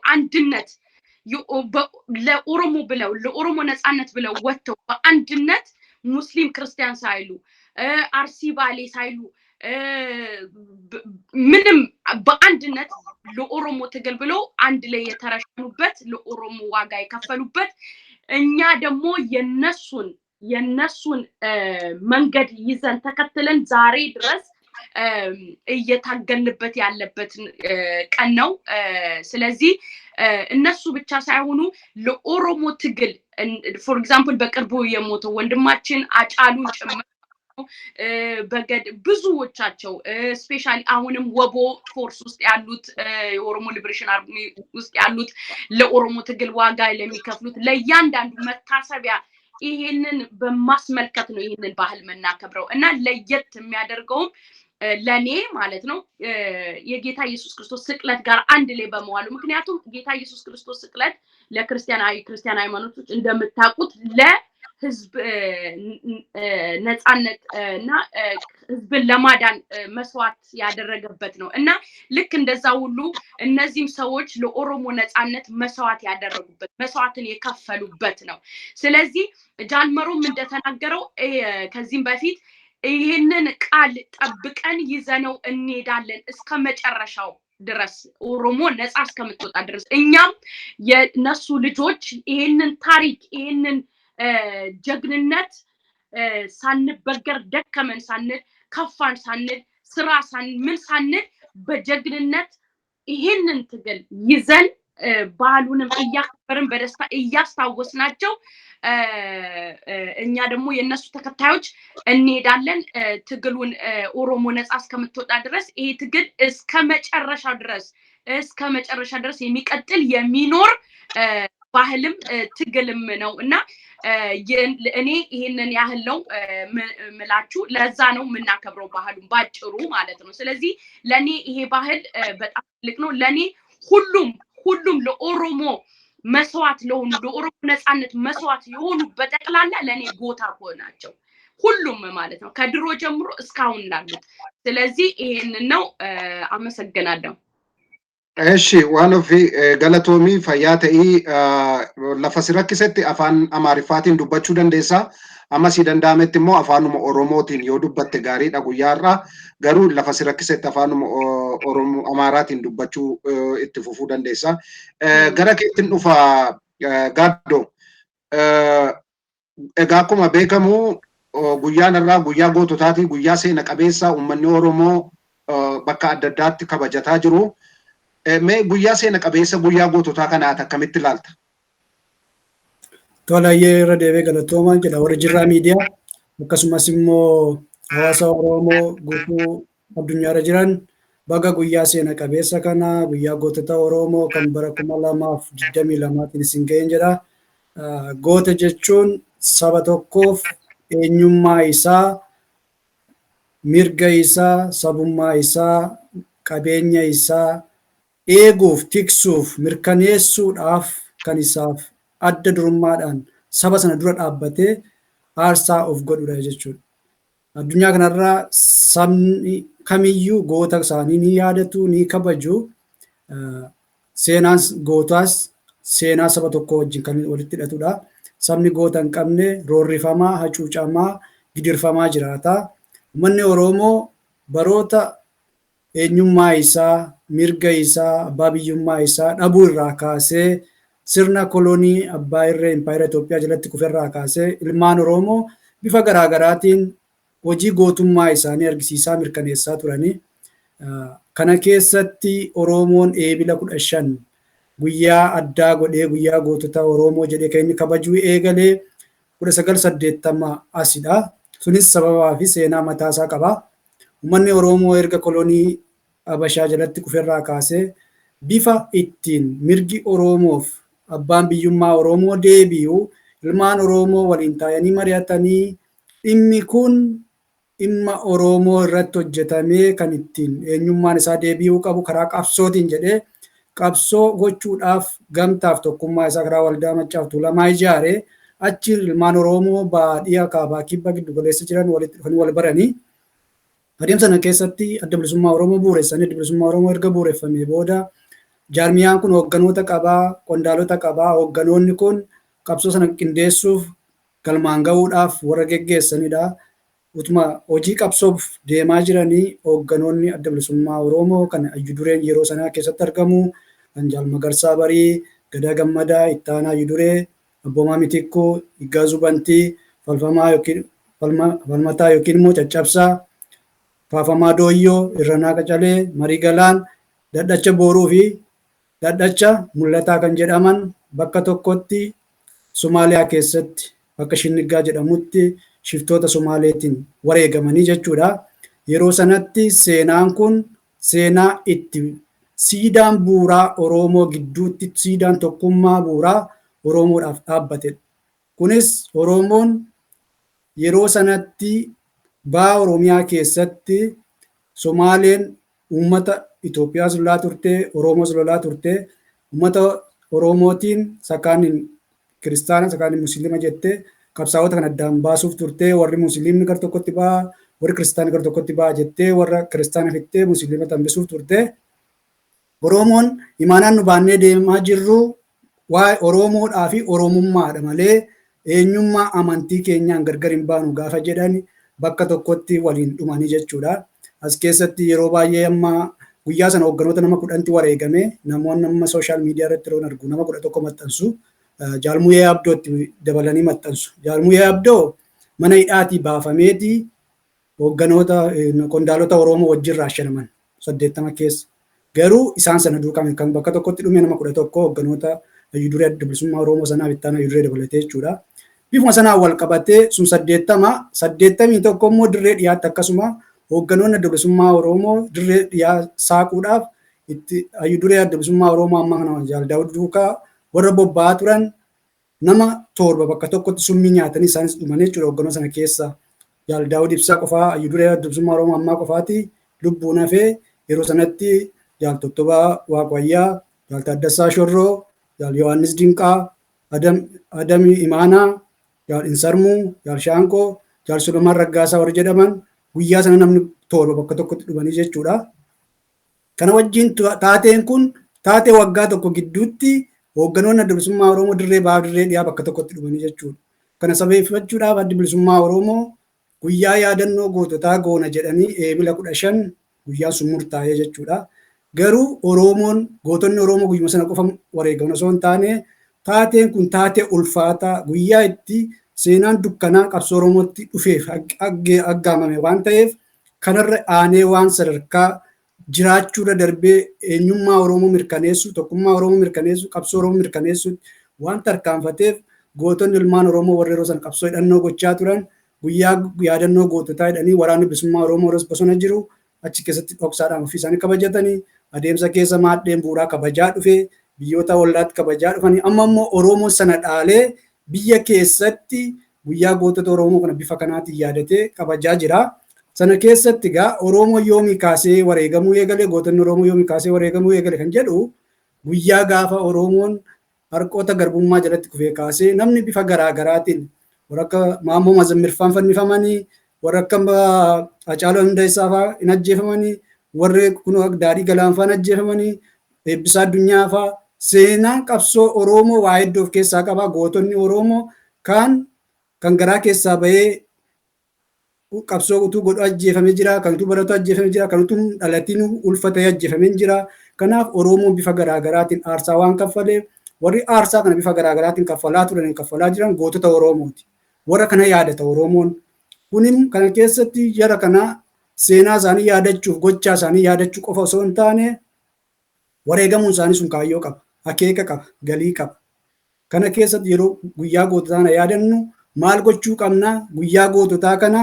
በአንድነት ለኦሮሞ ብለው፣ ለኦሮሞ ነፃነት ብለው ወጥተው በአንድነት ሙስሊም ክርስቲያን ሳይሉ፣ አርሲ ባሌ ሳይሉ፣ ምንም በአንድነት ለኦሮሞ ትግል ብለው አንድ ላይ የተረሸኑበት፣ ለኦሮሞ ዋጋ የከፈሉበት፣ እኛ ደግሞ የነሱን መንገድ ይዘን ተከትለን ዛሬ ድረስ እየታገልንበት ያለበት ቀን ነው። ስለዚህ እነሱ ብቻ ሳይሆኑ ለኦሮሞ ትግል for example በቅርቡ የሞተው ወንድማችን አጫሉን ጭምር፣ በገድ ብዙዎቻቸው፣ especially አሁንም ወቦ force ውስጥ ያሉት፣ የኦሮሞ Liberation Army ውስጥ ያሉት፣ ለኦሮሞ ትግል ዋጋ ለሚከፍሉት ለእያንዳንዱ መታሰቢያ ይሄንን በማስመልከት ነው ይህንን ባህል የምናከብረው። እና ለየት የሚያደርገውም ለኔ ማለት ነው የጌታ ኢየሱስ ክርስቶስ ስቅለት ጋር አንድ ላይ በመዋሉ። ምክንያቱም ጌታ ኢየሱስ ክርስቶስ ስቅለት ለክርስቲያናዊ ክርስቲያን ሃይማኖቶች እንደምታውቁት ለህዝብ ነፃነት እና ህዝብን ለማዳን መስዋዕት ያደረገበት ነው። እና ልክ እንደዛ ሁሉ እነዚህም ሰዎች ለኦሮሞ ነፃነት መስዋዕት ያደረጉበት፣ መስዋዕትን የከፈሉበት ነው። ስለዚህ ጃልመሮም እንደተናገረው ከዚህም በፊት ይህንን ቃል ጠብቀን ይዘነው እንሄዳለን እስከ መጨረሻው ድረስ፣ ኦሮሞ ነፃ እስከምትወጣ ድረስ። እኛም የነሱ ልጆች ይህንን ታሪክ፣ ይህንን ጀግንነት ሳንበገር፣ ደከመን ሳንል፣ ከፋን ሳንል፣ ስራ ምን ሳንል በጀግንነት ይህንን ትግል ይዘን ባህሉንም እያከበርን በደስታ እያስታወስናቸው እኛ ደግሞ የእነሱ ተከታዮች እንሄዳለን። ትግሉን ኦሮሞ ነፃ እስከምትወጣ ድረስ ይሄ ትግል እስከ መጨረሻ ድረስ የሚቀጥል የሚኖር ባህልም ትግልም ነው። እና እኔ ይህንን ያህል ነው ምላችሁ። ለዛ ነው የምናከብረው ባህሉን ባጭሩ ማለት ነው። ስለዚህ ለእኔ ይሄ ባህል በጣም ትልቅ ነው። ለእኔ ሁሉም ለኦሮሞ መስዋዕት ለሆኑ፣ ለኦሮሞ ነፃነት መስዋዕት የሆኑ በጠቅላላ ለእኔ ጎታ ናቸው። ሁሉም ማለት ነው፣ ከድሮ ጀምሮ እስካሁን ላሉት። ስለዚህ ይሄንን ነው። አመሰግናለሁ። እሺ waan ofii galatoomii, fayyaa ta'ii. Lafa si rakkisetti afaan Amaariffaatiin dubbachuu dandeessa. Amma si danda'ametti immoo afaanuma Oromootiin yoo dubbatte gaariidha guyyaarraa. Garuu lafa si rakkisetti afaanuma Oromoo Amaaraatiin dubbachuu itti fufuu dandeessa. Gara keettiin dhufa, Gaaddoo. Egaa akkuma beekamu guyyaan irraa guyyaa goototaati, guyyaa seena qabeessa uummanni Oromoo bakka adda addaatti kabajataa jiru. Mee guyyaa seena qabeessa guyyaa goototaa kana ati akkamitti ilaalta? Tolayyee, irra deebi'ee galatoomaa jedha warra Jirraa Miidiyaa, akkasumas immoo hawaasa Oromoo guutuu addunyaarra jiran baga guyyaa seena qabeessa kana, guyyaa gootota Oromoo kan bara 2022n isin ga'een jedha. Goota jechuun saba tokkoof eenyummaa isaa, mirga isaa, sabummaa isaa, qabeenya isaa eeguuf, tiksuuf, mirkaneessuudhaaf kan isaaf adda durummaadhaan saba sana dura dhaabbatee aarsaa of godhudha jechuudha. Addunyaa kanarraa sabni kamiyyuu goota isaanii ni yaadatu, ni kabaju. Seenaan gootaas seenaa saba tokko wajjin kan walitti hidhatudha. Sabni goota hin qabne roorrifamaa, hacuucamaa, gidirfamaa jiraata. Uummanni Oromoo baroota eenyummaa isaa, mirga isaa, abbaa biyyummaa isaa dhabuu irraa kaasee, sirna kolonii abbaa irree impaayera Itoophiyaa jalatti kuferraa kaasee, ilmaan Oromoo bifa garaagaraatiin hojii gootummaa isaanii argisiisaa mirkaneessaa turanii. Kana keessatti Oromoon Eebila 15 guyyaa addaa godhee guyyaa gootota Oromoo jedhee kan inni kabajuu eegalee 1980 asidha. Sunis sababaa fi seenaa mataasaa qaba. Uummanni Oromoo erga kolonii Habashaa jalatti kuferraa kaasee bifa ittiin mirgi Oromoof abbaan biyyummaa Oromoo deebi'u ilmaan Oromoo waliin taa'anii mari'atanii dhimmi kun dhimma Oromoo irratti hojjetamee kan ittiin eenyummaan isaa deebi'uu qabu karaa qabsootiin jedhee qabsoo gochuudhaaf gamtaaf tokkummaa isaa karaa Waldaa Maccaaf Tuulamaa ijaare. Achi ilmaan Oromoo baadiyyaa, kaabaa, kibba, giddu galeessa jiran walitti dhufanii wal baranii adeemsa sana keessatti Adda Bilisummaa Oromoo bu'uuressanii, Adda Bilisummaa Oromoo erga bu'uureffamee booda Jaarmiyaan kun hoogganoota qabaa, qondaalota qabaa. Hoogganoonni kun qabsoo sana qindeessuuf galmaan gahuudhaaf warra geggeessanidha. Utuma hojii qabsoof deemaa jiranii hoogganoonni Adda Bilisummaa Oromoo kan Hayyudureen yeroo sanaa keessatti argamu kan Jaal Magarsaa Barii, Gadaa Gammadaa, Ittaanaa Hayyuduree, Abboomaa Mitikkuu, Higgaazuu Bantii, Falfamaa yookiin Falmataa yookiin immoo Caccabsaa, Faafamaa Dooyyoo, Irranaa Qacalee, Marii Galaan, Dadhacha Booruu fi Dadhacha Mul'ataa kan jedhaman bakka tokkotti Somaaliyaa keessatti bakka Shinniggaa jedhamutti shiftoota Somaaleetiin wareegamanii jechuudha. Yeroo sanatti seenaan kun seenaa itti siidaan bu'uuraa Oromoo gidduutti siidaan tokkummaa bu'uuraa Oromoodhaaf dhaabbatedha. Kunis Oromoon yeroo sanatti baha Oromiyaa keessatti Somaaleen uummata Itoophiyaas lolaa turte, Oromoos lolaa turte, uummata Oromootiin sakaaniin kiristaana sakaaniin musliima jettee qabsaa'ota kan addaan baasuuf turte, warri musliimni gara tokkotti ba'a, warri kiristaanni gara tokkotti ba'a jettee warra kiristaana fixxee musliima tambisuuf turte. Oromoon imaanaan nu baannee deemaa jirru waa'ee Oromoodhaa fi Oromummaadha malee eenyummaa amantii keenyaan gargar hin baanu gaafa jedhan bakka tokkotti waliin dhumanii jechuudha. As keessatti yeroo baay'ee amma guyyaa sana hoogganoota nama 10tti wareegame namoonni amma social media irratti yeroo argu nama 11 maxxansu. Jaalmuyee Abdootti dabalanii maxxansu. Jaalmuyee Abdoo mana hidhaatii baafameeti hoogganoota qondaalota Oromoo wajjin raashanaman 80 keessa. Garuu isaan sana duukaa kan bakka tokkotti dhume nama 11 hoogganoota Hayyuduree Adda Bilisummaa Oromoo sanaaf itti aanaa Hayyuduree dabalatee jechuudha. Bifuma sanaan wal qabatee sun 80, 81 immoo dirree dhiyaatti akkasuma hoogganoonni Adda Bilisummaa Oromoo dirree dhiyaa saaquudhaaf itti Hayyuduree Adda Bilisummaa Oromoo amma kana Jaal Daawud duukaa warra bobba'aa turan nama 7 bakka tokkotti summii nyaatanii isaanis dhumanii jechuudha hoogganoota sana keessa. Jaal Daawud Ibsaa qofaa Hayyuduree Adda Bilisummaa Oromoo ammaa qofaati lubbuun hafee yeroo sanatti Jaal Tottobaa Waaqwayyaa, Jaal Taaddasaa Shorroo, Jaal Yohaannis Dinqaa, Adam Imaanaa, Jaal Insarmuu, Jaal Shaanqoo, Jaal Solomaan Raggaasaa warri jedhaman guyyaa sana namni 7 bakka tokkotti dhumanii jechuudha. Kana wajjin taateen kun taatee waggaa tokko gidduutti hoogganoonni Adda Bilisummaa Oromoo dirree bahaa dirree dhiyaa bakka tokkotti dhumanii jechuudha. Kana sababeeffachuudhaaf Addi Bilisummaa Oromoo guyyaa yaadannoo goototaa goona jedhanii eebila 15 guyyaan sun murtaa'ee jechuudha. Garuu Oromoon gootonni Oromoo guyyuma sana qofa wareegaman osoo hin taane taateen kun taatee ulfaataa guyyaa itti seenaan dukkanaa qabsoo Oromootti dhufeef aggaamame waan ta'eef kanarra aanee waan sadarkaa jiraachuurra darbee eenyummaa Oromoo mirkaneessu, tokkummaa Oromoo mirkaneessu, qabsoo Oromoo mirkaneessu waan tarkaanfateef gootonni ilmaan Oromoo warra yeroo sana qabsoo hidhannoo gochaa turan guyyaa yaadannoo goototaa jedhanii waraanni bilisummaa Oromoo bosona jiru achi keessatti dhoksaadhaan ofii isaanii kabajatanii adeemsa keessa maadheen bu'uuraa kabajaa dhufe biyyoota ollaatti kabajaa dhufanii amma immoo Oromoon sana dhaalee biyya keessatti guyyaa gootota Oromoo kana bifa kanaatiin yaadatee kabajaa jira. Sana keessatti egaa Oromoo yoomii kaasee wareegamuu eegale gootonni Oromoo yoomii kaasee wareegamuu eegale kan jedhu guyyaa gaafa Oromoon harqoota garbummaa jalatti kufee kaasee namni bifa garaa garaatiin warra akka Maammoo Mazammirfaan fannifamanii warra akka Hacaaluu Hundeessaa fa'aa hin ajjeefamanii warri kun Daadhii Galaan fa'aa hin ajjeefamanii Eebbisaa Addunyaa fa'aa seenaan qabsoo Oromoo waa hedduu of keessaa qaba. Gootonni Oromoo kan garaa keessaa bahee qabsoo utuu godhu ajjeefamee jira, kan utuu baratu ajjeefamee jira, kan utuu dhalatiin ulfatee ajjeefamee jira. Kanaaf Oromoon bifa garaa garaatiin aarsaa waan kaffaleef warri aarsaa kana bifa garaa garaatiin kaffalaa turan kaffalaa jiran gootota Oromooti. Warra kana yaadata Oromoon. Kunin kana keessatti jara kana seenaa isaanii yaadachuuf gochaa isaanii yaadachuu qofa osoo hin taane wareegamuun isaanii sun kaayyoo qaba, akeeka qaba, galii qaba. Kana keessatti yeroo guyyaa goototaa kana yaadannu maal gochuu qabna? Guyyaa goototaa kana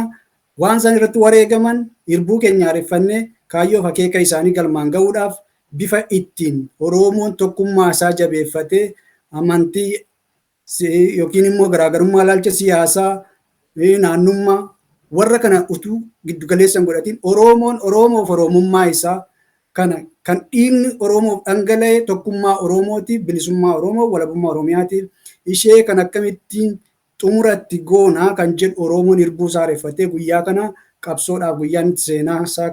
waan isaan irratti wareegaman irbuu keenya haareffannee kaayyoof akeeka isaanii galmaan gahuudhaaf bifa ittiin Oromoon tokkummaa isaa jabeeffatee amantii yookiin immoo garaagarummaa ilaalcha siyaasaa naannummaa warra kana utuu giddugaleessa hin godhatin Oromoon Oromoof Oromummaa isaa kana kan dhiigni Oromoof dhangala'e tokkummaa Oromootiif bilisummaa Oromoo walabummaa Oromiyaatiif ishee kan akkamittiin xumuratti goonaa kan jedhu Oromoon irbuu isaa haareffatee guyyaa kana qabsoodhaaf guyyaan seenaa isaa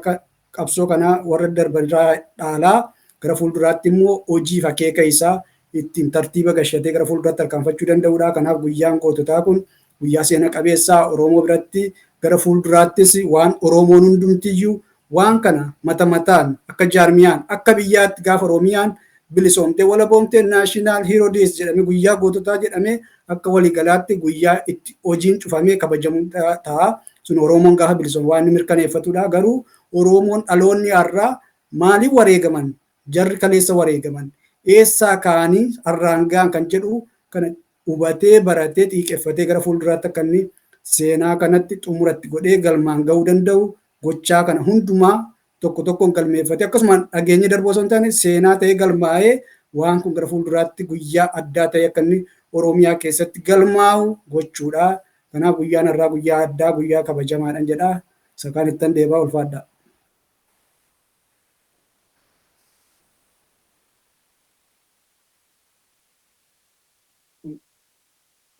qabsoo kanaa warra darban irraa dhaalaa Gara fuulduraatti immoo hojiif akeeka isaa ittiin tartiiba gashatee gara fuulduraatti tarkaanfachuu danda'udha. Kanaaf guyyaan goototaa kun guyyaa seena qabeessaa Oromoo biratti gara fuulduraattis waan Oromoon hundumtiyyuu waan kana mata mataan akka jaarmiyaan akka biyyaatti gaafa Oromiyaan bilisoomtee walaboomtee National Hero Days jedhamee, guyyaa goototaa jedhamee, akka waliigalaatti guyyaa itti hojiin cufamee kabajamu ta'a. Sun Oromoon gaafa bilisoome waan inni mirkaneeffatudha. Garuu Oromoon dhaloonni har'aa maaliif wareegaman, jarri kaleessa wareegaman eessaa ka'anii har'aan ga'an kan jedhu kana hubatee, baratee, xiiqeffatee gara fuulduraatti akka inni seenaa kanatti xumuratti godhee galmaan ga'uu danda'u, gochaa kana hundumaa tokko tokkoon galmeeffatee, akkasuma dhageenyi darboo osoo hin taane seenaa ta'ee galmaa'ee, waan kun gara fuulduraatti guyyaa addaa ta'e akka inni Oromiyaa keessatti galmaa'u gochuudha. Kanaaf guyyaan har'aa guyyaa addaa, guyyaa kabajamaadhaan jedha. Isa kaan ittan deebaa, ulfaadha.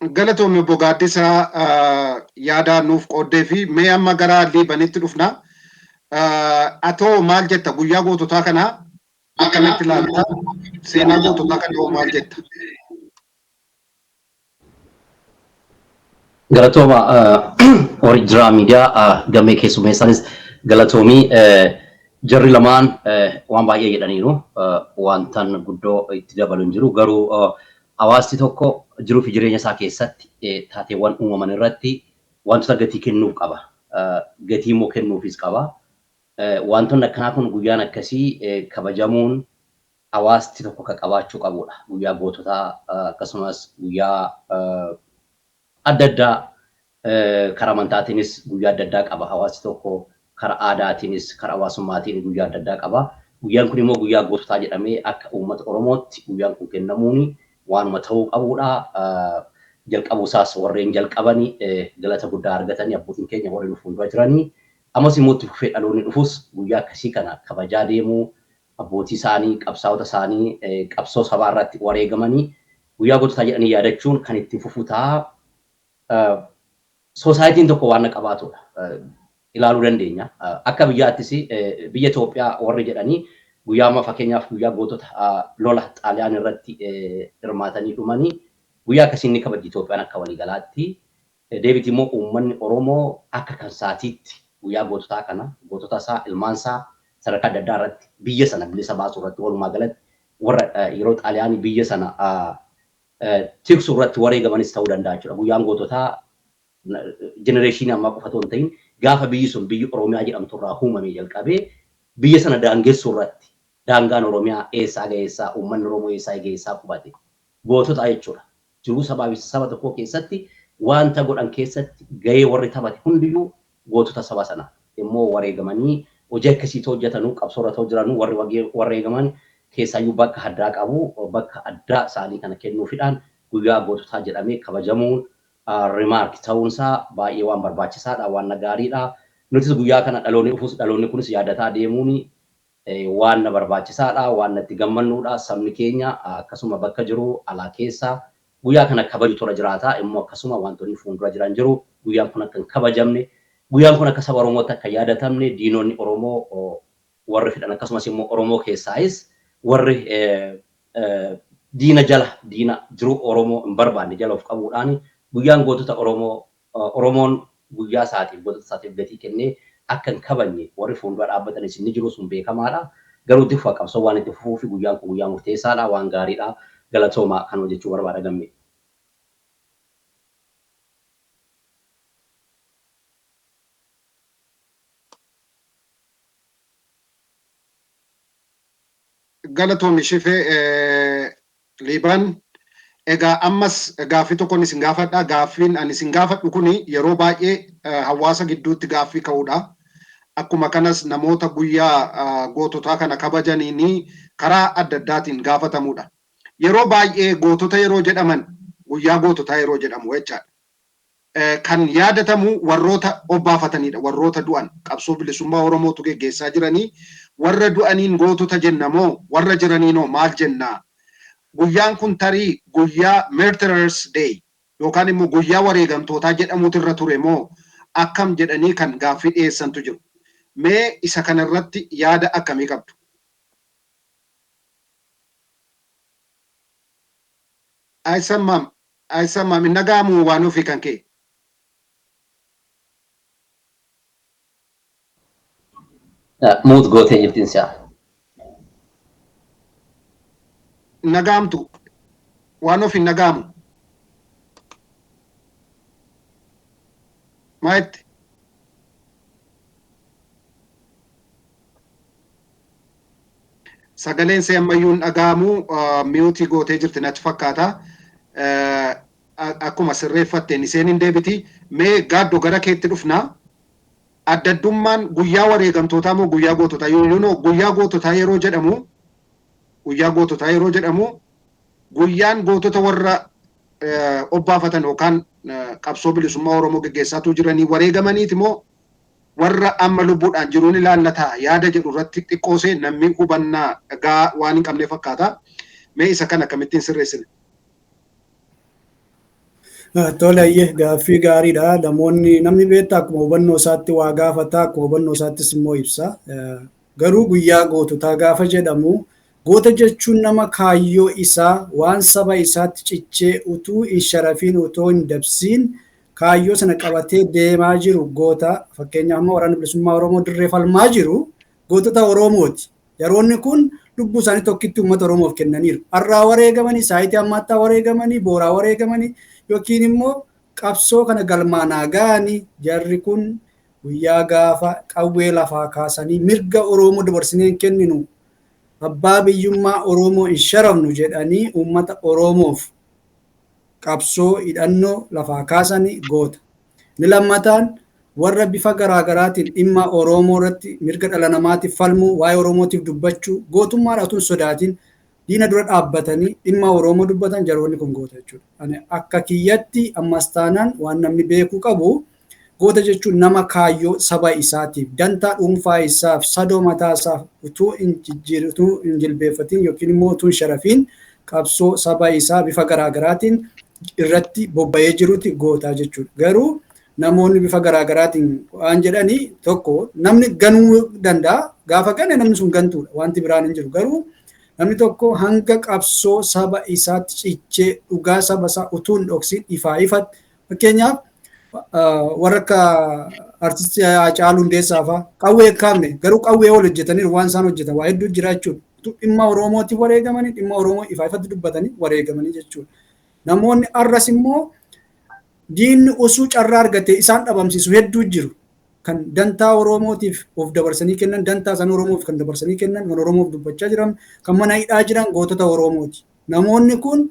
Galatoomi obbo Gaaddisaa, yaada nuuf qooddee fi mee amma gara Liibanitti dhufna. Atoo maal jetta? Guyyaa goototaa kana akkamitti ilaalta? Seenaa goototaa kana hoo maal jetta? Galatooma Orijiraa Miidiyaa, gamee keessummeessanis galatoomii. Jarri lamaan waan baay'ee jedhaniiru, wantan guddoo itti dabalu hin jiru. Garuu hawaasni tokko jiruu fi jireenya isaa keessatti taateewwan uumaman irratti wantoota gatii kennuuf qaba. Gatii immoo kennuufis qaba. Wantoonni akkanaa kun, guyyaan akkasii kabajamuun hawaasni tokko akka qabaachuu qabudha. Guyyaa goototaa akkasumas guyyaa adda addaa, karaa amantaatiinis guyyaa adda addaa qaba. Hawaasni tokko karaa aadaatiinis karaa hawaasummaatiin guyyaa adda addaa qaba. Guyyaan kun immoo guyyaa goototaa jedhamee akka uummata Oromootti guyyaan kun kennamuun waanuma ta'uu qabudha. Jalqabuu isaas warreen jalqabanii galata guddaa argatanii, abbootiin keenya warreen fuuldura jiranii. Ammas immoo itti fufee dhaloonni dhufus guyyaa akkasii kana kabajaa deemuu, abbootii isaanii, qabsaa'ota isaanii qabsoo sabaa irratti wareegamanii guyyaa goototaa jedhanii yaadachuun kan itti fufu ta'a. Societyn tokko waan qabaatudha. Ilaaluu dandeenya. Akka biyyaattis biyya Itoophiyaa warri jedhanii guyyaa amma fakkeenyaaf guyyaa gootota lola Xaaliyaan irratti hirmaatanii dhumanii guyyaa akkasii ni kabajji Itoophiyaan akka waliigalaatti. Deebiti immoo uummanni Oromoo akka kan saatiitti guyyaa goototaa kana, gootota isaa, ilmaan isaa sadarkaa adda addaa irratti biyya sana bilisa baasuu irratti, walumaa galatti warra yeroo Xaaliyaanii biyya sana tiksuu irratti wareegamanis ta'uu danda'a jechuudha. Guyyaan goototaa generation ammaa qofa otoo hin ta'in gaafa biyyi sun biyyi Oromiyaa jedhamtu irraa uumame jalqabee biyya sana daangessuu irratti, daangaan Oromiyaa eessaa ga'e eessaa, uummanni Oromoo eessaa ga'e eessaa qubate, gootota jechuudha. Jiruu sabaa fi saba tokkoo keessatti wanta godhan keessatti gahee warri taphate hundiyyuu gootota saba sana. Immoo wareegamanii hojii akkasii hojjetanuu, qabsoo irra jiranuu warri wareegaman keessaayyuu bakka addaa qabu. Bakka addaa isaanii kana kennuufidhaan guyyaa goototaa jedhamee kabajamuun remark ta'uunsaa baay'ee waan barbaachisaadha, waan gaariidha. Nutis guyyaa kana dhaloonni dhufus dhaloonni kunis yaadataa deemuun waan na barbaachisaadha, waan natti gammannuudha. Sabni keenya akkasuma bakka jiru alaa keessa guyyaa kana kabaju tola jiraata. Immoo akkasuma wantoonni fuuldura jiran jiru. Guyyaan kun akka hin kabajamne, guyyaan kun akka saba Oromootti akka yaadatamne diinonni Oromoo warri fedhan, akkasumas immoo Oromoo keessaayis warri diina jala, diina jiru Oromoo hin barbaanne jala of qabuudhaan guyyaan gootota Oromoo, Oromoon guyyaa isaatiif gootota isaatiif gatii kennee akka hin kabajne warri fuuldura dhaabbatanis ni jiru, sun beekamaadha. Garuu itti fufa, qabsoo waan itti fufuu fi guyyaan kun guyyaa murteessaadha, waan gaariidha. Galatoomaa, kan hojjechuu barbaada gammee. Galatoomi Shifee. Liibaan, egaa ammas gaaffii tokkoon isin gaafadha. Gaaffiin ani isin gaafadhu kuni yeroo baay'ee hawaasa gidduutti gaaffii ka'uudha. Akkuma kanas namoota guyyaa goototaa kana kabajaniin karaa adda addaatiin gaafatamudha. Yeroo baay'ee gootota yeroo jedhaman, guyyaa goototaa yeroo jedhamu jechaadha, kan yaadatamu warroota obbaafatanidha. Warroota du'an, qabsoo bilisummaa Oromootu geggeessaa jiranii warra du'aniin gootota jenna moo warra jiraniinoo maal jennaa? Guyyaan kun tarii guyyaa Martyrs Day yookaan immoo guyyaa wareegamtootaa jedhamutu irra ture moo akkam jedhanii kan gaaffii dhiyeessantu jiru. Mee isa kanarratti yaada akkamii qabdu? አይሰማም አይሰማም። Innagaamu waan ofii kan kee. Mute gootee jirtiin si'a. Nagaamtu waan ofii nagaamu. Maayitti? Sagaleen see ammayyuu hin dhaga'amu, mute gootee jirti natti fakkaata. Akkuma sirreeffatteen isheen hin deebiti. Mee gaaddoo gara keetti dhufnaa. Addaddummaan guyyaa wareegamtootaa moo guyyaa goototaa? Yoo guyyaa goototaa yeroo jedhamu, guyyaa goototaa yeroo jedhamu, guyyaan gootota warra obbaafatan yookaan qabsoo bilisummaa Oromoo geggeessaatu jiranii wareegamaniiti moo warra amma lubbuudhaan jiruun ilaallataa yaada jedhu irratti xiqqoosee namni hubannaa gaa waan hin qabne fakkaata. Mee isa kana akkamittiin sirreessine? Tole, gaaffii gaariidha. Namoonni, namni beektaa, akkuma hubannoo isaatti waa gaafata, akkuma hubannoo isaattis immoo ibsa. Garuu guyyaa goototaa gaafa jedhamu, goota jechuun nama kaayyoo isaa waan saba isaatti cichee utuu hin sharafiin, utuu hin dabsiin kaayyoo sana qabatee deemaa jiru goota. Fakkeenyaaf, amma Waraanni Bilisummaa Oromoo dirree falmaa jiru gootota Oromooti. Yeroonni kun lubbuu isaanii tokkitti uummata Oromoof kennaniiru. Har'aa wareegamanii, saayitii ammaattaa wareegamanii, booraa wareegamanii yookiin immoo qabsoo kana galmaanaa ga'anii, jarri kun guyyaa gaafa qawwee lafaa kaasanii mirga Oromoo dabarsinee hin kenninu, abbaa biyyummaa Oromoo hin sharafnu jedhanii uummata Oromoof qabsoo hidhannoo lafaa kaasanii goota. Inni lammataan warra bifa garaagaraatiin dhimma Oromoo irratti mirga dhala namaatiif falmuu, waa'ee Oromootiif dubbachuu, gootummaadhaan utuu hin sodaatin diina dura dhaabbatanii dhimma Oromoo dubbatan, jaroonni kun goota jechuudha. Ani akka kiyyatti ammas taanaan waan namni beekuu qabu, goota jechuun nama kaayyoo saba isaatiif dantaa dhuunfaa isaaf sadoo mataa isaaf utuu hin jijjiir, utuu hin jilbeeffatin yookiin immoo utuu hin sharafiin qabsoo saba isaa bifa garaagaraatiin irratti bobba'ee jiruti gootaa jechuudha. Garuu namoonni bifa garaagaraatiin waan jedhanii, tokko namni ganuu danda'a. Gaafa gane namni sun gantuudha. Wanti biraan hin jiru. Garuu namni tokko hanga qabsoo saba isaatti cichee dhugaa saba isaa utuu hin dhoksin ifaa ifatti, fakkeenyaaf warra akka artistii Haacaaluu Hundeessaa fa'aa, qawwee hin kaafne, garuu qawwee ol hojjetaniiru. Waan isaan hojjetan waa hedduu jira jechuudha. Dhimma Oromootiif wareegamanii, dhimma Oromoo ifaa ifatti dubbatanii wareegamanii jechuudha. Namoonni arras immoo diinni osoo carraa argate isaan dhabamsiisu hedduu jiru. Kan dantaa Oromootiif of dabarsanii kennan, dantaa isaan Oromoof kan dabarsanii kennan, kan Oromoof dubbachaa jiran, kan mana hidhaa jiran gootota Oromooti. Namoonni kun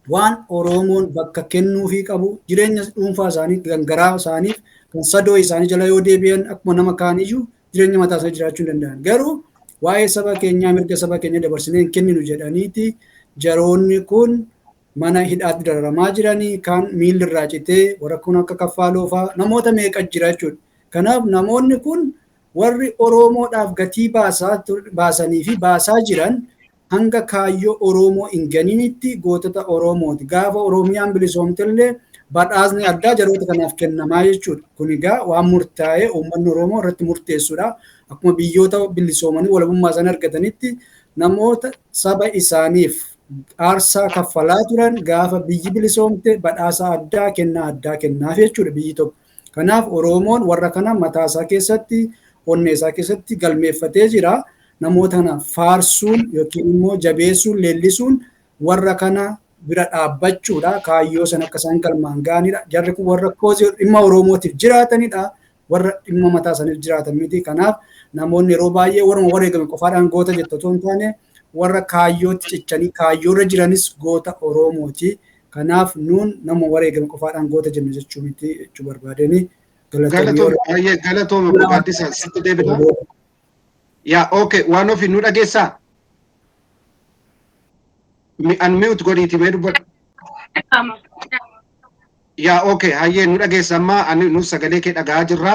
waan Oromoon bakka kennuufii qabu, jireenya dhuunfaa isaanii kan garaa isaaniif kan sadoo isaanii jala yoo deebi'an, akkuma nama kaaniyyuu jireenya mataa isaanii jiraachuu hin danda'an. Garuu waa'ee saba keenyaa, mirga saba keenya dabarsinee hin kenninu jedhaniiti jaroonni kun mana hidhaatti dararamaa jiranii, kaan miilli irraa citee, warra kun akka Kaffaaloo fa'aa, namoota meeqa jira jechuudha. Kanaaf namoonni kun warri Oromoodhaaf gatii baasanii fi baasaa jiran hanga kaayyoo Oromoo hin ganinitti gootota Oromooti. Gaafa Oromiyaan bilisoomtellee badhaasni addaa jaroota kanaaf kennamaa jechuudha. Kun egaa waan murtaa'ee uummanni Oromoo irratti murteessudha. Akkuma biyyoota bilisoomanii walabummaa isaanii argatanitti, namoota saba isaaniif aarsaa kaffalaa turan gaafa biyyi bilisoomte badhaasa addaa, kennaa addaa kennaaf jechuudha biyyi tokko. Kanaaf Oromoon warra kana mataa isaa keessatti, onnee isaa keessatti galmeeffatee jira. Namoota kana faarsuun yookiin immoo jabeessuun, leellisuun warra kana bira dhaabbachuudha. Kaayyoo sana akka isaan galmaan ga'anidha. Jarri kun warra cause dhimma Oromootiif jiraatanidha. Warra dhimma mataa isaaniif jiraatan miti. Kanaaf namoonni yeroo baay'ee warra wareegame qofaadhaan goota jettu otoo hin taane, warra kaayyootti cichanii kaayyoorra jiranis goota Oromooti. Kanaaf nuun nama wareegame qofaadhaan goota jenna jechuu miti jechuu barbaadeni. Galatoome, baay'ee galatoome, Gaaddisa, sitti deebina. Yaa, okay, waan ofii nu dhageessaa? Unmute godhiiti mee dubbadhu. Yaa, okay, hayyee, nu dhageessa amma ani nu sagalee kee dhaga'aa jirra.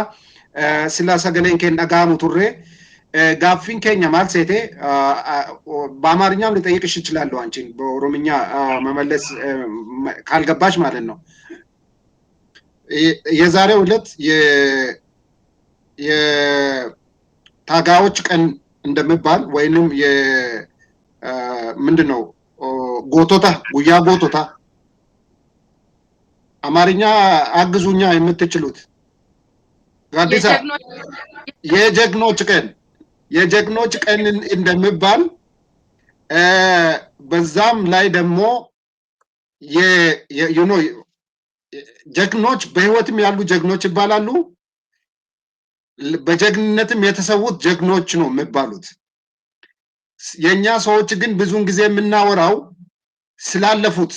Silaa sagaleen kee dhaga'amu turre. Gaaffiin keenya maal seete, በአማርኛም ልጠይቅሽ እችላለሁ አንቺን፣ በኦሮምኛ መመለስ ካልገባሽ ማለት ነው። የዛሬው ዕለት የታጋዮች ቀን እንደሚባል ወይንም ምንድን ነው Gootota, guyyaa goototaa አማርኛ አግዙኛ የምትችሉት ጋዲሳ። የጀግኖች ቀን፣ የጀግኖች ቀን እንደሚባል በዛም ላይ ደግሞ ጀግኖች በህይወትም ያሉ ጀግኖች ይባላሉ። በጀግንነትም የተሰዉት ጀግኖች ነው የሚባሉት። የኛ ሰዎች ግን ብዙውን ጊዜ የምናወራው ስላለፉት፣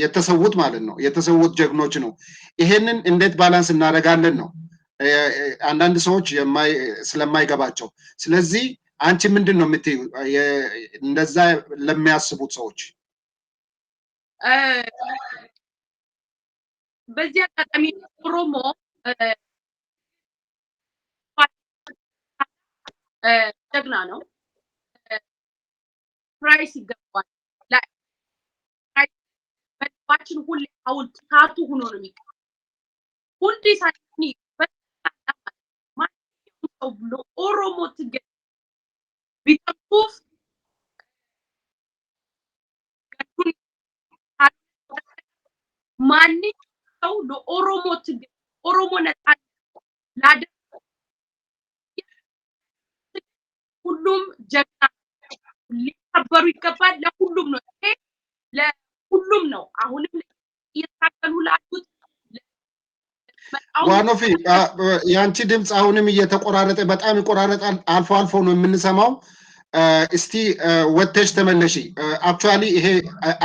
የተሰዉት ማለት ነው፣ የተሰዉት ጀግኖች ነው። ይሄንን እንዴት balance እናደርጋለን ነው አንዳንድ ሰዎች ስለማይገባቸው። ስለዚህ አንቺ ምንድን ነው የምትይው እንደዛ ለሚያስቡት ሰዎች? በዚህ አጋጣሚ ኦሮሞ ጀግና ነው። Praise ይገባል። በልባችን ሁሌ ሐውልት tattoo ሆኖ ነው የሚቀ ሁሌ ሳኒ ሰው ለኦሮሞ ትግል ቢጠፉፍ ማንኛውም ሰው ለኦሮሞ ትግል፣ ኦሮሞ ነጻነት ላደ ሁሉም ጀግና ሊከበሩ ይገባል። ለሁሉም ነው፣ ይሄ ለሁሉም ነው። አሁንም እየታገሉ ላሉት። ዋኖፊ፣ የአንቺ ድምፅ አሁንም እየተቆራረጠ፣ በጣም ይቆራረጣል። አልፎ አልፎ ነው የምንሰማው። እስቲ ወጥተሽ ተመለሺ። Actually ይሄ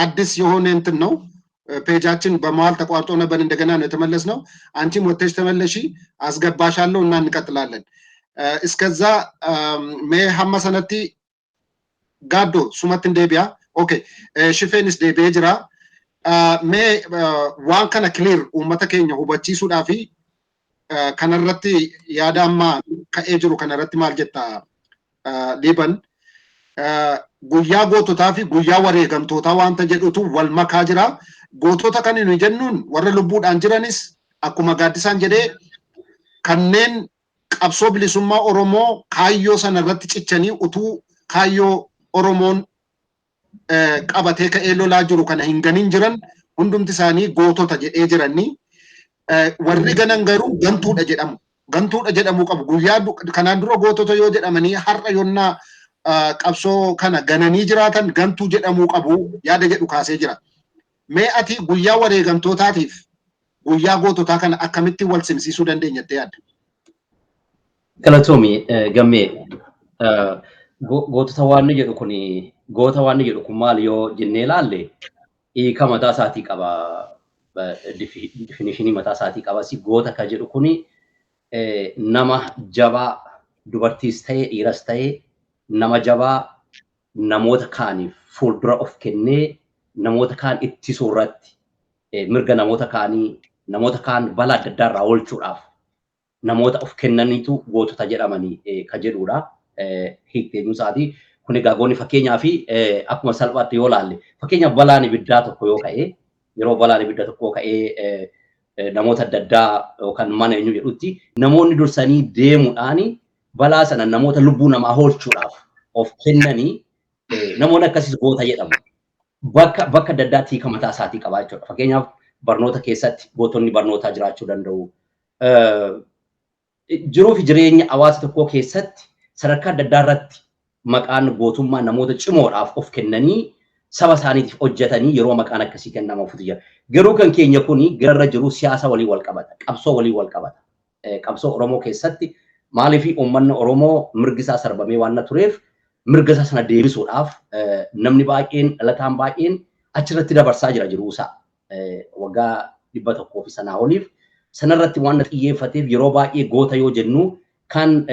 አዲስ የሆነ እንትን ነው። Page ኣችን በመሀል ተቋርጦ ነበር፣ እንደገና ነው የተመለስነው። አንቺም ወጥተሽ ተመለሺ፣ አስገባሻለሁ እና እንቀጥላለን። እስከዛ mee hamma sanatti Gaaddo sumatti deebi'a. Okay, Shifeenis deebi'ee jira. Mee waan kana clear uummata keenya hubachiisuudhaa fi kanarratti yaada amma ka'ee jiru kanarratti maal jetta, Liiban? Guyyaa goototaa fi guyyaa wareegamtootaa wanta jedhutu wal makaa jira. Gootota kan nuyi jennuun warra lubbuudhaan jiranis, akkuma Gaaddisaan jedhee, kanneen qabsoo bilisummaa Oromoo kaayyoo sana irratti cichanii utuu kaayyoo Oromoon qabatee ka'ee lolaa jiru kana hin ganin jiran hundumti isaanii gootota jedhee jiranii. Warri ganan garuu gantuudha jedhamu. Gantuudha jedhamuu qabu. Guyyaa kanaan dura gootota yoo jedhamanii har'a yonnaa qabsoo kana gananii jiraatan gantuu jedhamuu qabu yaada jedhu kaasee jira. Mee ati guyyaa wareegamtootaatiif guyyaa goototaa kana akkamitti wal simsiisuu dandeenya jettee yaadda? Galatoomi, Gammee. Gootota waan jedhu kun, goota waan jedhu kun maal yoo jennee ilaalle, hiika mataa isaatii qaba. Definition mataa isaatii qaba. Si goota ka jedhu kuni nama jabaa, dubartiis ta'e dhiiras ta'e, nama jabaa namoota kaaniif fuuldura of kennee namoota kaan ittisuu irratti, mirga namoota kaanii, namoota kaan balaa adda addaa irraa oolchuudhaaf namoota of kennaniitu gootota jedhamanii ka jedhudha. Hiikteenyu isaatii. Kun egaa goonni fakkeenyaa fi akkuma salphaatti yoo ilaalle, fakkeenyaaf balaan ibiddaa tokko yoo ka'e, yeroo balaan ibiddaa tokko ka'ee namoota adda addaa yookaan mana eenyu jedhutti namoonni dursanii deemuudhaan balaa sana namoota lubbuu namaa oolchuudhaaf of kennanii, namoonni akkasiis goota jedhamu. Bakka bakka adda addaatti hiika mataa isaatii qaba jechuudha. Fakkeenyaaf barnoota keessatti gootonni barnootaa jiraachuu danda'u. Jiruu fi jireenya hawaasa tokkoo keessatti sadarkaa adda addaa irratti maqaan gootummaa namoota cimoodhaaf of kennanii saba isaaniitiif hojjetanii yeroo maqaan akkasii kennamafutu jira. Garuu kan keenya kuni gararra jiru siyaasa waliin wal qabata, qabsoo waliin wal qabata. Qabsoo Oromoo keessatti maaliif uummanni Oromoo mirgi isaa sarbamee waan tureef, mirga isaa sana deebisuudhaaf namni baay'een, dhalataan baay'een achirratti dabarsaa jira jiruusaa. Waggaa 100 fi sanaa oliif sanarratti waan xiyyeeffateef, yeroo baay'ee goota yoo jennu kan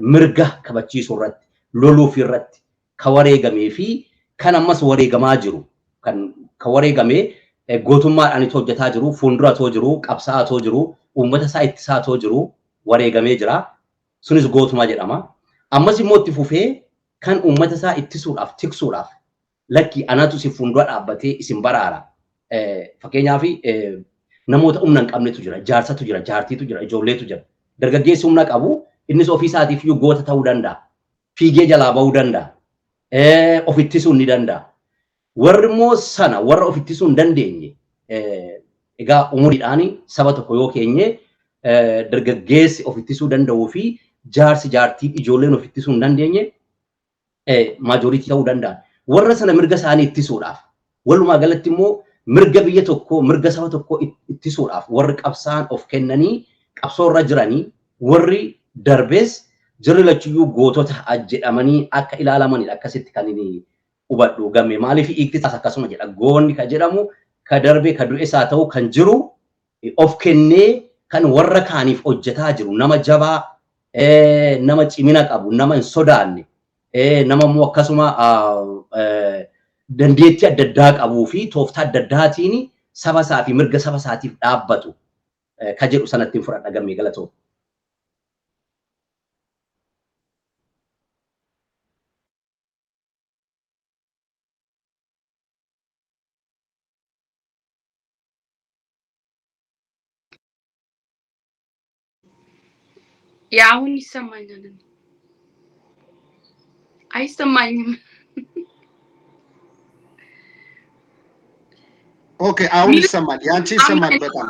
mirga kabachiisuu irratti, loluuf irratti ka wareegamee fi kan ammas wareegamaa jiru, kan ka wareegamee gootummaadhaan itti hojjetaa jiru, fuuldura too jiru, qabsaa'aa too jiru, uummata isaa ittisaa too jiru wareegamee jira. Sunis gootumaa jedhama. Ammas immoo itti fufee kan uummata isaa ittisuudhaaf, tiksuudhaaf, lakki anatu isin fuuldura dhaabbatee isin baraara. Fakkeenyaaf namoota humna hin qabnetu jira, jaarsatu jira, jaartiitu jira, ijoolleetu jira. Dargaggeessi humna qabu innis ofii isaatiif iyyuu goota ta'uu danda'a. Fiigee jalaa bahuu danda'a. Of ittisuu ni danda'a. Warri immoo sana warra of ittisuu hin dandeenye, egaa umuriidhaan saba tokko yoo keenye, dargaggeessi of ittisuu danda'uu fi jaarsi, jaartiin, ijoolleen of ittisuu hin dandeenye majority ta'uu danda'an. Warra sana mirga isaanii ittisuudhaaf, walumaa galatti immoo mirga biyya tokkoo, mirga saba tokkoo ittisuudhaaf warri qabsaan of kennanii qabsoo irra jiranii, warri darbees jirri lachuyyuu gootota jedhamanii akka ilaalamanidha. Akkasitti kan inni hubadhu, Gamme. Maaliif, hiikti isaas akkasuma jedha. Goonni ka jedhamu ka darbe, ka du'es haa ta'u, kan jiru of kennee kan warra kaaniif hojjetaa jiru, nama jabaa, nama cimina qabu, nama hin sodaanne, nama immoo akkasuma dandeettii adda addaa qabuu fi tooftaa adda addaatiin saba isaa fi mirga saba isaatiif dhaabbatu ka jedhu sanatti hin fudhadha, Gammee, galatoo. Yeah, አሁን ይሰማኛል። አይሰማኝም። Okay, አሁን ይሰማል። ያንቺ ይሰማል በጣም።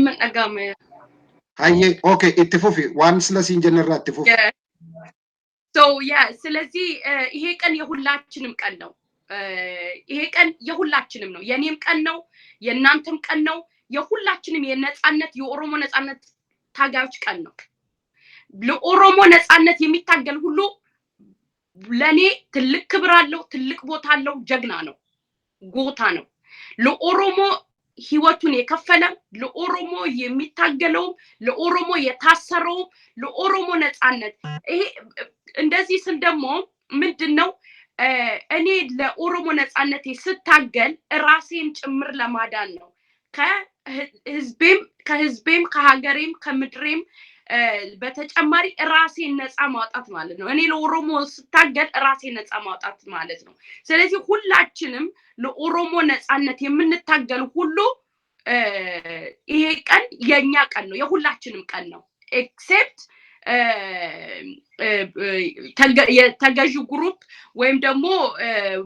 ምን dhaga'ama? Hayyee, okay, itti fufi, waan sila siin jennirraa itti fufi. So yeah, ስለዚህ ይሄ ቀን የሁላችንም ቀን ነው። ይሄ ቀን የሁላችንም ነው። የኔም ቀን ነው፣ የእናንተም ቀን ነው። የሁላችንም የነጻነት፣ የኦሮሞ ነጻነት ታጋዮች ቀን ነው። ለኦሮሞ ነጻነት የሚታገል ሁሉ ለኔ ትልቅ ክብር አለው፣ ትልቅ ቦታ አለው። ጀግና ነው፣ ጎታ ነው። ለኦሮሞ ህይወቱን የከፈለ፣ ለኦሮሞ የሚታገለውም፣ ለኦሮሞ የታሰረውም፣ ለኦሮሞ ነጻነት። ይሄ እንደዚህ ስል ደግሞ ምንድን ነው፣ እኔ ለኦሮሞ ነጻነቴ ስታገል ራሴን ጭምር ለማዳን ነው። ከህዝቤም ከሀገሬም ከምድሬም በተጨማሪ ራሴን ነፃ ማውጣት ማለት ነው። እኔ ለኦሮሞ ስታገል ራሴን ነፃ ማውጣት ማለት ነው። ስለዚህ ሁላችንም ለኦሮሞ ነፃነት የምንታገል ሁሉ ይሄ ቀን የኛ ቀን ነው፣ የሁላችንም ቀን ነው። Except የተገዢ group ወይም ደግሞ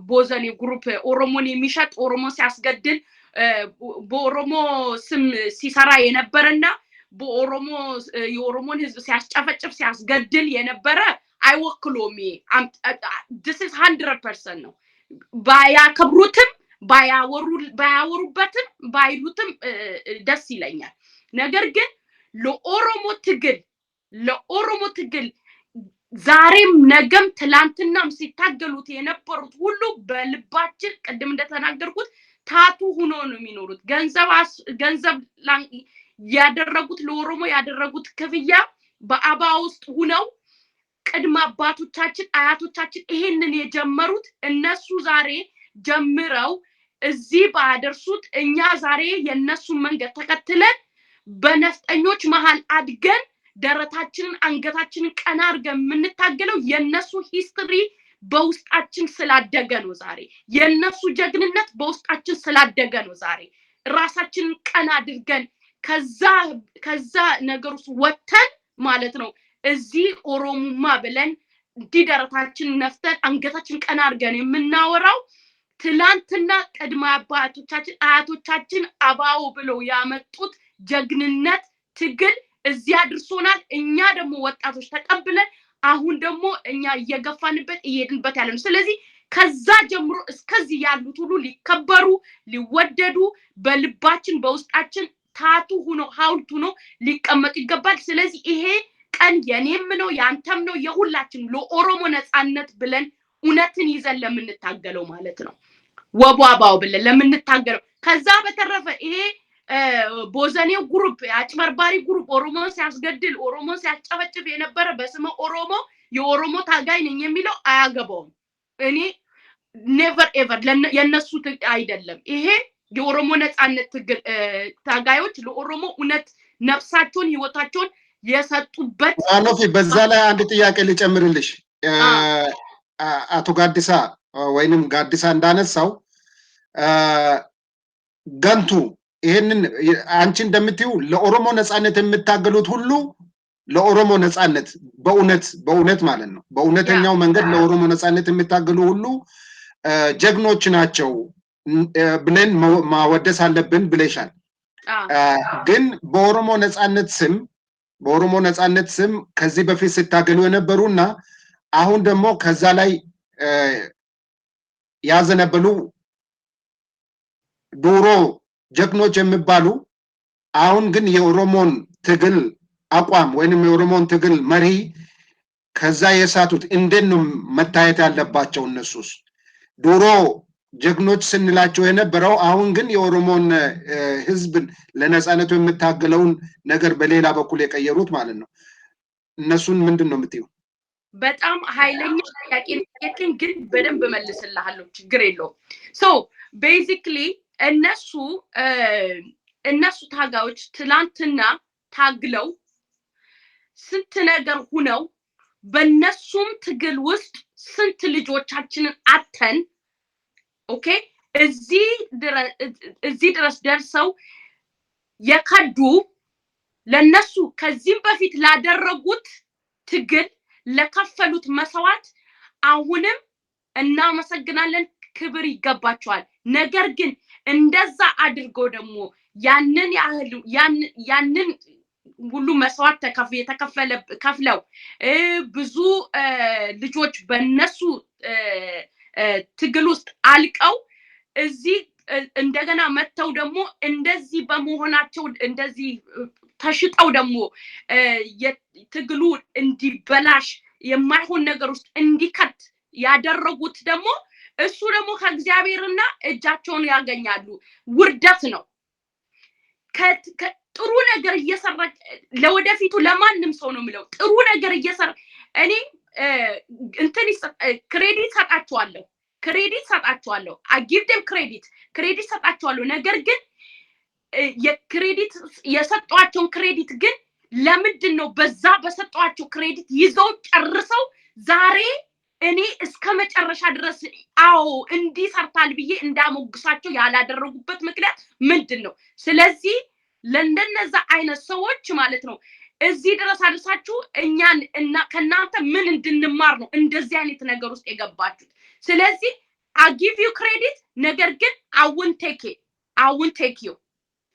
ቦዘኔ group፣ ኦሮሞን የሚሸጥ፣ ኦሮሞን ሲያስገድል፣ በኦሮሞ ስም ሲሰራ የነበረና በኦሮሞ የኦሮሞን ህዝብ ሲያስጨፈጭፍ ሲያስገድል የነበረ አይወክሎም። ይሄ this is 100% ነው። ባያከብሩትም፣ ባያወሩበትም፣ ባይሉትም ደስ ይለኛል። ነገር ግን ለኦሮሞ ትግል ዛሬም ነገም ትላንትናም ሲታገሉት የነበሩት ሁሉ በልባችን ቅድም እንደተናገርኩት tattoo ሁኖ ነው የሚኖሩት። ገንዘብ ያደረጉት፣ ለኦሮሞ ያደረጉት ክፍያ በአባ ውስጥ ሁነው ቅድመ አባቶቻችን አያቶቻችን ይሄንን የጀመሩት፣ እነሱ ዛሬ ጀምረው እዚህ ባያደርሱት እኛ ዛሬ የእነሱን መንገድ ተከትለን በነፍጠኞች መሀል አድገን ደረታችንን አንገታችንን ቀና አድርገን የምንታገለው የእነሱ history በውስጣችን ስላደገ ነው። ዛሬ የእነሱ ጀግንነት በውስጣችን ስላደገ ነው። ዛሬ ራሳችንን ቀና አድርገን ከዛ ነገር ውስጥ ወጥተን ማለት ነው እዚህ ኦሮሙማ ብለን እንዲህ ደረታችንን ነፍተን አንገታችን ቀና አድርገን የምናወራው ትላንትና ቅድመ አባቶቻችን አያቶቻችን አባው ብለው ያመጡት ጀግንነት ትግል እዚህ አድርሶናል። እኛ ደግሞ ወጣቶች ተቀብለን አሁን ደግሞ እኛ እየገፋንበት እየሄድንበት ያለ ነው። ስለዚህ ከዛ ጀምሮ እስከዚህ ያሉት ሁሉ ሊከበሩ፣ ሊወደዱ፣ በልባችን በውስጣችን tattoo ሁኖ ሐውልት ሁኖ ሊቀመጡ ይገባል። ስለዚህ ይሄ ቀን የኔም ነው፣ የአንተም ነው፣ የሁላችን፣ ለኦሮሞ ነፃነት ብለን እውነትን ይዘን ለምንታገለው ማለት ነው። ወቧባው ብለን ለምንታገለው። ከዛ በተረፈ ይሄ ቦዘኔው group፣ አጭበርባሪ group፣ ኦሮሞን ሲያስገድል፣ ኦሮሞን ሲያስጨፈጭፍ የነበረ፣ በስመ ኦሮሞ የኦሮሞ ታጋይ ነኝ የሚለው አያገባውም። እኔ never ever የእነሱ አይደለም። ይሄ የኦሮሞ ነፃነት ትግል ታጋዮች ለኦሮሞ እውነት ነፍሳቸውን ህይወታቸውን የሰጡበት አኖፊ፣ በዛ ላይ አንድ ጥያቄ ልጨምርልሽ። አቶ ጋዲሳ ወይንም ጋዲሳ እንዳነሳው ገንቱ ይሄንን አንቺ እንደምትይው ለኦሮሞ ነፃነት የሚታገሉት ሁሉ ለኦሮሞ ነፃነት በእውነት በእውነት ማለት ነው፣ በእውነተኛው መንገድ ለኦሮሞ ነፃነት የሚታገሉ ሁሉ ጀግኖች ናቸው ብለን ማወደስ አለብን ብለሻል። ግን በኦሮሞ ነጻነት ስም ከዚህ በፊት ሲታገሉ የነበሩ እና አሁን ደግሞ ከዛ ላይ ያዘነበሉ፣ ድሮ ጀግኖች የሚባሉ፣ አሁን ግን የኦሮሞን ትግል አቋም ወይንም የኦሮሞን ትግል መሪ ከዛ የሳቱት እንዴት ነው መታየት ያለባቸው? እነሱስ ድሮ ጀግኖች ስንላቸው የነበረው አሁን ግን የኦሮሞን ሕዝብን ለነፃነቱ የሚታገለውን ነገር በሌላ በኩል የቀየሩት ማለት ነው። እነሱን ምንድን ነው የምትይው? በጣም ኃይለኛ ጥያቄ ጠየቅኝ፣ ግን በደንብ እመልስልሃለሁ። ችግር የለውም። So basically እነሱ ታጋዮች ትላንትና ታግለው ስንት ነገር ሁነው፣ በእነሱም ትግል ውስጥ ስንት ልጆቻችንን አተን፣ okay፣ እዚህ ድረስ ደርሰው የከዱ፣ ለነሱ ከዚህም በፊት ላደረጉት ትግል ለከፈሉት መስዋዕት አሁንም እናመሰግናለን፣ ክብር ይገባቸዋል። ነገር ግን እንደዛ አድርገው ደግሞ ያንን ያህል ያንን ሁሉ መስዋዕት የተከፈለ ከፍለው፣ ብዙ ልጆች በነሱ ትግል ውስጥ አልቀው፣ እዚህ እንደገና መጥተው ደግሞ እንደዚህ በመሆናቸው፣ እንደዚህ ተሽጠው ደግሞ ትግሉ እንዲበላሽ፣ የማይሆን ነገር ውስጥ እንዲከት ያደረጉት ደግሞ እሱ ደግሞ ከእግዚአብሔርና እጃቸውን ያገኛሉ። ውርደት ነው። ጥሩ ነገር እየሰራ፣ ለወደፊቱ ለማንም ሰው ነው የምለው፣ ጥሩ ነገር እየሰራ እኔ እንትን credit ሰጣቸዋለሁ፣ credit ሰጣቸዋለሁ፣ I give them credit፣ credit ሰጣቸዋለሁ። ነገር ግን የ credit የሰጧቸውን credit ግን ለምንድን ነው በዛ በሰጧቸው credit ይዘው ጨርሰው ዛሬ እኔ እስከ መጨረሻ ድረስ አዎ እንዲህ ሰርታል ብዬ እንዳሞግሳቸው ያላደረጉበት ምክንያት ምንድን ነው? ስለዚህ ለእንደነዛ አይነት ሰዎች ማለት ነው፣ እዚህ ድረስ አድርሳችሁ እኛን እና ከእናንተ ምን እንድንማር ነው እንደዚህ አይነት ነገር ውስጥ የገባችሁት? ስለዚህ I give you credit፣ ነገር ግን I won't take you፣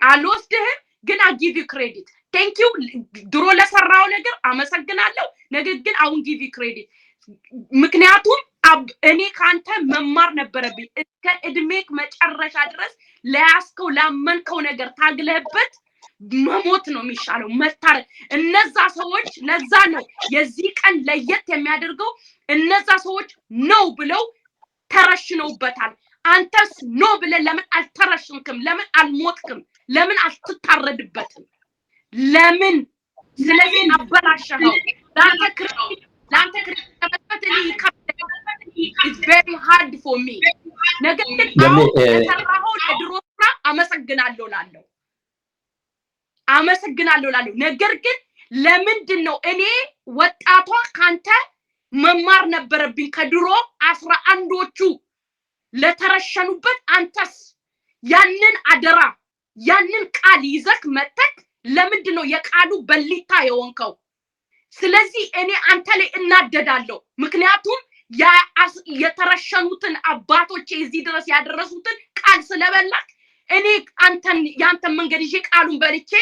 አልወስድህም፣ ግን I give you credit፣ thank you፣ ድሮ ለሰራው ነገር አመሰግናለሁ። ነገር ግን I won't give you credit፣ ምክንያቱም እኔ ከአንተ መማር ነበረብኝ። እስከ እድሜክ መጨረሻ ድረስ ለያዝከው ላመንከው ነገር ታግለህበት መሞት ነው የሚሻለው። መታረድ እነዛ ሰዎች፣ ለዛ ነው የዚህ ቀን ለየት የሚያደርገው። እነዛ ሰዎች no ብለው ተረሽነውበታል። አንተስ no ብለህ ለምን አልተረሽንክም? ለምን አልሞትክም? ለምን አልትታረድበትም? ለምን? ስለዚህ አበላሸኸው። ለአንተ credit ለመስጠት እኔ ይከብደኛል። It's very hard for me። ነገር ግን አሁን ለሰራኸው ለድሮ ስራ አመሰግናለሁ ላለሁ፣ አመሰግናለሁ ላለሁ። ነገር ግን ለምንድን ነው እኔ ወጣቷ ካንተ መማር ነበረብኝ፣ ከድሮ 11ዎቹ ለተረሸኑበት አንተስ ያንን አደራ ያንን ቃል ይዘክ መተክ ለምንድን ነው የቃሉ በሊታ የሆንከው? ስለዚህ እኔ አንተ ላይ እናደዳለሁ። ምክንያቱም የተረሸኑትን አባቶቼ እዚህ ድረስ ያደረሱትን ቃል ስለበላክ እኔ አንተን የአንተን መንገድ ይዤ ቃሉን በልቼ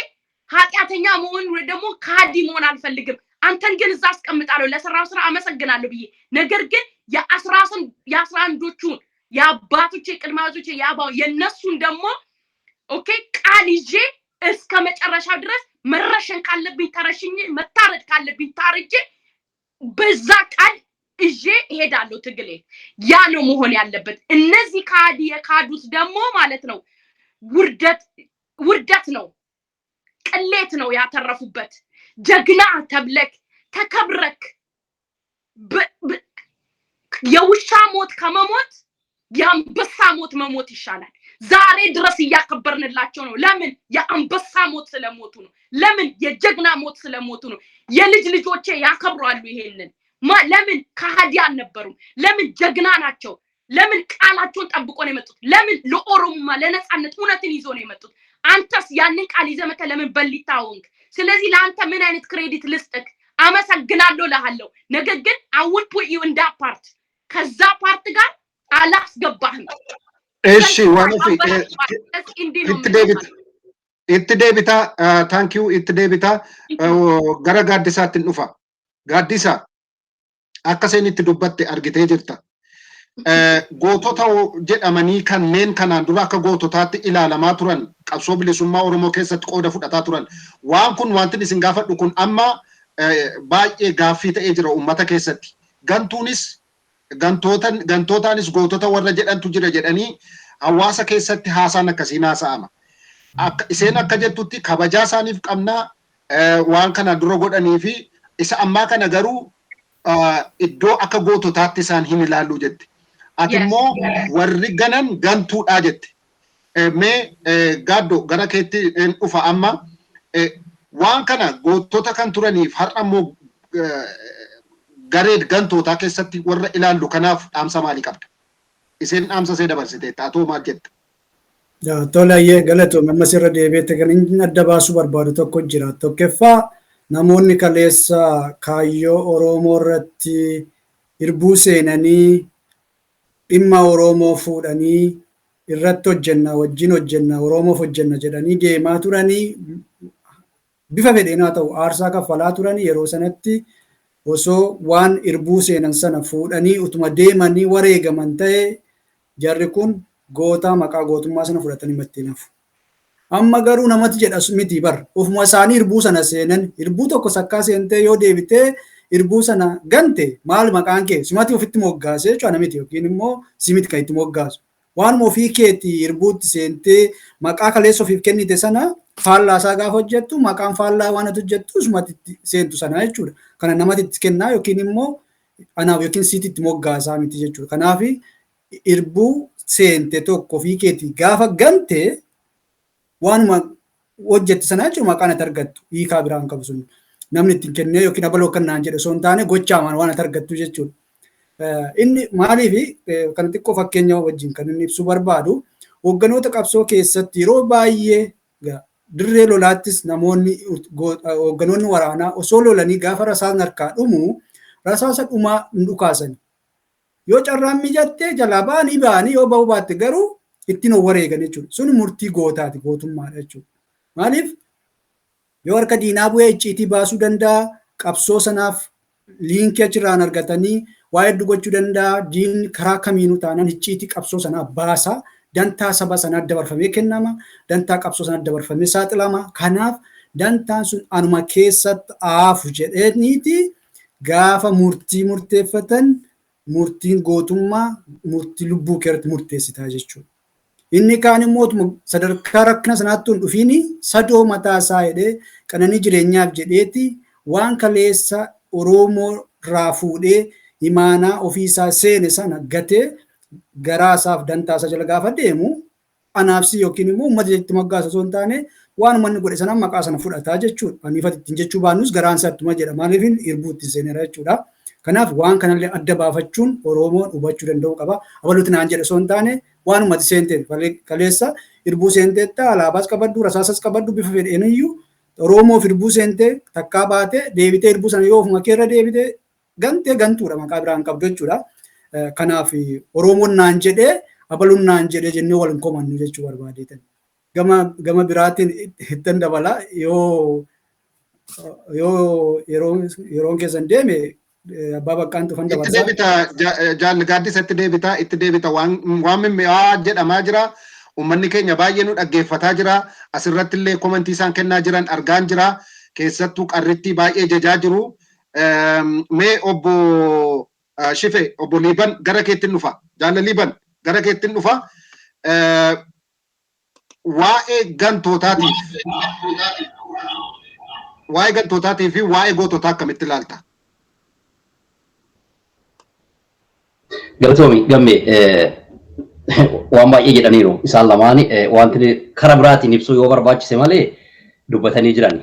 ኃጢአተኛ መሆን ወይ ደግሞ ከሃዲ መሆን አልፈልግም። አንተን ግን እዛ አስቀምጣለሁ፣ ለሰራው ስራ አመሰግናለሁ ብዬ። ነገር ግን የ11ዎቹን የአባቶቼ ቅድመ አያቶቼ የአባው የእነሱን ደግሞ okay ቃል ይዤ እስከ መጨረሻው ድረስ መረሸን ካለብኝ ተረሽኜ፣ መታረድ ካለብኝ ታርጄ፣ በዛ ቃል ይዤ እሄዳለሁ ትግሌ። ያ ነው መሆን ያለበት። እነዚህ ከሃዲ የካዱት ደግሞ ማለት ነው ውርደት፣ ውርደት ነው፣ ቅሌት ነው ያተረፉበት። ጀግና ተብለክ ተከብረክ የውሻ ሞት ከመሞት የአንበሳ ሞት መሞት ይሻላል። ዛሬ ድረስ እያከበርንላቸው ነው። ለምን? የአንበሳ ሞት ስለሞቱ ነው። ለምን? የጀግና ሞት ስለሞቱ ነው። የልጅ ልጆቼ ያከብሯሉ ይሄንን። ለምን? ከሃዲ አልነበሩም። ለምን? ጀግና ናቸው። ለምን? ቃላቸውን ጠብቆ ነው የመጡት። ለምን? ለኦሮሙማ ለነፃነት እውነትን ይዞ ነው የመጡት። አንተስ ያንን ቃል ይዘህ መተህ ለምን በሊታ ሆንክ? ስለዚህ ለአንተ ምን አይነት credit ልስጥክ? አመሰግናለሁ እልሃለሁ። ነገር ግን I won't put you in that part፣ ከዛ part ጋር አላስገባህም። እሺ waan ofii እንዲህ ነው itti deebita. Itti deebita, thank you, itti deebita. Gara Gaaddisaatti hin dhufa. Gaaddisa, akka isheen itti dubbatte argitee jirta. Gootota jedhamanii kanneen kanaan dura akka goototaatti ilaalamaa turan, qabsoo bilisummaa Oromoo keessatti qooda fudhataa turan. Waan kun, wanti isin gaafadhu kun amma baay'ee gaaffii ta'ee jira uummata keessatti. Gantuunis gantootaanis gootota warra jedhantu jira jedhanii hawaasa keessatti haasaan akkasiin haasa'ama. Akka isheen akka jettutti kabajaa isaaniif qabnaa, waan kana dura godhanii fi isa ammaa kana garuu iddoo akka goototaatti isaan hin ilaallu jette. Ati immoo warri ganan gantuudhaa jette. Mee Gaaddoo, gara keetti dhufa amma. Waan kana gootota kan turaniif har'a immoo garee gantootaa keessatti warra ilaallu kanaaf dhaamsa maalii qabda? Isheen dhaamsa ishee dabarsiteetta. Atoo maal jetta? Tolayyee, galatoome. Ammas irra deebi'etti kan inni adda baasuu barbaadu tokko jira. Tokkoffaa, namoonni kaleessa kaayyoo Oromoo irratti hirbuu seenanii, dhimma Oromoo fuudhanii irratti hojjenna, wajjin hojjenna, Oromoof hojjenna jedhanii deemaa turanii, bifa fedheen haa ta'u aarsaa kaffalaa turanii, yeroo sanatti osoo waan hirbuu seenan sana fuudhanii utuma deemanii wareegaman ta'e, jarri kun goota maqaa gootummaa sana fudhatanii mattiin hafu. Amma garuu namatti jedha miti bar, ofuma isaanii hirbuu sana seenan. Hirbuu tokko sakkaa seentee yoo deebitee hirbuu sana gante, maal maqaan kee? Simati ofitti moggaasee jechuudha miti, yookiin immoo simiti kan itti moggaasu. Waanuma ofii keetii hirbuutti seentee maqaa kaleessa ofiif kennite sana faallaa isaa gaafa hojjettu, maqaan faallaa waan ati hojjettu sumatti itti seentu sana jechuudha. Kana namatti itti kennaa yookiin immoo anaaf yookiin siiti itti moggaasaa miti jechuudha. Kanaaf hirbuu seente tokko ofii keetii gaafa gante, waanuma hojjette sana jechuudha maqaan ati argattu, hiikaa biraan qabu sun. Namni ittiin kennee yookiin abaloo kan naan jedhe osoo hin taane, gochaamaan waan ati argattu jechuudha. Inni maaliif kana xiqqoo fakkeenya wajjin kan inni ibsuu barbaadu, hoogganoota qabsoo keessatti yeroo baay'ee dirree lolaattis namoonni, hoogganoonni waraanaa osoo lolanii gaafa rasaasni harkaa dhumu, rasaasa dhumaa hin dhukaasan. Yoo carraan mijattee jalaa ba'anii ba'anii, yoo ba'uu baatte garuu ittiin of wareegan jechuudha. Sun murtii gootaati, gootummaadha jechuudha. Maaliif, yoo harka diinaa bu'ee icciitii baasuu danda'a, qabsoo sanaaf liinkii achirraan argatanii waa hedduu gochuu danda'a. Diinni karaa kamiinuu taanaan icciitii qabsoo sanaa baasa. Dantaa saba sanaa dabarfamee kennama. Dantaa qabsoo sanaa dabarfamee saaxilama. Kanaaf dantaan sun anuma keessatti aafu jedhaniiti gaafa murtii murteeffatan, murtiin gootummaa murtii lubbuu keerratti murteessitaa jechuudha. Inni kaan immoo sadarkaa rakkina sanaatti hin dhufiini sadoo mataa isaa jedhee, qananii jireenyaaf jedheeti waan kaleessa Oromoo irraa fuudhee imaanaa ofiisaa seene sana gatee garaa isaaf dantaa isaa jala gaafa deemu, anaafsi yookiin immoo uummata itti moggaasa osoo hin taane, waan uummanni godhe sana maqaa sana fudhataa jechuudha. Aniifati ittiin jechuu baannus garaan isaa ittuma jedha. Maaliif, hirbuu ittiin seeneera jechuudha. Kanaaf waan kanallee adda baafachuun Oromoon hubachuu danda'uu qaba. Abaluuti naan jedhe osoo hin taane, waan uummati seenteen kaleessa hirbuu seenteetta, alaabaas qabaddu, rasaasas qabaddu, bifa fedheen iyyuu Oromoof hirbuu seentee takkaa baatee deebitee hirbuu sana yoo ofuma keerra deebitee gantee, gantuudha, maqaa biraan qabdu jechuudha. Kanaaf Oromoon naan jedhee, abaluun naan jedhee jennee wal hin komannu jechuu barbaadeetan. Gama biraatiin ittan dabala, yoo yeroon keessan deeme abbaa baqqaan tufan Itti dabarsaa. deebita, jaalli Gaaddisa, itti deebita, itti deebita. Waan mimmi'aa jedhamaa jira. Uummanni keenya baay'ee nu dhaggeeffataa jira. Asirratti illee komantii isaan kennaa jiran argaan jira. Keessattuu qarrittii baay'ee jajaa jiru. Mee obbo Shife, obbo Liiban, gara keettiin dhufa. Jaalla Liiban, gara keettiin dhufa. Waa'ee gantootaatiif fi waa'ee goototaa akkamitti ilaalta? Galatoomi Gamme, waan baay'ee jedhaniiru isaan lamaan. Wanti karaa biraatiin ibsuu yoo barbaachise malee dubbatanii jiran.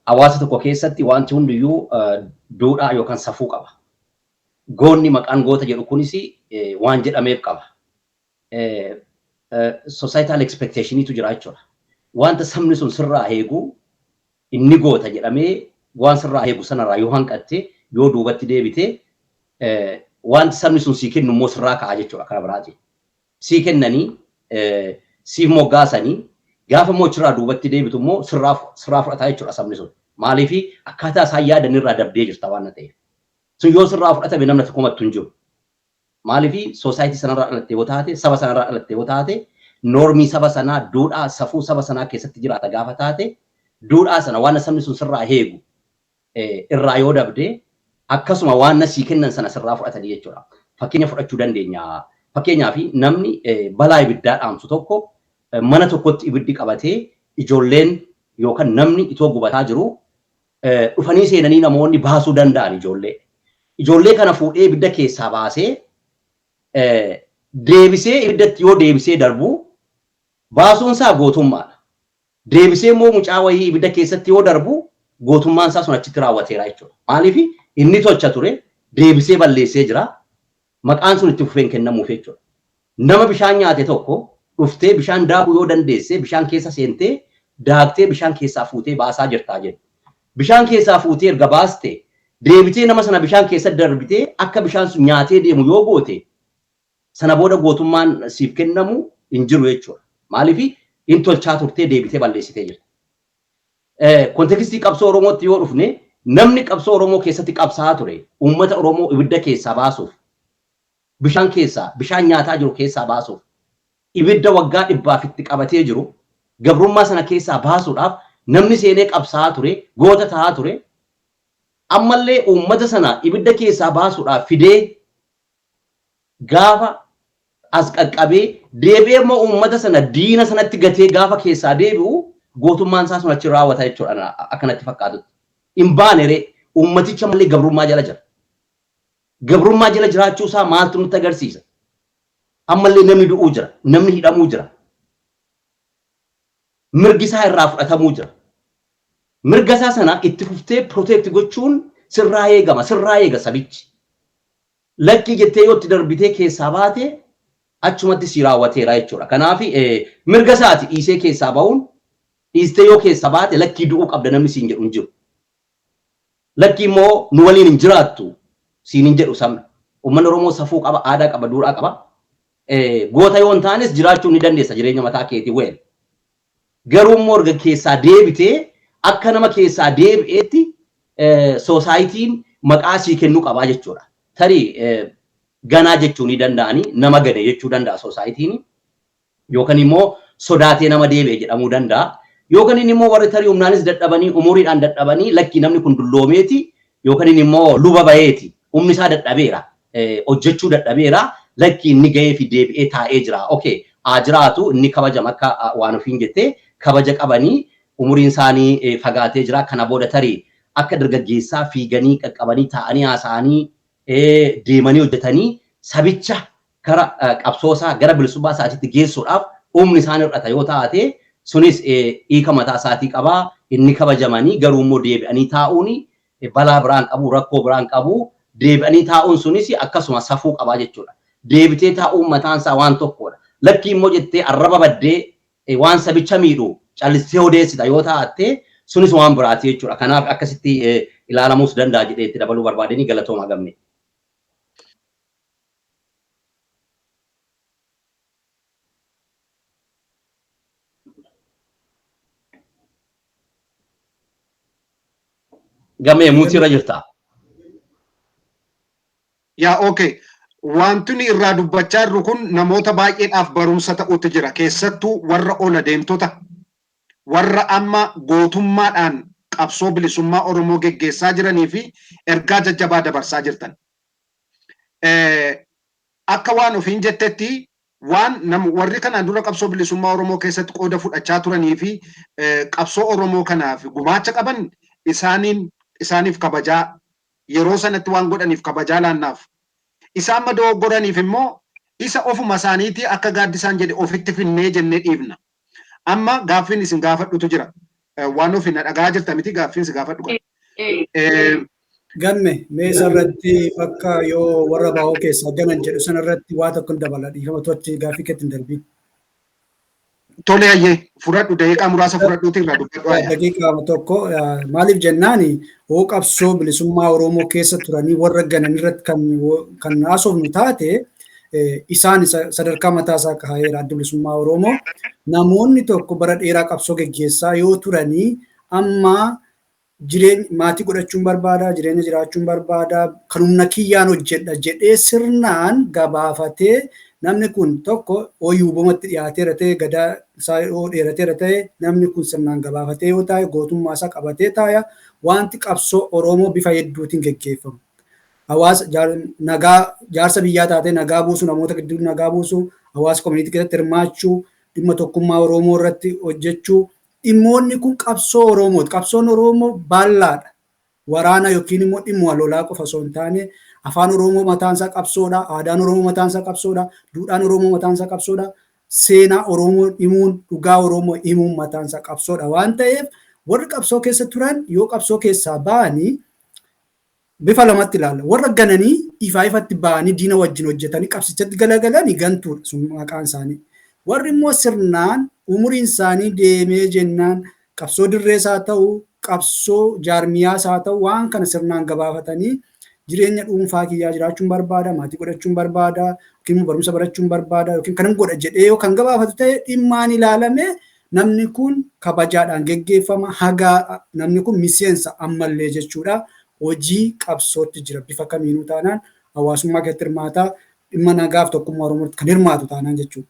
Hawaasa tokko keessatti wanti hundiyyuu duudhaa yookaan safuu qaba. Goonni, maqaan goota jedhu kunis waan jedhameef qaba. Societal expectationiitu jira jechuudha. Wanta sabni sun sirraa eegu, inni goota jedhamee waan sirraa eegu sanarraa yoo hanqatte, yoo duubatti deebite Wanti sabni sun sii kennu immoo sirraa ka'a jechuudha karaa biraatiin. Sii kennanii, siif moggaasanii, gaafa immoo achirraa duubatti deebitu immoo sirraa fudhataa jechuudha sabni sun. Maaliif akkaataa isaan yaadan irraa dabdee jirta waan ta'eef. Sun yoo sirraa fudhatame namni tokko mattu hin jiru. Maaliif society sanarraa dhalatte yoo taate, saba sanarraa dhalatte yoo taate, normii saba sanaa, duudhaa, safuu saba sanaa keessatti jiraata gaafa taate, duudhaa sana waan sabni sun sirraa eegu irraa yoo dabde, akkasuma waan sii kennan sana sirraa fudhatanii jechuudha. Fakkeenya fudhachuu dandeenya. Fakkeenyaaf, namni balaa ibiddaa dhaamsu tokko mana tokkotti ibiddi qabatee, ijoolleen yookaan namni itoo gubataa jiru, dhufanii seenanii namoonni baasuu danda'an ijoollee. Ijoollee kana fuudhee ibidda keessaa baasee deebisee ibiddatti yoo deebisee darbu, baasuun isaa gootummaadha. Deebisee immoo mucaa wayii ibidda keessatti yoo darbu, gootummaan isaa sun achitti raawwateera jechuudha. Maaliif inni tolcha ture deebisee balleessee jira. Maqaan sun itti fufeen kennamuuf jechuudha. Nama bishaan nyaate tokko dhuftee bishaan daakuu yoo dandeesse, bishaan keessa seentee daaktee bishaan keessaa fuutee baasaa jirtaa jedhu. Bishaan keessaa fuutee erga baaste, deebitee nama sana bishaan keessa darbitee akka bishaan sun nyaatee deemu yoo goote, sana booda gootummaan siif kennamu hin jiru jechuudha. Maaliif hin tolchaa turtee deebitee balleessitee jirta. Contextii qabsoo Oromootti yoo dhufne, namni qabsoo Oromoo keessatti qabsaa'aa ture uummata Oromoo ibidda keessaa baasuuf, bishaan keessaa, bishaan nyaataa jiru keessaa baasuuf, ibidda waggaa 100f itti qabatee jiru, gabrummaa sana keessaa baasuudhaaf namni seenee qabsaa'aa ture, goota ta'aa ture, ammallee uummata sana ibidda keessaa baasuudhaaf fidee gaafa as qaqqabee, deebi'ee immoo uummata sana diina sanatti gatee gaafa keessaa deebi'u, gootummaan isaa sun achi raawwata jechuudha akkanatti fakkaatutti. Hin baane ree, uummaticha malee gabrummaa jala jira. Gabrummaa jala jiraachuu isaa maaltu nutti agarsiisa? Ammallee namni du'uu jira, namni hidhamuu jira. Mirgi isaa irraa fudhatamuu jira. Mirga isaa sana itti fuftee protect gochuun sirraa eegama, sirraa eega sabichi. Lakkii jettee yoo itti darbitee keessaa baate, achumatti si raawwateera jechuudha. Kanaaf mirga isaati dhiisee keessaa bahuun. Dhiistee yoo keessa baate, lakkii du'uu qabda namni siin jedhu hin jiru. Lakkii immoo nu waliin hin jiraattu siin hin jedhu sabni. Uummanni Oromoo safuu qaba, aadaa qaba, duudhaa qaba. Goota yoo hin taanes jiraachuu ni dandeessa jireenya mataa keetii weel. Garuu immoo erga keessaa deebitee, akka nama keessaa deebi'eetti societyn maqaa sii kennuu qabaa jechuudha. Tarii ganaa jechuu ni danda'anii, nama gane jechuu danda'a societyn. Yookaan immoo sodaatee nama deebi'e jedhamuu danda'a. Yookaan immoo warri tarii humnaanis dadhabanii, umuriidhaan dadhabanii, lakkii namni kun dulloomeeti yookaan immoo luba baheeti, humni isaa dadhabeera, hojjechuu dadhabeera, lakkii inni gahee fi deebi'ee taa'ee jira. Okay, haa jiraatu, inni kabajama akka waan ofiin jettee kabaja qabanii, umuriin isaanii fagaatee jira. Kana booda tarii akka dargaggeessaa fiiganii qaqqabanii taa'anii haasa'anii deemanii hojjetanii sabicha gara qabsoosaa, gara bilisummaa isaatiitti geessuudhaaf humni isaan hir'ata yoo taate, sunis hiika mataa isaatii qabaa, inni kabajamanii. Garuu immoo deebi'anii taa'uun balaa biraan qabu, rakkoo biraan qabu. Deebi'anii taa'uun sunis akkasuma safuu qabaa jechuudha. Deebitee taa'uun mataan isaa waan tokkodha. Lakkii immoo jettee arraba baddee waan sabicha miidhu callistee odeessita yoo taate, sunis waan biraati jechuudha. Kanaaf akkasitti ilaalamuus danda'a jedhee itti dabaluu barbaadanii. Galatooma, Gamme. Gamee, mute irra jirta. Yaa, okay. Wanti nuyi irraa dubbachaa jirru kun namoota baay'eedhaaf barumsa ta'utti jira. Keessattuu warra ola deemtota, warra amma gootummaadhaan qabsoo bilisummaa Oromoo geggeessaa jiranii fi ergaa jajjabaa dabarsaa jirtan. Akka waan ofiin jettetti, waan nam warri kanaan dura qabsoo bilisummaa Oromoo keessatti qooda fudhachaa turanii fi qabsoo Oromoo kanaaf gumaacha qaban, isaaniin isaaniif kabajaa, yeroo sanatti waan godhaniif kabajaa laannaaf. Isaan amma dogoggoraniif immoo isa ofuma isaaniitii akka Gaaddisaan jedhe ofitti finnee jennee dhiifna. Amma gaaffiin isin gaafadhutu jira. Waan ofi na dhagaa jirta miti, gaaffiin si gaafadhu kana. Gamme, mee isarratti bakka yoo warra baa'oo keessaa ganan jedhu sanarratti waa tokko dabala, dhiifama, tochi gaaffii keetti hin darbiin. Tole, hayyee, fudhadhu, daqiiqaa muraasa fudhadhuuti irraa dubbadhu. Daqiiqaa tokko. Maaliif jennaani, hoo qabsoo bilisummaa Oromoo keessa turanii warra ganan irratti kan haasofnu taate, isaan sadarkaa mataa isaa kaa'eera Adda Bilisummaa Oromoo. Namoonni tokko bara dheeraa qabsoo geggeessaa yoo turanii, amma jireenya maatii godhachuun barbaada, jireenya jiraachuun barbaada, kan humna kiyyaan hojjedha jedhee sirnaan gabaafatee, namni kun tokko ooyuubamatti dhiyaateera ta'e, gadaa isaa yoo dheerateera ta'e, namni kun sirnaan gabaafatee yoo taa'e, gootummaa isaa qabatee taaya. Wanti qabsoo Oromoo bifa hedduutiin geggeeffamu. Hawaasa nagaa, jaarsa biyyaa taatee nagaa buusu, namoota gidduu nagaa buusu, hawaasa community keessatti hirmaachuu, dhimma tokkummaa Oromoo irratti hojjechuu, dhimmoonni kun qabsoo Oromooti. Qabsoon Oromoo bal'aadha. Waraana yookiin immoo dhimma lolaa qofa osoo hin taane, afaan Oromoo mataan isaa qabsoodha. Aadaan Oromoo mataan isaa qabsoodha. Duudhaan Oromoo mataan isaa qabsoodha. Seenaa Oromoo himuun, dhugaa Oromoo himuun mataan isaa qabsoodha waan ta'eef, warri qabsoo keessa turan yoo qabsoo keessaa ba'anii bifa lamatti ilaalla. Warra gananii ifaa ifatti ba'anii diina wajjin hojjetanii qabsichatti galagalanii gantuudha sun maqaan isaanii. Warri immoo sirnaan umuriin isaanii deemee jennaan qabsoo dirrees haa ta'u, qabsoo jaarmiyaas haa ta'u, waan kana sirnaan gabaafatanii, jireenya dhuunfaa kiyyaa jiraachuun barbaada, maatii godhachuun barbaada, yookiin immoo barumsa barachuun barbaada, yookiin kanan godha jedhee yoo kan gabaafatu ta'e, dhimmaan ilaalame namni kun kabajaadhaan geggeeffama. Hagaa namni kun miseensa ammallee jechuudha. Hojii qabsootti jira bifa kamiinuu taanaan, hawaasummaa keessatti hirmaataa, dhimma nagaaf tokkummaa Oromootti kan hirmaatu taanaan jechuudha.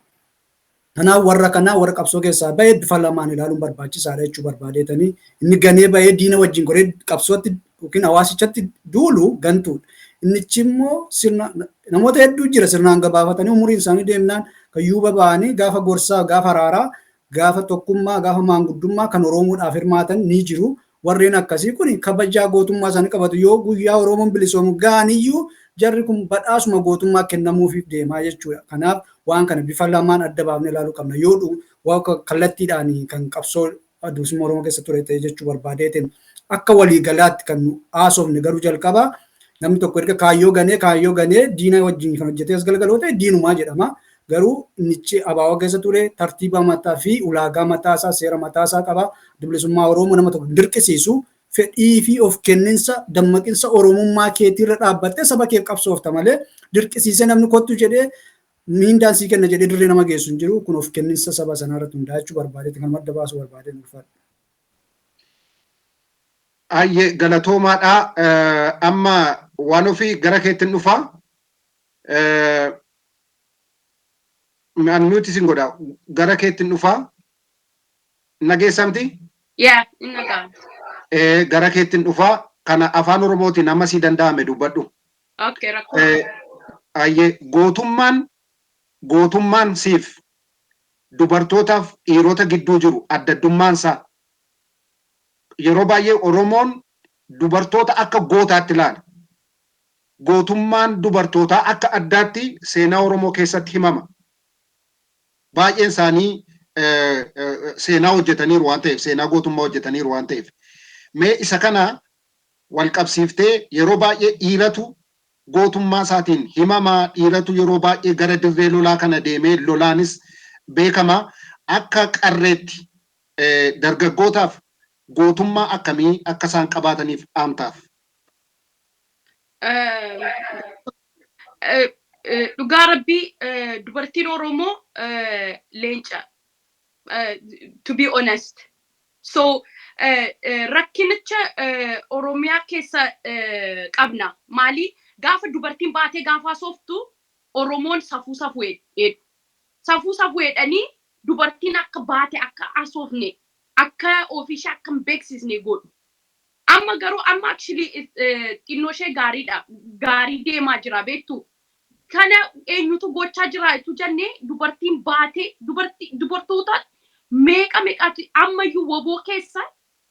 Kanaaf warra kanaa, warra qabsoo keessaa bahee, bifa lamaan ilaaluun barbaachisaadha jechuu barbaadeetanii. Inni ganee bahee diina wajjin godhee qabsootti yookiin hawaasichatti duulu gantuudha. Innichi immoo sirna namoota hedduu jira, sirnaan gabaafatanii umuriin isaanii deemnaan kan yuuba ba'anii gaafa gorsaa, gaafa araaraa, gaafa tokkummaa, gaafa maanguddummaa kan Oromoodhaaf hirmaatan ni jiru. Warreen akkasii kun kabajaa gootummaa isaanii qabatu. Yoo guyyaa Oromoon bilisoomu ga'aniyyuu, jarri kun badhaasuma gootummaa kennamuufiif deemaa jechuudha. Kanaaf waan kana bifa lamaan adda baafnee ilaaluu qabna. Yoo kallattiidhaan kan qabsoo bilisummaa Oromoo keessa ture ta'e jechuu barbaadeetiin, akka waliigalaatti kan nu haasofne garuu jalqaba namni tokko erga kaayyoo ganee diina wajjin kan hojjetee as galgaloo ta'e diinumaa jedhama. Garuu innichi abaaboo keessa ture tartiiba mataa fi ulaagaa mataasaa, seera mataasaa qaba. Bilisummaa Oromoo nama tokko dirqisiisu, fedhii fi of kenninsa dammaqinsa Oromummaa keetiirra dhaabbattee saba keef qabsoofta malee, dirqisiisee namni kottu jedhee miindaan sii kenna jedhee dirree nama geessu hin jiru. Kun of kenninsa saba sanaa irratti hundaa'achuu barbaadeeti, kan madda baasuu barbaadeen ulfaadha. Ayyee, galatoomaadha. Amma waan ofii gara keettiin dhufa. Nuti isin godha, gara keettiin dhufa. Nageessamti? Yaa, inni nagaa. Gara keettiin dhufa. Kana afaan Oromootiin amma sii danda'ame dubbadhu. Okay, rakkoo. Ayyee, gootummaan siif dubartootaaf dhiirota gidduu jiru adda addummaansaa, yeroo baay'ee Oromoon dubartoota akka gootaatti ilaala. Gootummaan dubartootaa akka addaatti seenaa Oromoo keessatti himama. Baay'een isaanii seenaa hojjetaniiru waan ta'eef, seenaa gootummaa hojjetaniiru waan ta'eef. Mee isa kana wal qabsiiftee, yeroo baay'ee dhiiratu gootummaa isaatiin himamaa, dhiiratu yeroo baay'ee gara dirree lolaa kana deemee lolaanis beekama. Akka qarreetti dargaggootaaf gootummaa akkamii akka isaan qabaataniif dhaamtaaf? Dhugaa rabbii, dubartiin Oromoo leenca, to be honest. So rakkinicha Oromiyaa keessa qabna. Maali? Gaafa dubartiin baatee gaafa sooftu, Oromoon safuu safuu jedhu. Safuu safuu jedhanii dubartiin akka baate akka haasofne, akka ofiishee akka hin beeksisne godhu. Amma garuu amma actually xinnoo ishee gaariidha. Gaarii deemaa jira, beektu. Kana eenyutu gochaa jira itu jennee, dubartiin baatee dubartii dubartoota meeqa meeqaatu ammayyuu WBO keessa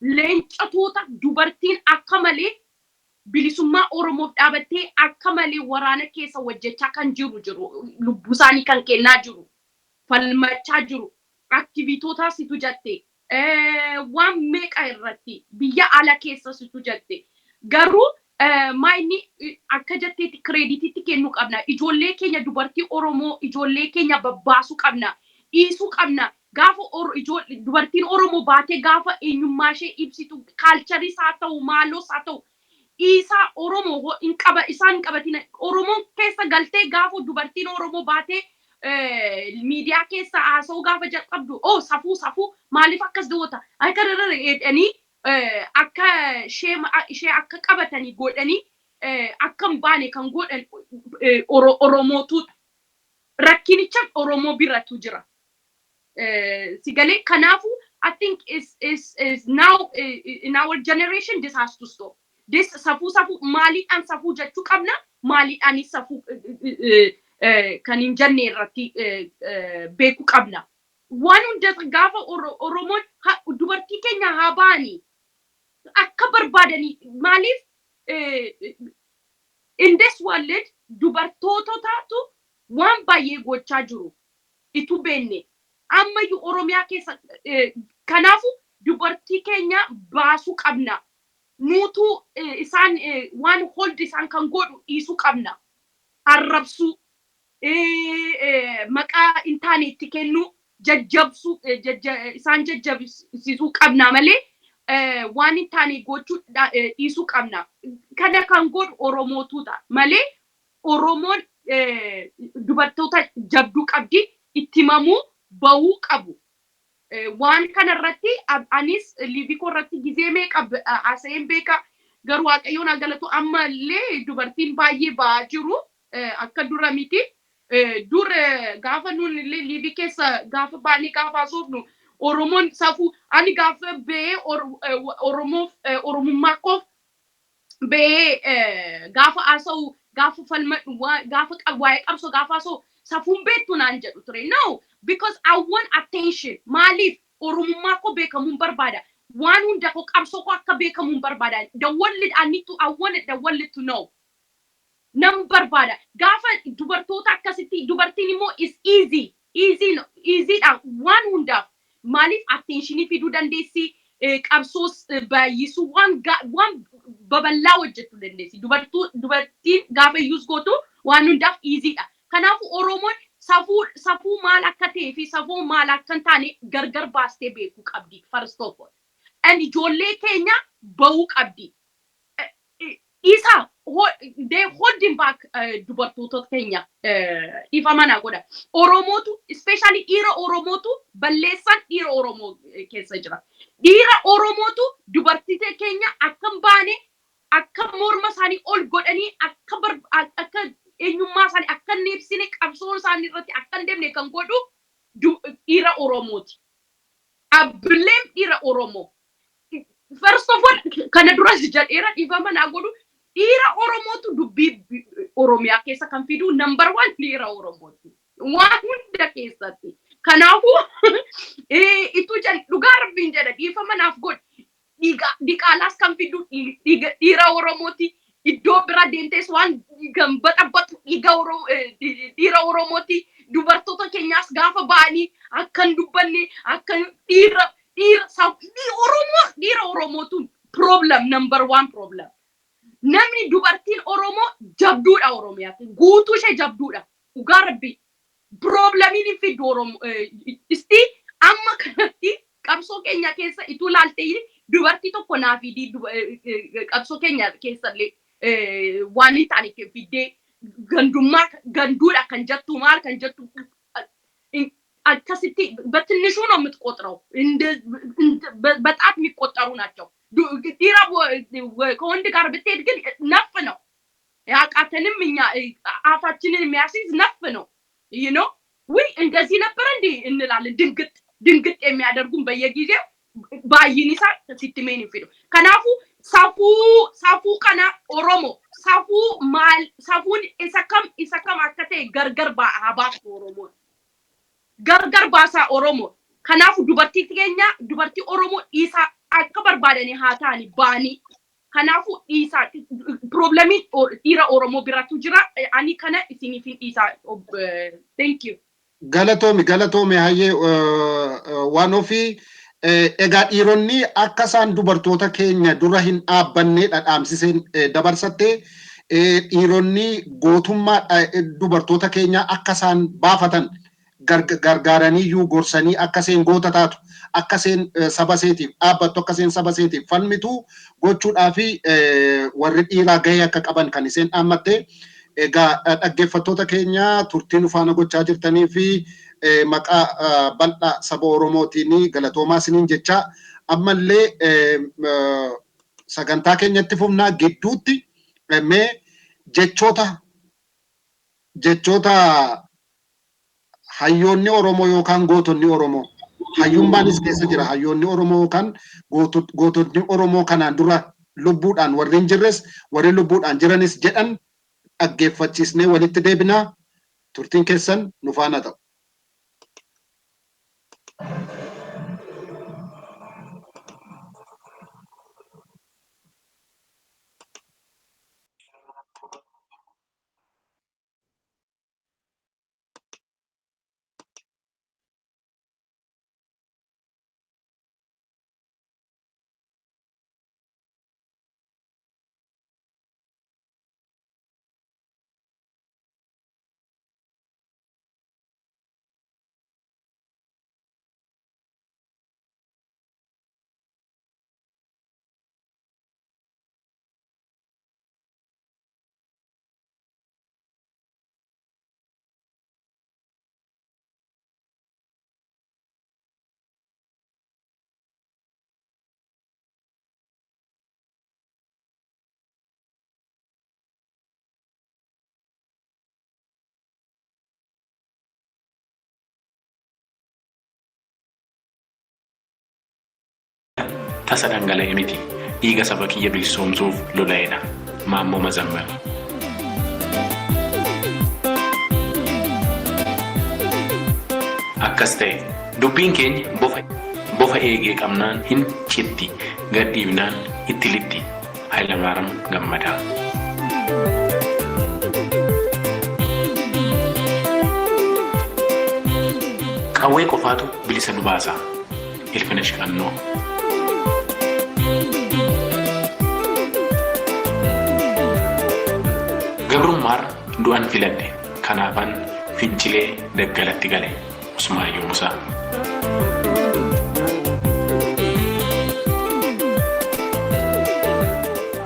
leencatoota dubartiin akka malee bilisummaa Oromoof dhaabattee akka malee waraana keessa hojjechaa kan jiru, lubbuu isaanii kan kennaa jiru, falmachaa jiru, aktiviitootaa situ jette, waan meeqa irratti biyya ala keessa situ jette. Garuu maayini, akka jetteetti creditiitti kennuu qabna. Ijoollee keenya, dubartii Oromoo, ijoollee keenya babbaasuu qabna, dhiisuu qabna. Gaafa dubartiin Oromoo baatee gaafa eenyummaa ishee ibsitu, culture haa ta'u, maaloos haa ta'u, dhiisaa, Oromoo hin qaba isaan hin qabatin. Oromoon keessa galtee gaafa dubartiin Oromoo baatee miidiyaa keessa haasa'uu gaafa jalqabdu, "Oh, safuu, safuu, maaliif akkas goota?" akka jedhanii akka ishee akka qabatanii godhanii akka hin baane kan godhan Oromootu, rakkinicha Oromoo biratu jira. Sigalee kanaafu I think is now in our generation this has to stop. This safuu, safuu maaliidhaan safuu jechuu qabna, maaliidhaanis safuu kan hin jenne irratti beekuu qabna. Waan hunda gaafa Oromoon dubartii keenya haa ba'anii akka barbaadanii. Maaliif in this world dubartootatu waan baay'ee gochaa jiru itu beenne ammayyuu Oromiyaa keessa. Kanaafu dubartii keenya baasuu qabna. Nuutu isaan waan hold isaan kan godhu dhiisuu qabna. Arrabsuu, maqaa hin taane itti kennuu, jajjabsuu, isaan jajjabsiisuu qabna malee waan hin taane gochuu dhiisuu qabna. Kana kan godhu Oromootu ta'a malee Oromoon dubartoota jabduu qabdi, itti himamuu bahuu qabu. Waan kanarratti anis live koo irratti gizee meeqa haasa'een beeka. Garuu Waaqayyoon haa galatu, ammallee dubartiin baay'ee ba'aa jiru, akka dura miti. Dur gaafa nuun illee live keessa gaafa baanee gaafa haasofnu, Oromoon safuu, ani gaafa ba'ee Oromoof Oromummaa koof ba'ee gaafa haasa'u, gaafa falmadhu, gaafa waa'ee qabsoo gaafa haasa'u, "Safuun beektu" naan jedhu ture. No, because I want attention. Maaliif? Oromummaa koo beekamuun barbaada. Waan hunda koo, qabsoo koo akka beekamuun barbaada. The world I need to I want the world to know. Nan barbaada. Gaafa dubartoota akkasitti, dubartiin immoo is easy. Easy, easyidha waan hundaaf. Maaliif? Attentionii fiduu dandeessi. Qabsoos baay'isuu, waan babal'aa hojjechuu dandeessi. Dubartiin gaafa use gootu waan hundaaf easyidha. Kanaafuu Oromoon safuu, safuu maal akka ta'ee fi safuu maal akka hin taane gargar baastee beekuu qabdi, first of all. And ijoollee keenya bahuu qabdi. Isa they holding back dubartoota keenya, dhiifama naa godha. Oromootu, especially dhiira Oromootu balleessaan dhiira Oromoo keessa jira. Dhiira Oromootu dubartii keenya akka hin baane, akka morma isaanii ol godhanii, akka eenyummaa isaanii akka hin ibsine, qabsoo isaanii irratti akka hin deemne kan godhu dhiira Oromooti. Abbileen dhiira Oromoo. First of all, kana duras jedheera, dhiifama naa godhu, dhiira Oromootu dubbii Oromiyaa keessa kan fidu number one dhiira Oromooti. Waan hunda keessatti. Kanaafuu ituu dhugaa Rabbiin jedha, dhiifama naaf godhi. Diqaalaas kan fidu dhiira Oromooti. Iddoo bira deemtees waan kan baxabbatu dhiiga dhiira Oromooti. Dubartoota keenyaas gaafa ba'anii akka hin dubbanne, akka dhiira Oromoo, dhiira Oromootu problem, number one problem. Namni dubartiin Oromoo jabduudha Oromiyaatti. Guutuu ishee jabduudha. Dhugaa Rabbi. Problemiin hin fiddu Oromoo. Isti amma kanatti qabsoo keenya keessa ituu laaltee dubartii tokko naa fidii, qabsoo keenya keessa illee waan hin taane fiddee gandummaa ganduudha kan jettu, maal kan jettu akkasitti በትንሹ ነው የምትቆጥረው። በጣት የሚቆጠሩ ናቸው። dhiira ከወንድ ጋር ብትሄድ ግን ነፍ ነው። ያቃተንም እኛ አፋችንን የሚያስይዝ ነፍ ነው። ውይ እንደዚህ ነበረ እንዴ እንላለን። ድንግጥ ድንግጥ የሚያደርጉን በየጊዜው baay'een isaa sitti hin fidu. Kanaafuu safuu, safuu kana Oromoo, safuu maal, safuun isa kam, isa kam akka ta'e gargar haa baasu Oromoon. Gargar baasaa Oromoo. Kanaafuu dubartii keenya, dubartii Oromoo dhiisaa, akka barbaadanii haa ta'ani baanii. Kanaafuu dhiisaa, problemiin dhiira Oromoo biratu jira. Ani kana isiniif hin dhiisaa. Thank you. Galatoomi, galatoomi. Hayyee, waan ofii. Egaa dhiironni akka isaan dubartoota keenya dura hin dhaabbanne dhadhaamsiseen dabarsattee, dhiironni gootummaa dubartoota keenya akka isaan baafatan Gargaaranii iyyuu gorsanii akka isheen goota taatu, akka isheen saba isheetiif dhaabbattu, akka isheen saba isheetiif falmitu gochuudhaa fi warri dhiiraa gahee akka qaban kan isheen dhaammatte. Egaa dhaggeeffattoota keenya, turtii nu faana gochaa jirtanii fi maqaa bal'aa saba Oromootiin galatoomaa isiniin jecha, ammallee sagantaa keenyatti fufnaa. Gidduutti mee jechoota hayyoonni Oromoo yookaan gootonni Oromoo, hayyummaanis keessa jira, hayyoonni Oromoo yookaan gootonni Oromoo kanaan dura lubbuudhaan warri hin jirres, warri lubbuudhaan jiranis jedhan dhaggeeffachiisnee walitti deebinaa. Turtiin keessan nu faana ta'u. Tasa dhangala'e miti, dhiiga saba kiyya bilisoomsuuf lola'edha. Maammoo Mazammar. Akkas ta'e dubbiin keenya bofa eegee qabnaan hin citti, gad dhiibnaan itti lixxi. Hayilamaariyaam Gammadaa. Qawwee qofaatu bilisa nu baasa. Ilfinesh Qannoo. Gabrummaarra du'an filadhe, kanaafan fincilee daggalatti gale. Usmaayyoo Musaa.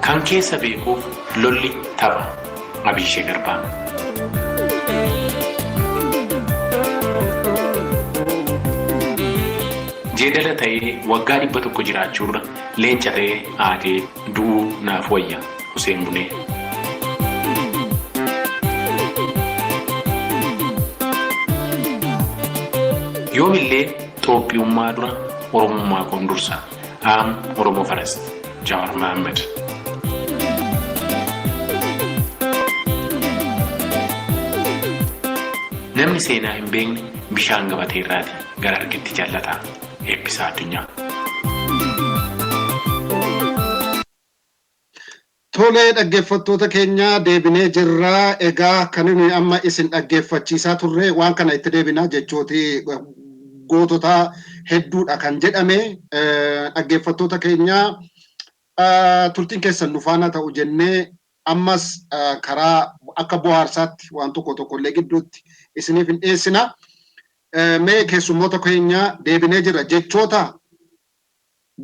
Kan keessa beekuuf lolli tapha. Abishee Garbaa. Jeedala ta'ee waggaa 100 jiraachuurra leenca ta'ee aadee du'uu naaf wayya. Huseen Bunee. Yoomillee Xoophiyummaa dura Oromummaa koon dursa. Am Oromo first. Jawar Mohammed. Namni seenaa hin beekne bishaan gabatee irraati gara argetti jallata. Eebbisaa Addunyaa. Tolee, dhaggeeffattoota keenya, deebinee jirra. Egaa kan nuyi amma isin dhaggeeffachiisaa turre, waan kana itti deebinaa, jechooti gootota hedduudha kan jedhame. Dhaggeeffattoota keenya, turtiin keessan nu faana ta'u jennee, ammas karaa akka bohaarsaatti waan tokko tokko illee gidduutti isiniif hin dhiyeessina. Mee keessummoota keenya, deebinee jira. Jechoota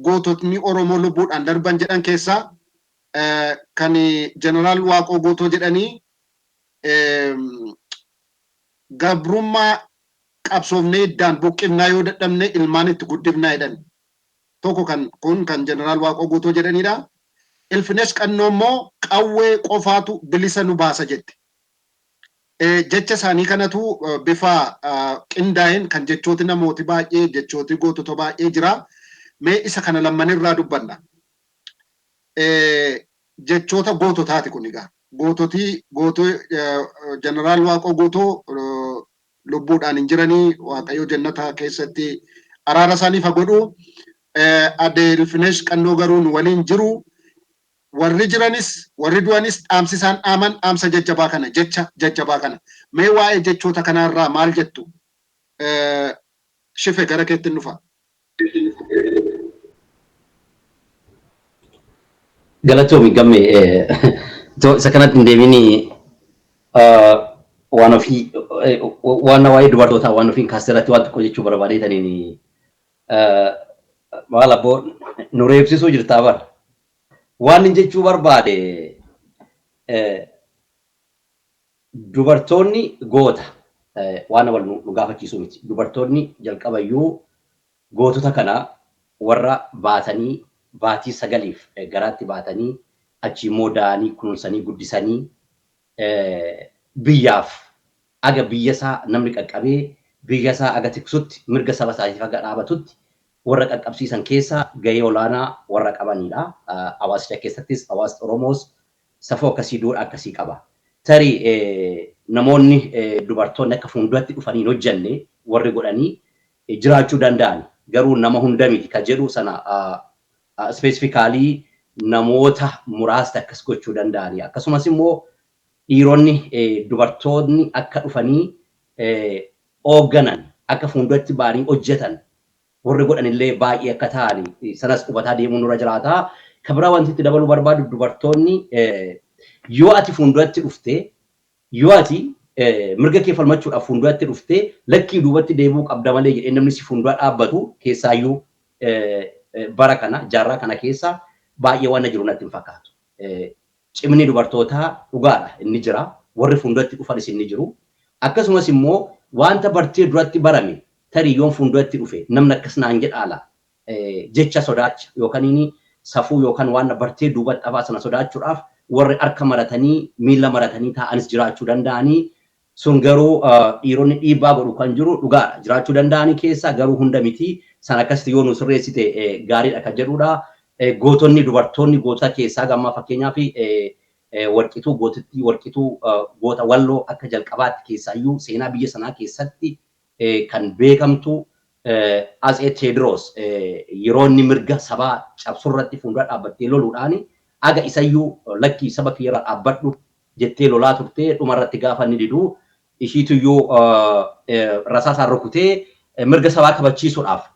goototni Oromoo lubbuudhaan darban jedhan keessaa kan Jeneraal Waaqoo Guutuu jedhanii, "Gabrummaa qabsoofnee iddaan buqqifnaa, yoo dadhabne ilmaan itti guddifnaa" jedhan. Tokko kan kun kan Jeneraal Waaqoo Guutuu jedhanidha. Ilfinesh Qannoo immoo "Qawwee qofaatu bilisa nu baasa" jette. Jecha isaanii kanatu bifa qindaa'een kan jechooti namooti baay'ee, jechooti gootota baay'ee jira. Mee isa kana lammanirraa dubbanna. Jechoota goototaati kun egaa. Goototii gootoo Jeneraal Waaqoo Guutuu lubbuudhaan hin jiranii, Waaqayyo jannata keessatti araara isaaniif haa godhu. Adde Ilfinesh Qannoo garuu nu waliin jiru. Warri jiranis warri du'anis dhaamsi isaan dhaaman dhaamsa jajjabaa kana, jecha jajjabaa kana. Mee waa'ee jechoota kanaarraa maal jettu? Shife, gara keetti dhufa. Galatoomi, Gamme. Isa kanatti hin deebini. Waan ofii waan waa'ee dubartootaa waan ofiin kaasirratti waan xiqqoo jechuu barbaadeetaniin, maal abboo, nu reebsisuu jirtaa bara. Waan inni jechuu barbaade, dubartoonni goota, waan wal nu gaafachiisu miti. Dubartoonni jalqabayyuu gootota kana warra baatanii, baatii 9f garaatti baatanii, achi immoo da'anii, kunuunsanii, guddisanii, biyyaaf aga biyya isaa namni qaqqabee biyya isaa aga tiksutti, mirga saba isaatiif aga dhaabatutti warra qaqqabsiisan keessaa gahee olaanaa warra qabanidha. Hawaasicha keessattis hawaasni Oromoos safuu akkasii, duudhaa akkasii qaba. Tarii namoonni dubartoonni akka fuulduratti dhufanii hin hojjenne warri godhanii jiraachuu danda'an, garuu nama hunda miti ka jedhu sana, specifically namoota muraasni akkas gochuu danda'ani. Akkasumas immoo dhiironni dubartoonni akka dhufanii hoogganan, akka fuulduratti ba'anii hojjetan warri godhan illee baay'ee akka ta'an sanas hubataa deemuun nurra jiraata. Kan biraa wanti itti dabaluu barbaadu, dubartoonni yoo ati fuulduratti dhuftee, yoo ati mirga kee falmachuudhaaf fuulduratti dhuftee, lakkii duubatti deebi'uu qabda malee jedhee namni si fuuldura dhaabbatu, keessaayyuu bara kana, jaarraa kana keessa, baay'ee waan jiru natti hin fakkaatu. Cimni dubartootaa dhugaadha, inni jira. Warri fuulduratti dhufanis inni jiru. Akkasumas immoo wanta bartee duratti barame, tarii yoon fuulduratti dhufe namni akkas naan jedhaala jecha sodaacha yookaan inni safuu yookaan waan bartee duubatti hafaa sana sodaachuudhaaf warri harka maratanii, miila maratanii taa'anis jiraachuu danda'anii. Sun garuu dhiironni dhiibbaa godhu kan jiru dhugaadha, jiraachuu danda'anii keessa, garuu hunda miti. Sana akkasitti yoo nu sirreessite gaariidha kan jedhudha. Gootonni dubartoonni goota keessaa gammaa, fakkeenyaaf Warqituu, gootittii Warqituu, goota Walloo akka jalqabaatti keessaayyuu seenaa biyya sanaa keessatti kan beekamtu, Atsee Teediroos yeroo inni mirga sabaa cabsurratti fuuldura dhaabbattee loluudhaan aga isayyuu lakkii saba kiyyarra dhaabbadhu jettee lolaa turtee, dhumarratti gaafa inni didu ishiituyyuu rasaasaan rukutee mirga sabaa kabachiisuudhaaf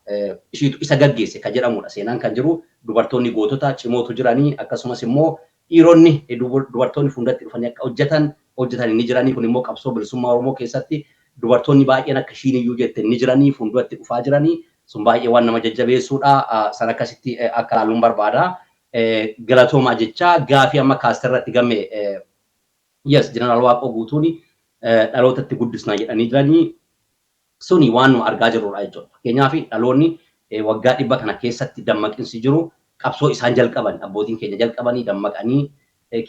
ishiitu isa gaggeesse kan jedhamudha. Seenaan kan jiru dubartoonni gootota cimootu jiranii, akkasumas immoo dhiironni dubartoonni fuulduratti dhufanii akka hojjetan ni jiranii. Kun immoo qabsoo bilisummaa Oromoo keessatti dubartoonni baay'een akka ishiin iyyuu jette ni jiranii, fuulduratti dhufaa jiranii. Sun baay'ee waan nama jajjabeessuudha. San akkasitti akka ilaaluun barbaada. Galatoomaa jecha gaafii amma kaastirratti gamme, yes, Jeneraal Waaqoo Guutuun dhalootatti guddisnaa jedhanii jiranii, suni waan nu argaa jirrudha jechuudha. Fakkeenyaaf dhaloonni waggaa 100 kana keessatti dammaqinsi jiru, qabsoo isaan jalqaban, abbootiin keenya jalqabanii dammaqanii,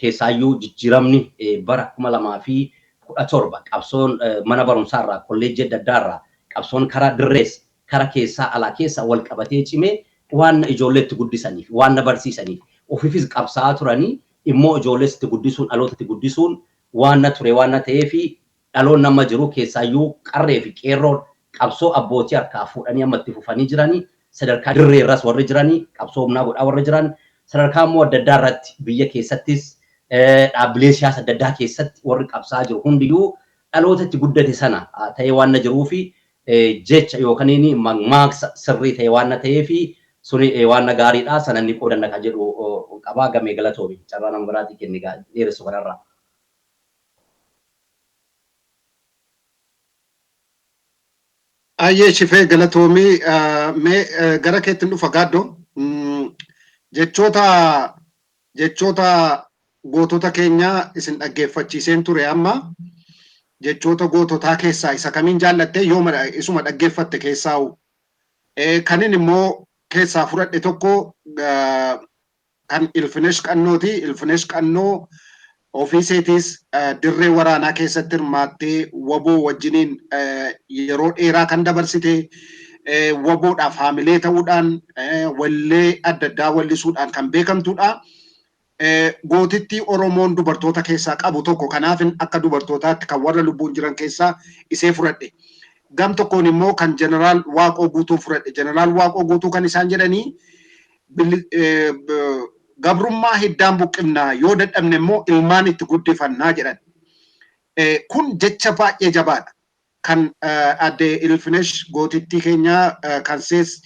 keessaayyuu jijjiiramni bara 2017, qabsoon mana barumsaarraa, kolleejjii adda addaarraa, qabsoon karaa dirrees kara keessaa alaa keessa wal qabatee cimee, waan ijoolleetti guddisaniif, waan na barsiisaniif, ofiifis qabsaa'aa turanii, immoo ijoollees itti guddisuun, dhaloota itti guddisuun waan na ture waan na ta'eefi, dhaloonni amma jiru, keessaayyuu qarree fi qeerroon, qabsoo abbootii harkaa fuudhanii amma itti fufanii jiranii, sadarkaa dirree irras warri jiranii, qabsoo humnaa godhaa warri jiran, sadarkaa immoo adda addaa irratti biyya keessattis dhaabbilee siyaasa adda addaa keessatti warri qabsaa'aa jiru hundiyyuu dhaloota itti guddate sana ta'ee waan na jiruufi, jecha yookaan inni mammaaksa sirrii ta'e waan na ta'eefi, suni waan na gaariidha, sana inni qoodanna kan jedhu qabaa. Gamee, galatoomi, carraa nama biraatii kenni dheeressu kanarraa. Ayyee Shifee, galatoomii. Mee gara keetti dhufa, Gaaddoo. Jechoota gootota keenyaa isin dhaggeeffachiiseen ture amma. Jechoota goototaa keessaa isa kamiin jaallatte, yooma isuma dhaggeeffatte keessaa'u? Kanin immoo keessaa fudhadhe tokko kan Ilfinesh Qannooti. Ilfinesh Qannoo ofiiseetiis dirree waraanaa keessatti hirmaattee, WBO wajjiniin yeroo dheeraa kan dabarsite, WBOdhaaf haamilee ta'uudhaan, wallee adda addaa wallisuudhaan kan beekamtudha. Gootittii Oromoon dubartoota keessaa qabu tokko, kanaaf akka dubartootaatti kan warra lubbuun jiran keessaa isee fudhadhe. Gam tokkoon immoo kan Jeneraal Waaqoo Guutuu fudhadhe. Jeneraal Waaqoo Guutuu kan isaan jedhanii, gabrummaa hiddaan buqqifnaa, yoo dadhabne immoo ilmaan itti guddifannaa jedhan. Kun jecha baay'ee jabaadha. Kan adde Ilfinesh gootittii keenyaa kan sees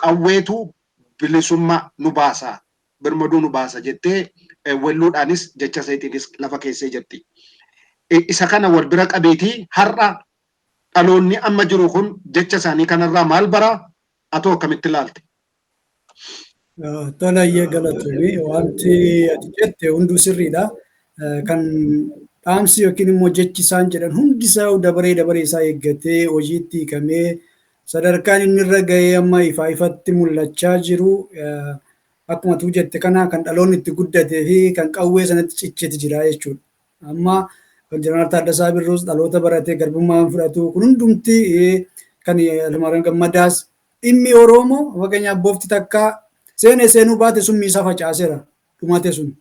qawweetu bilisummaa nu baasa, birmaduu nu baasa jettee welluudhaanis jecha seetiinis lafa keessee jirti. Isa kana wal bira qabeetii har'a dhaloonni amma jiru kun jecha isaanii kanarraa maal baraa, atoo akkamitti ilaalte? Tolayyee, galatoomii. Wanti ati jette hunduu sirriidha. Kan dhaamsi yookiin immoo jechi isaan jedhan hundi isaa dabaree dabaree isaa eeggatee hojiitti hiikamee sadarkaan inni irra gahee amma ifaa ifatti mul'achaa jiru, akkuma tuu jette kana, kan dhaloonni itti guddatee fi kan qawwee sanatti cichete jira jechuudha. Amma kan Jeneraal Taaddasaa Birruus dhaloota baratee garbummaan fudhatu kun hundumti, kan Hayilamaariyaam Gammadaas, dhimmi Oromoo fakkeenyaaf bofti takka seenee seenuu baate summii isaa facaaseera dhumate sun.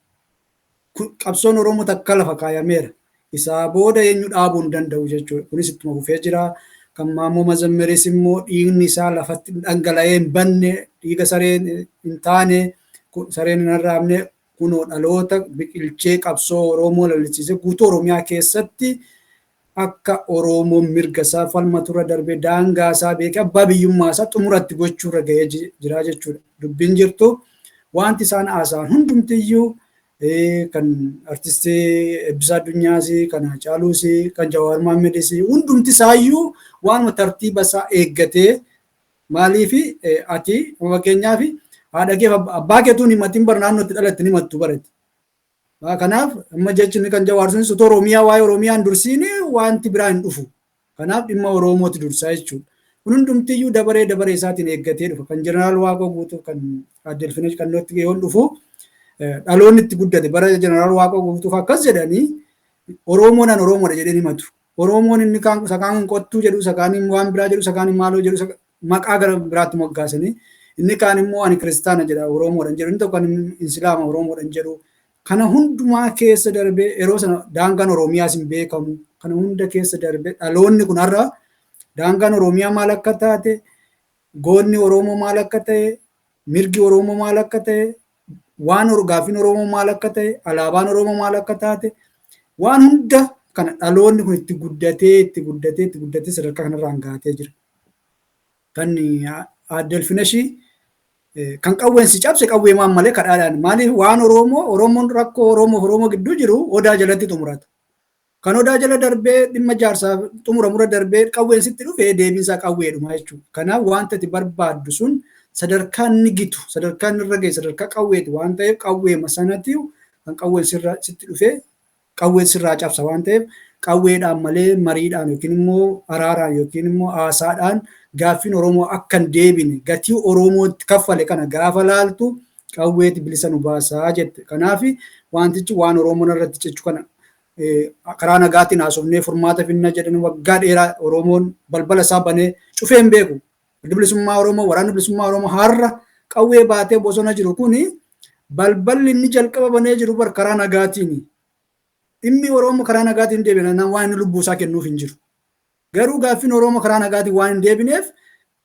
Qabsoon Oromoo takka lafa kaayameera. Isaa booda eenyu dhaabuu hin danda'u jechuudha. Kunis ittuma fufee jira. Kan Maammoo Mazammiris immoo dhiigni isaa lafatti dhangala'ee hin banne, dhiiga sareen hin taane, sareen hin arraabne, kunoo dhaloota biqilchee qabsoo Oromoo lallisiisee guutuu Oromiyaa keessatti akka Oromoon mirga isaa falmaturra darbee daangaa isaa beekee abbaa biyyummaa isaa xumuratti gochuurra gahee jira jechuudha. Dubbiin jirtu wanti isaan haasa'an hundumtiyyuu, kan artistii Eebbisaa Addunyaas, kan Haacaaluus, kan Jawaar Mohaammadis, hundumti isaayyuu waanuma tartiiba isaa eeggatee. Maaliif ati fakkeenyaaf haadha kee abbaa keetuun himatiin bar naannootti dhalatte ni himattu barate. Kanaaf amma jechi kan Jawaar sunis otoo Oromiyaa, waa'ee Oromiyaan dursiin wanti biraa hin dhufu. Kanaaf dhimma Oromooti dursaa jechuudha. Kun hundumtiyyuu dabaree dabaree isaatiin eeggatee dhufa. Kan Jeneraal Waaqoo Guutuu, kan Aadde Ilfinesh Qannootti yoo dhufu, dhaloonni itti guddate bara Jeneraal Waaqoo Guutuuf akkas jedhanii Oromoon an Oromoodha jedhee himatu. Oromoon inni kaan isa kaan qottuu jedhu, isa kaan waan biraa jedhu, isa kaan maaloo jedhu, maqaa gara biraatti moggaasanii, inni kaan immoo ani kiristaana jedha Oromoodhaan jedhu, inni tokko ani Islaama Oromoodhaan jedhu. Kana hundumaa keessa darbee yeroo sana daangaan Oromiyaas hin beekamu. Kana hunda keessa darbee dhaloonni kun har'a daangaan Oromiyaa maal akka taate, goonni Oromoo maal akka ta'e, mirgi Oromoo maal akka ta'e, waan gaaffiin Oromoo maal akka ta'e, alaabaan Oromoo maal akka taate, waan hunda kana dhaloonni kun itti guddatee, itti guddatee, itti guddatee sadarkaa kanarraan gahatee jira. Kan Aadde Ilfinashii, kan qawween si cabse qawwee maan malee kadhaadhaan. Maaliif waan Oromoo, Oromoon rakkoo Oromoo Oromoo gidduu jiru odaa jalatti xumurata. Kan odaa jala darbee dhimma jaarsaa xumuramura darbee qawween sitti dhufee deebiinsaa qawweedhuma jechuudha. Kanaaf wanta ati barbaaddu sun sadarkaa inni gitu, sadarkaa inni irra ga'e sadarkaa qawweeti waan ta'eef, qawweema sanatti kan qawween sirra sitti dhufee qawween sirraa cabsa waan ta'eef, qawweedhaan malee mariidhaan yookiin immoo araaraan yookiin immoo haasaadhaan gaaffiin Oromoo akka hin deebine, gatii Oromootti kaffale kana gaafa laaltu qawweeti bilisa nu baasaa jette. Kanaaf wantichi waan Oromoon irratti cichu kana karaa nagaatiin haasofnee furmaata finna jedhanii waggaa dheeraa Oromoon balbala isaa banee cufee hin beeku. Bilisummaa Oromoo, waraanni bilisummaa Oromoo har'a qawwee baatee bosona jiru kuni balballi inni jalqaba banee jiru bar karaa nagaatiini. Dhimmi Oromoo karaa nagaatiin deebina waan inni lubbuu isaa kennuuf hin jiru. Garuu gaaffiin Oromoo karaa nagaatiin waan hin deebineef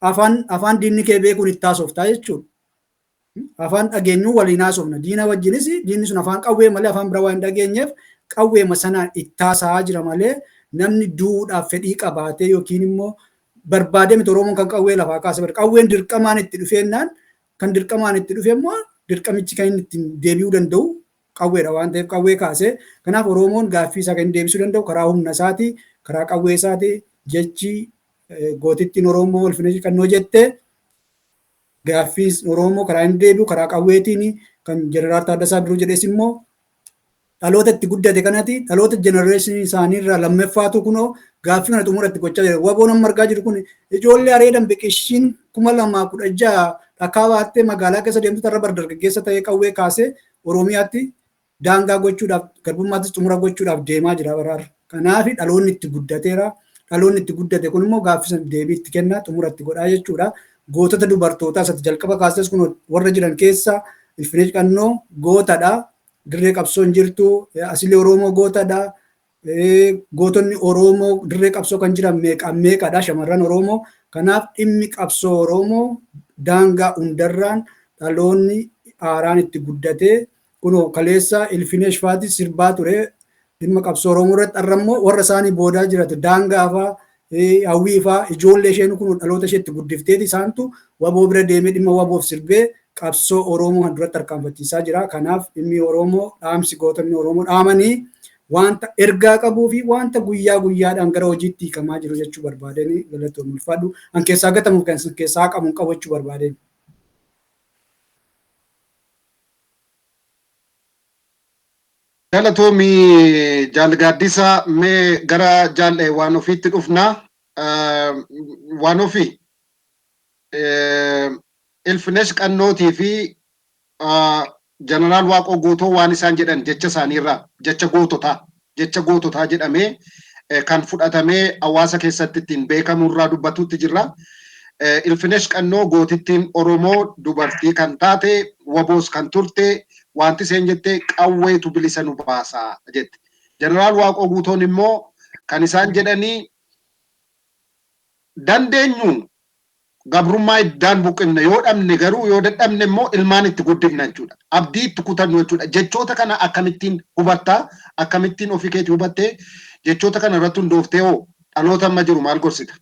afaan diinni kee beekuun itti haasoftaa jechuudha. Afaan dhageenyuu waliin haasofna. Diina wajjinis diinni sun afaan qawwee malee afaan biraa waan hin dhageenyeef qawweema sanaan itti haasa'aa jira malee namni du'uudhaaf fedhii qabaatee yookiin immoo barbaadee miti Oromoon kan qawwee lafaa kaase. Qawween dirqamaan itti dhufeennaan, kan dirqamaan itti dhufe immoo dirqamichi kan inni ittiin deebi'uu danda'u qawweedha waan ta'eef qawwee kaasee. Kanaaf Oromoon gaaffii isaa kan inni deebisuu danda'u karaa humna isaati, karaa qawwee isaati. Jechi gootittiin Oromoo Ilfinesh Qannoo jette, gaaffii Oromoo karaa inni deebi'u karaa qawweetiin. Kan Jeneraal Taaddasaa Birruu jedhes immoo dhaloota itti guddate kanati, dhaloota generation isaanii irraa lammaffaatu kunoo gaaffii kana xumura itti gochaa jira. Waboon amma argaa jiru kun ijoollee areedan biqishiin 2016 dhakaa baattee magaalaa keessa deemtu tarra bar dargaggeessa ta'ee qawwee kaasee Oromiyaatti daangaa gochuudhaaf, garbummaattis xumura gochuudhaaf deemaa jira baraarra. Kanaaf dhaloonni itti guddateera. Dhaloonni itti guddate kun immoo gaaffii sana deebii itti kenna, xumura itti godhaa jechuudha. Gootota dubartootaa isatti jalqaba kaastes kun warra jiran keessa Ilfinesh Qannoo gootadha. Dirree qabsoo hin jirtu. Asilee Oromoo gootadha. Gootonni Oromoo dirree qabsoo kan jiran meeqa meeqadha shamarran Oromoo. Kanaaf dhimmi qabsoo Oromoo daangaa hundarraan dhaloonni haaraan itti guddatee kunoo kaleessa Ilfinesh faati sirbaa ture dhimma qabsoo Oromoo irratti, har'a immoo warra isaanii boodaa jiratu daangaa faa, hawwii faa, ijoollee isheen kun dhaloota isheetti guddifteeti isaantu waboo bira deemee dhimma waboof sirbee qabsoo Oromoo kan duratti tarkaanfachiisaa jira. Kanaaf dhimmi Oromoo, dhaamsi gootonni Oromoo dhaamanii Wanta ergaa qabuu fi wanta guyyaa guyyaadhaan gara hojiitti hiikamaa jiru jechuu barbaadeen. Galatoon, ulfaadhu. An keessaa gatamuuf kan keessaa qabu qabu jechuu barbaadeen. Galatoomii, Jaal Gaaddisa. Mee gara Jaal Waan Ofiitti dhufna. Waan Ofii, Ilfinesh Qannootii fi Jeneraal Waaqoo Guutuu waan isaan jedhan, jecha isaaniirraa, jecha goototaa jedhamee kan fudhatamee hawaasa keessatti ittiin beekamu irraa dubbatutti jirra. Ilfinesh Qannoo, gootittiin Oromoo dubartii kan taate, waboos kan turte, wanti isheen jette "Qawweetu bilisa nu baasaa" jette. Jeneraal Waaqoo Guutoon immoo kan isaan jedhanii, "Dandeenyu gabrummaa iddaan buqqifne, yoo dhabne garuu, yoo dadhabne immoo ilmaan itti guddifna" jechuudha. Abdii itti kutannu jechuudha. Jechoota kana akkamittiin hubattaa? Akkamittiin ofii keetii hubattee, jechoota kana irratti hundooftee hoo dhaloota amma jiru maal gorsita?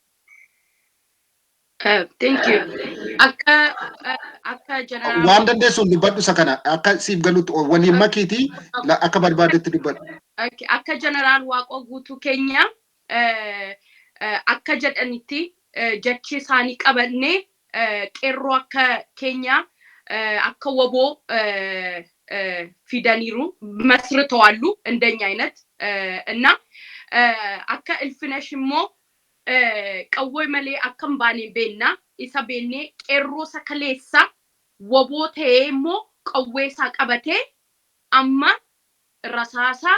Thank you. Akka jeneraal Waan dandeessuun dubbadhu. Isa kana akka siif galutti waliin makiitii akka barbaadetti dubbadhu. Akka Jeneraal Waaqoo Guutuu keenya akka jedhanitti, jechi isaanii qabannee, qeerroo akka keenya, akka woboo fidaniiru, መስርተዋሉ እንደኛ አይነት። እና akka Ilfinesh immoo qawwee malee akka hin baane beekna. Isa beennee, qeerroo isa kaleessa woboo ta'ee immoo qawwee isaa qabatee amma rasaasaa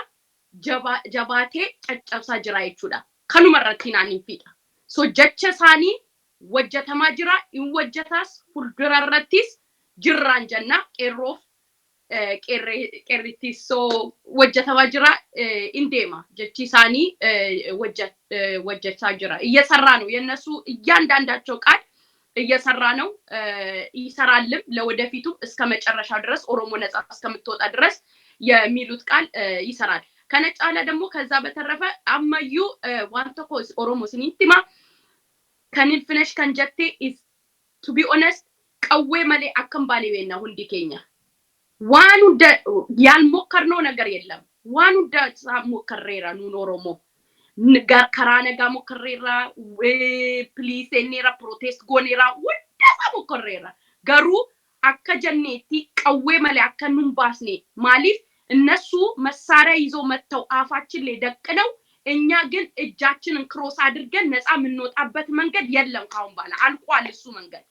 jabaatee caccabsaa jira jechuudha. Kanuma irratti naan hin fiidha. So jecha isaanii hojjetamaa jira, hin hojjetaas, fuuldura irrattis jirraan jenna qeerroof qeerrittis. So hojjetamaa jira, in deema, jechi isaanii hojjechaa jira. እየሰራ ነው የእነሱ እያንዳንዳቸው ቃል እየሰራ ነው፣ ይሰራልም ለወደፊቱ እስከ መጨረሻው ድረስ፣ ኦሮሞ ነጻ እስከምትወጣ ድረስ የሚሉት ቃል ይሰራል። Kana caala ደግሞ ከዛ በተረፈ ammayyuu waan tokko Oromoo isinitti hima. Kan Ilfinesh kan jette is, to be honest, qawwee malee akka hin baane beekna hundi keenya. Waan hunda ያልሞከርነው ነገር የለም። Waan hunda ሞክሬራ nuun Oromoo. Karaa nagaa ሞክሬራ, piliiseneera, protest gooneera, hundasaa ሞክሬራ. Garuu akka jenneetti qawwee malee akka nun baasne. Maaliif? እነሱ መሳሪያ ይዘው መጥተው አፋችን ላይ ደቅነው፣ እኛ ግን እጃችንን cross አድርገን ነፃ የምንወጣበት መንገድ የለም። ካሁን በኋላ አልቋል እሱ መንገድ።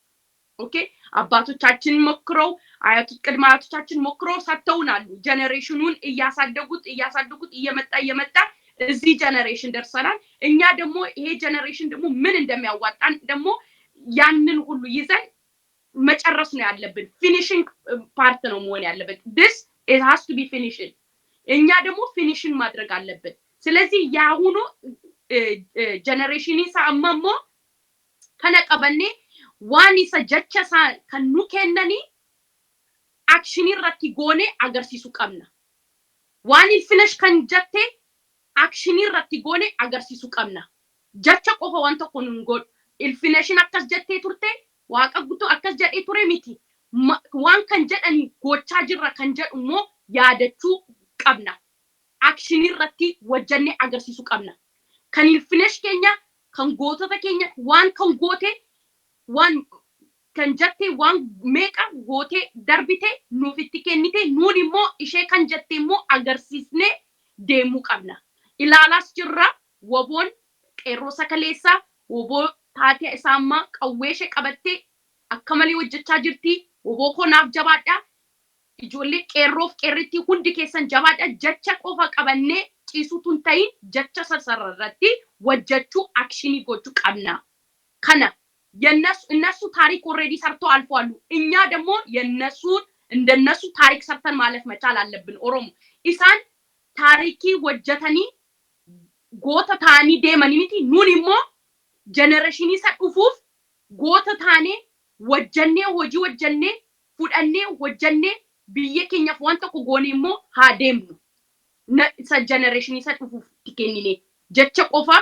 Okay፣ አባቶቻችን ሞክረው፣ አያቶች ቅድመ አያቶቻችን ሞክረው ሰጥተውናሉ። Generation ኑን እያሳደጉት እያሳደጉት እየመጣ እየመጣ እዚህ generation ደርሰናል። እኛ ደግሞ ይሄ generation ደግሞ ምን እንደሚያዋጣን ደግሞ ያንን ሁሉ ይዘን መጨረስ ነው ያለብን። Finishing part ነው መሆን ያለበት። This it has to be finishing። እኛ ደግሞ finishing ማድረግ አለብን። ስለዚህ የአሁኑ generation isaa amma immoo kana qabannee waan isa jecha isaa kan nu kennanii action irratti goone agarsiisuu qabna. Waan Ilfinesh kan jette action irratti goone agarsiisuu qabna. Jecha qofa waan tokko nun godhu. Ilfineshin akkas jettee turte, Waaqa Guutuu akkas jedhee ture miti. Waan kan jedhani gochaa jirra kan jedhu immoo yaadachuu qabna. Action irratti hojjannee agarsiisuu qabna. Kan Ilfinesh keenya, kan gootota keenya, waan kan goote, waan kan jette, waan meeqa gootee darbite nuuf itti kennite, nuun immoo ishee kan jette immoo agarsiisnee deemuu qabna. Ilaalaas jirra. Woboon qeerroo sakaleessaa woboo taatee isaa ammaa qawwee ishee qabattee akka malee hojjechaa jirti. Woboo koo naaf jabaadha. Ijoollee qeerroof qeerritti hundi keessan jabaadha. Jecha qofa qabannee ciisuutu hin ta'in, jecha sassarratti hojjechuu, action gochuu qabna. Kana የነሱ ታሪክ already ሰርተው አልፈዋሉ። እኛ ደግሞ የነሱን እንደነሱ ታሪክ ሰርተን ማለፍ መቻል አለብን። ኦሮሞ isaan taarikii hojjetanii goota ta'anii deemanii miti, nuun immoo generation isa dhufuuf goota taanee hojjannee, hojii hojjannee fudhannee, hojjannee biyya keenyaaf waan tokko goone immoo haa deemnu. Isa generation isa dhufuuf itti kennine jecha qofa,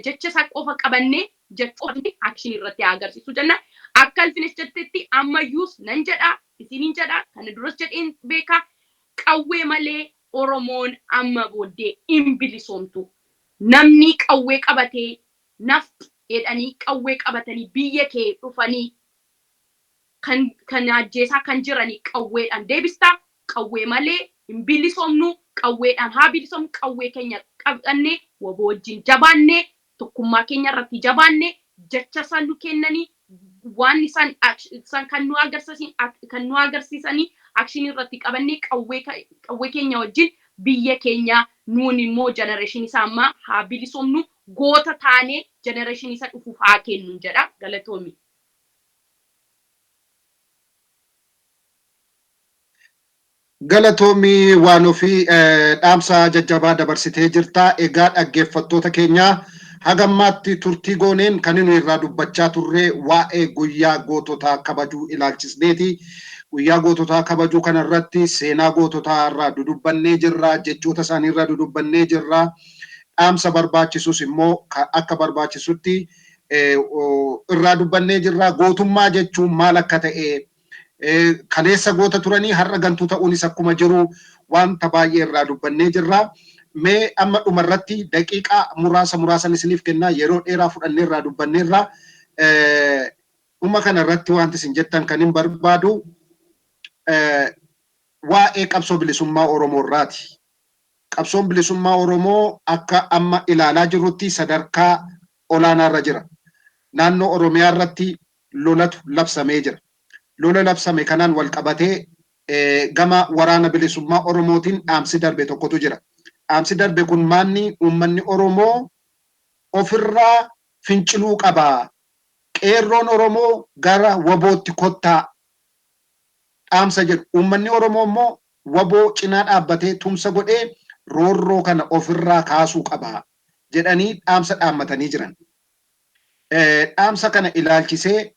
jecha isa qofa qabannee, jecha qofa action irratti haa agarsiisu jenna. Akka Ilfinesh jettetti ammayyuus nan jedha, isiniin jedha, kana duras jedheen beeka, qawwee malee Oromoon amma booddee hin bilisoomtu. Namni qawwee qabatee nafti jedhanii qawwee qabatanii biyya kee dhufanii kan ajjeesaa kan jiranii qawweedhaan deebistaa. Qawwee malee hin bilisoomnu. Qawweedhaan haa bilisoomnu. Qawwee keenya qabannee, WBO wajjin jabaannee, tokkummaa keenya irratti jabaannee, jecha isaan nu kennanii, waan isaan kan nu agarsiisanii action irratti qabannee, qawwee keenya wajjin biyya keenya nuun immoo generation isaa ammaa haa bilisoomnu, goota taanee generation isa dhufuuf haa kennu jedha. Galatoomi. Galatoomii waan ofii, dhaamsa jajjabaa dabarsitee jirta. Egaa dhaggeeffattoota keenya, hagammaatti turtii gooneen kan inni irraa dubbachaa turre waa'ee guyyaa goototaa kabajuu ilaalchisneeti. Guyyaa goototaa kabajuu kanarratti seenaa goototaa irraa dudubbannee jirra. Jechoota isaanii irraa dudubbannee jirra. Dhaamsa barbaachisus immoo akka barbaachisutti irraa dubbannee jirra. Gootummaa jechuun maal akka ta'e, kaleessa goota turanii har'a gantuu ta'uunis akkuma jiru wanta baay'ee irraa dubbannee jirra. Mee amma dhumarratti daqiiqaa muraasa muraasan isiniif kennaa, yeroo dheeraa fudhannee irraa dubbanneerra. Dhuma kana irratti wanti isin jettan kan hin barbaadu waa'ee qabsoo bilisummaa Oromoo irraati. Qabsoon bilisummaa Oromoo akka amma ilaalaa jirrutti sadarkaa olaanaa irra jira. Naannoo Oromiyaa irratti lolatu labsamee jira. Lola labsame kanaan wal qabatee gama Waraana Bilisummaa Oromootiin dhaamsi darbe tokkotu jira. Dhaamsi darbe kun maanni? Uummanni Oromoo ofirraa finciluu qaba. Qeerroon Oromoo gara WBOtti kottaa dhaamsa jedhu. Uummanni Oromoo immoo WBO cinaa dhaabbatee tumsa godhee roorroo kana ofirraa kaasuu qaba jedhanii dhaamsa dhaammatanii jiran. Dhaamsa kana ilaalchisee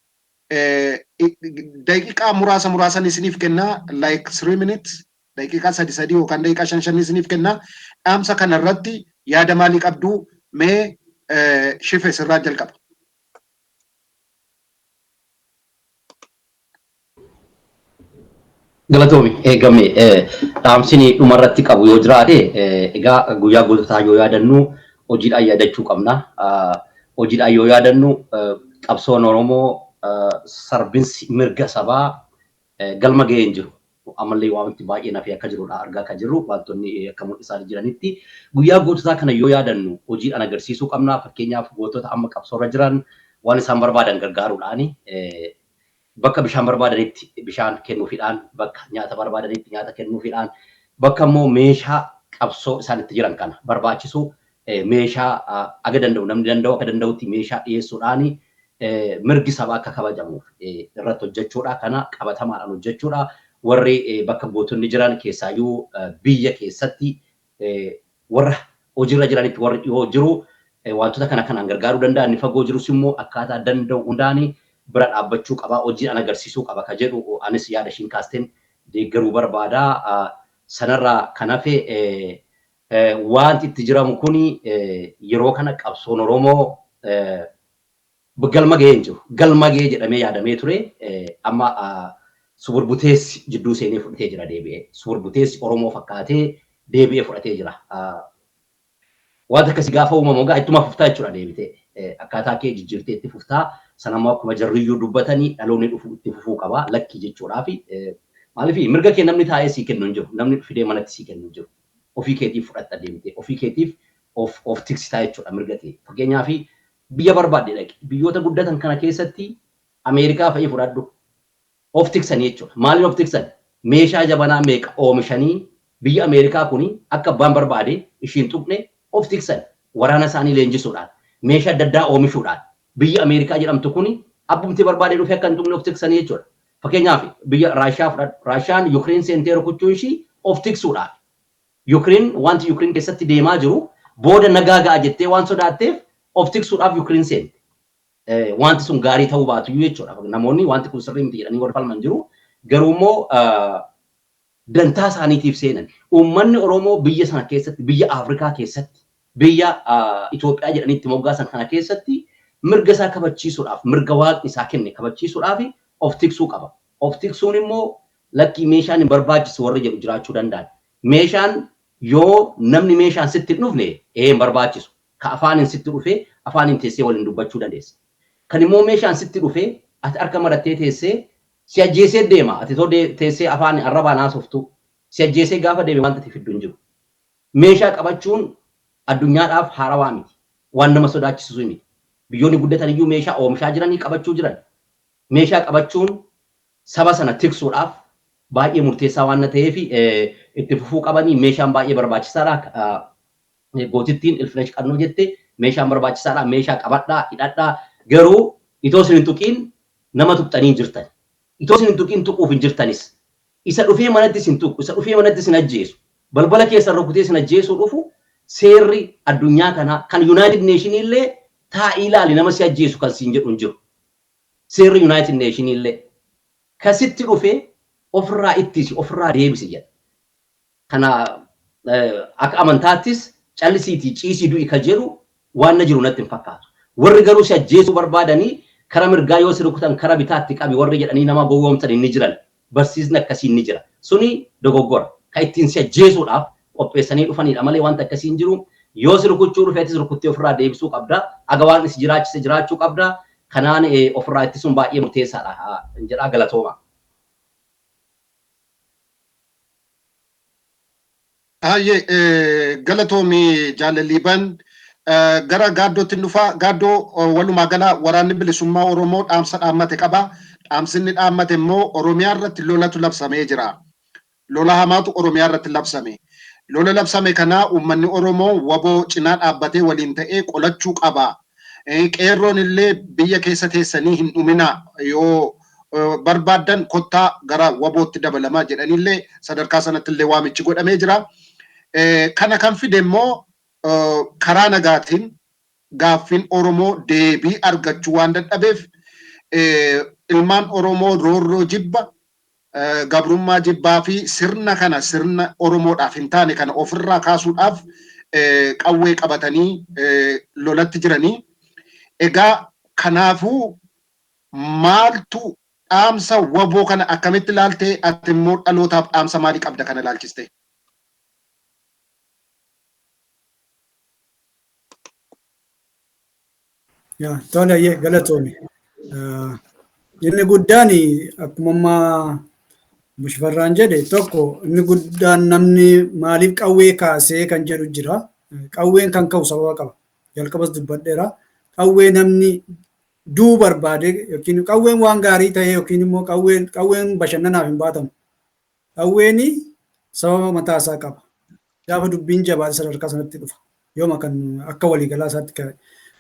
daqiiqaa muraasa muraasan isiniif kennaa, like 3 minutes, daqiiqaa sadi sadi yookaan daqiiqaa shan shan isiniif kennaa. Dhaamsa kana irratti yaada maalii qabdu? Mee Shife, sirraa jalqaba. Galatoomi. Eegame dhaamsini dhumarratti qabu yoo jiraate, egaa guyyaa goototaa yoo yaadannu hojiidhaan yaadachuu qabna. Hojiidhaan yoo yaadannu qabsoon Oromoo, sarbinsi mirga sabaa galma ga'ee hin jiru. Ammallee wanti baay'een hafee akka jirudha argaa kan jirru, wantoonni akka mul'isaa jiranitti. Guyyaa goototaa kana yoo yaadannu hojiidhaan agarsiisuu qabna. Fakkeenyaaf, gootota amma qabsoorra jiran waan isaan barbaadan gargaaruudhaani, bakka bishaan barbaadanitti bishaan kennuufiidhaan, bakka nyaata barbaadanitti nyaata kennuufiidhaan, bakka immoo meeshaa qabsoo isaan itti jiran kana barbaachisu meeshaa aga danda'u, namni danda'u akka danda'utti meeshaa dhiyeessuudhaani mirgi sabaa akka kabajamuuf irratti hojjechuudha. Kana qabatamaadhaan hojjechuudha. Warri bakka gootonni jiran keessaayyuu biyya keessatti warra hojiirra jiranitti warri dhiyoo jiru wantoota kana kanaan gargaaruu danda'a. Inni fagoo jirus immoo akkaataa danda'u hundaani bira dhaabbachuu qaba. Hojiidhaan agarsiisuu qaba ka jedhu anis yaada ishiin kaasteen deeggaruu barbaada. Sanarraa kan hafe, wanti itti jiramu kuni yeroo kana qabsoon Oromoo galma ga'ee hin jiru. Galma ga'ee jedhamee yaadamee ture. Amma suburbuteessi jidduu seenee fudhatee jira deebi'ee. Suburbuteessi Oromoo fakkaatee deebi'ee fudhatee jira. Wanta akkasii gaafa uumamu egaa ittuma fuftaa jechuudha deebitee. Akkaataa kee jijjiirtee itti fuftaa. Sanammoo akkuma jarriyyuu dubbatanii dhaloonni dhufu itti fufuu qaba lakkii jechuudhaafi. Maaliif? Mirga kee namni taa'ee sii kennu hin jiru. Namni fidee manatti sii kennu hin jiru. Ofii keetiif fudhatta deemtee. Ofii keetiif of tiksitaa jechuudha mirga kee. Fakkeenyaaf, biyya barbaadde dhaqi. Biyyoota guddatan kana keessatti Ameerikaa fa'ii fudhadhu. Of tiksanii jechuudha. Maaliin of tiksan? Meeshaa jabanaa meeqa oomishanii biyya Ameerikaa kuni akka abbaan barbaade ishiin tuqne of tiksan? Waraana isaanii leenjisuudhaan, meeshaa adda addaa oomishuudhaan biyya Ameerikaa jedhamtu kuni abbumti barbaade dhufee akka hin tuqne of tiksanii jechuudha. Fakkeenyaaf, biyya Raashiyaa fudhadhu. Raashiyaan Yukireen seentee rukuchuun ishii of tiksuudhaaf. Yukireen, wanti Yukireen keessatti deemaa jiru booda nagaa ga'a jettee waan sodaatteef of tiksuudhaaf Yukireen seente. Wanti sun gaarii ta'uu baatu jechuudha. Namoonni wanti kun sirrii miti jedhanii warri falman jiru. Garuu immoo dantaa isaaniitiif seenan. Uummanni Oromoo biyya sana keessatti, biyya Afrikaa keessatti, biyya Itoophiyaa jedhanii itti moggaasan kana keessatti mirga isaa kabachiisuudhaaf, mirga waaqni isaa kenne kabachiisuudhaaf of tiksuu qaba. Of tiksuun immoo lakkii meeshaan hin barbaachisu warri jedhu jiraachuu danda'an. Meeshaan Yoo namni meeshaan sitti hin dhufne ee hin barbaachisu. Ka afaaniin sitti dhufee afaaniin teessee waliin dubbachuu dandeessa. Kan immoo meeshaan sitti dhufee ati harka marattee teessee si ajjeesee deema. Ati too teessee afaan arrabaan haasoftu si ajjeesee gaafa deeme wanta ati fiddu hin jiru. Meeshaa qabachuun addunyaadhaaf haarawaa miti. Waan nama sodaachisu miti. Biyyoonni guddatan iyyuu meeshaa oomishaa jiranii qabachuu jiran. Meeshaa qabachuun saba sana tiksuudhaaf baay'ee murteessaa waan ta'eef itti fufuu qabanii meeshaan baay'ee barbaachisaadha. Gootittiin Ilfinesh Qannoo jette meeshaan barbaachisaadha. Meeshaa qabadhaa, hidhadhaa. Garuu itoo isin hin tuqiin nama tuqxanii hin jirtan. Itoo isin hin tuqiin tuquuf hin jirtanis. Isa dhufee manatti isin tuqu, isa dhufee manatti isin ajjeesu, balbala keessan rukutee isin ajjeesuu dhufu seerri addunyaa kanaa kan United Nation illee taa'ii ilaali nama si ajjeesu kan siin jedhu hin jiru. Seerri United Nation illee kasitti dhufee ofirraa ittisi, ofirraa deebisi jedha. Kana akka amantaattis callisiitii ciisii du'i ka jedhu waan na jiru natti hin fakkaatu. Warri garuu si ajjeesuu barbaadanii kara mirgaa yoo si rukutan kara bitaatti qabi warri jedhanii nama gowwoomsan ni jiran. Barsiisni akkasii ni jira. Suni dogoggora. Ka ittiin si ajjeesuudhaaf qopheessanii dhufanidha malee wanta akkasii hin jiru. Yoo si rukuchuu dhufe atis rukuttee ofirraa deebisuu qabda. Aga waan si jiraachise jiraachuu qabda. Kanaan ofirraa ittisuun baay'ee murteessaadha jedhaa galatooma. Hayyee galatoomii jaalalliiban gara gaaddootti dhufaa. Gaaddoo, walumaa gala waraanni bilisummaa Oromoo dhaamsa dhaammate qaba. Dhaamsinni dhaammate immoo Oromiyaa irratti lolatu labsamee jira. Lola hamaatu Oromiyaa irratti labsame. Lola labsame kana uummanni Oromoo WBO cinaa dhaabbatee waliin ta'ee qolachuu qaba. Qeerroon illee biyya keessa teessanii hin dhumina, yoo barbaaddan kottaa gara WBOtti dabalamaa jedhanillee sadarkaa sanatti illee waamichi godhamee jira. Kana kan fide immoo karaa nagaatiin gaaffiin Oromoo deebii argachuu waan dadhabeef ilmaan Oromoo roorroo jibba, gabrummaa jibbaa fi sirna kana, sirna Oromoodhaaf hin taane kana ofirraa kaasuudhaaf qawwee qabatanii lolatti jiranii. Egaa kanaafuu maaltu dhaamsa WBO kana akkamitti ilaaltee, ati immoo dhalootaaf dhaamsa maalii qabda kana ilaalchiste? Tole, galatoomi. Inni guddaan akkuma ammaa Bushfarraan jedhe, tokko inni guddaan namni maaliif qawwee kaasee kan jedhu jira. Qawween kan ka'u sababa qaba. Jalqabas dubbadheera. Qawwee namni duu barbaade yookiin qawween waan gaarii ta'e yookiin immoo qawween bashannanaaf hin baatamu. Qawween sababa mataa isaa qaba. Gaafa dubbiin jabaate sadarkaa sanatti dhufa. Yooma kan akka waliigalaa isaatti ka'e.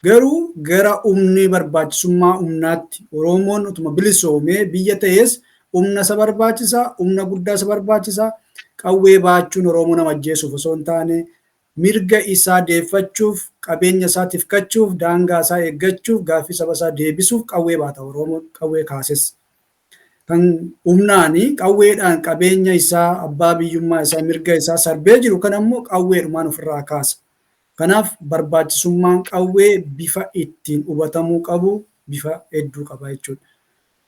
Garuu gara humni barbaachisummaa humnaatti Oromoon utuma bilisoomee biyya ta'es humna isa barbaachisa, humna guddaa isa barbaachisa. Qawwee baachuun Oromoo nama ajjeesuuf osoo hin taane mirga isaa deeffachuuf, qabeenya isaa tifkachuuf, daangaa isaa eeggachuuf, gaaffii saba isaa deebisuuf qawwee baata Oromoon qawwee kaases. Kan humnaani qawweedhaan qabeenya isaa, abbaa biyyummaa isaa, mirga isaa sarbee jiru kan ammoo qawweedhumaan ofirraa kaasa. Kanaaf barbaachisummaan qawwee bifa ittiin hubatamuu qabu bifa hedduu qaba jechuudha.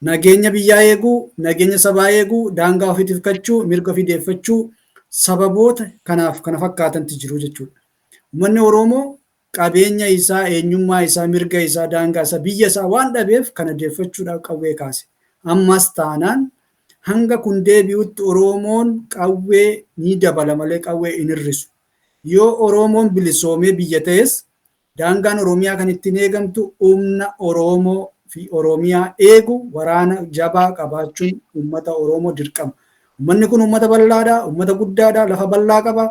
Nageenya biyyaa eeguu, nageenya sabaa eeguu, daangaa ofii tifkachuu, mirga ofii deeffachuu, sababoota kanaaf kana fakkaatanti jiru jechuudha. Uummanni Oromoo qabeenya isaa, eenyummaa isaa, mirga isaa, daangaa isaa, biyya isaa waan dhabeef kana deeffachuudhaaf qawwee kaase. Ammas taanaan hanga kun deebi'utti Oromoon qawwee ni dabala malee qawwee hin hir'isu. Yoo Oromoon bilisoomee biyya ta'es daangaan Oromiyaa kan ittiin eegamtu humna Oromoo fi Oromiyaa eegu waraana jabaa qabaachuun uummata Oromoo dirqama. Uummanni kun uummata bal'aadha, uummata guddaadha, lafa bal'aa qaba,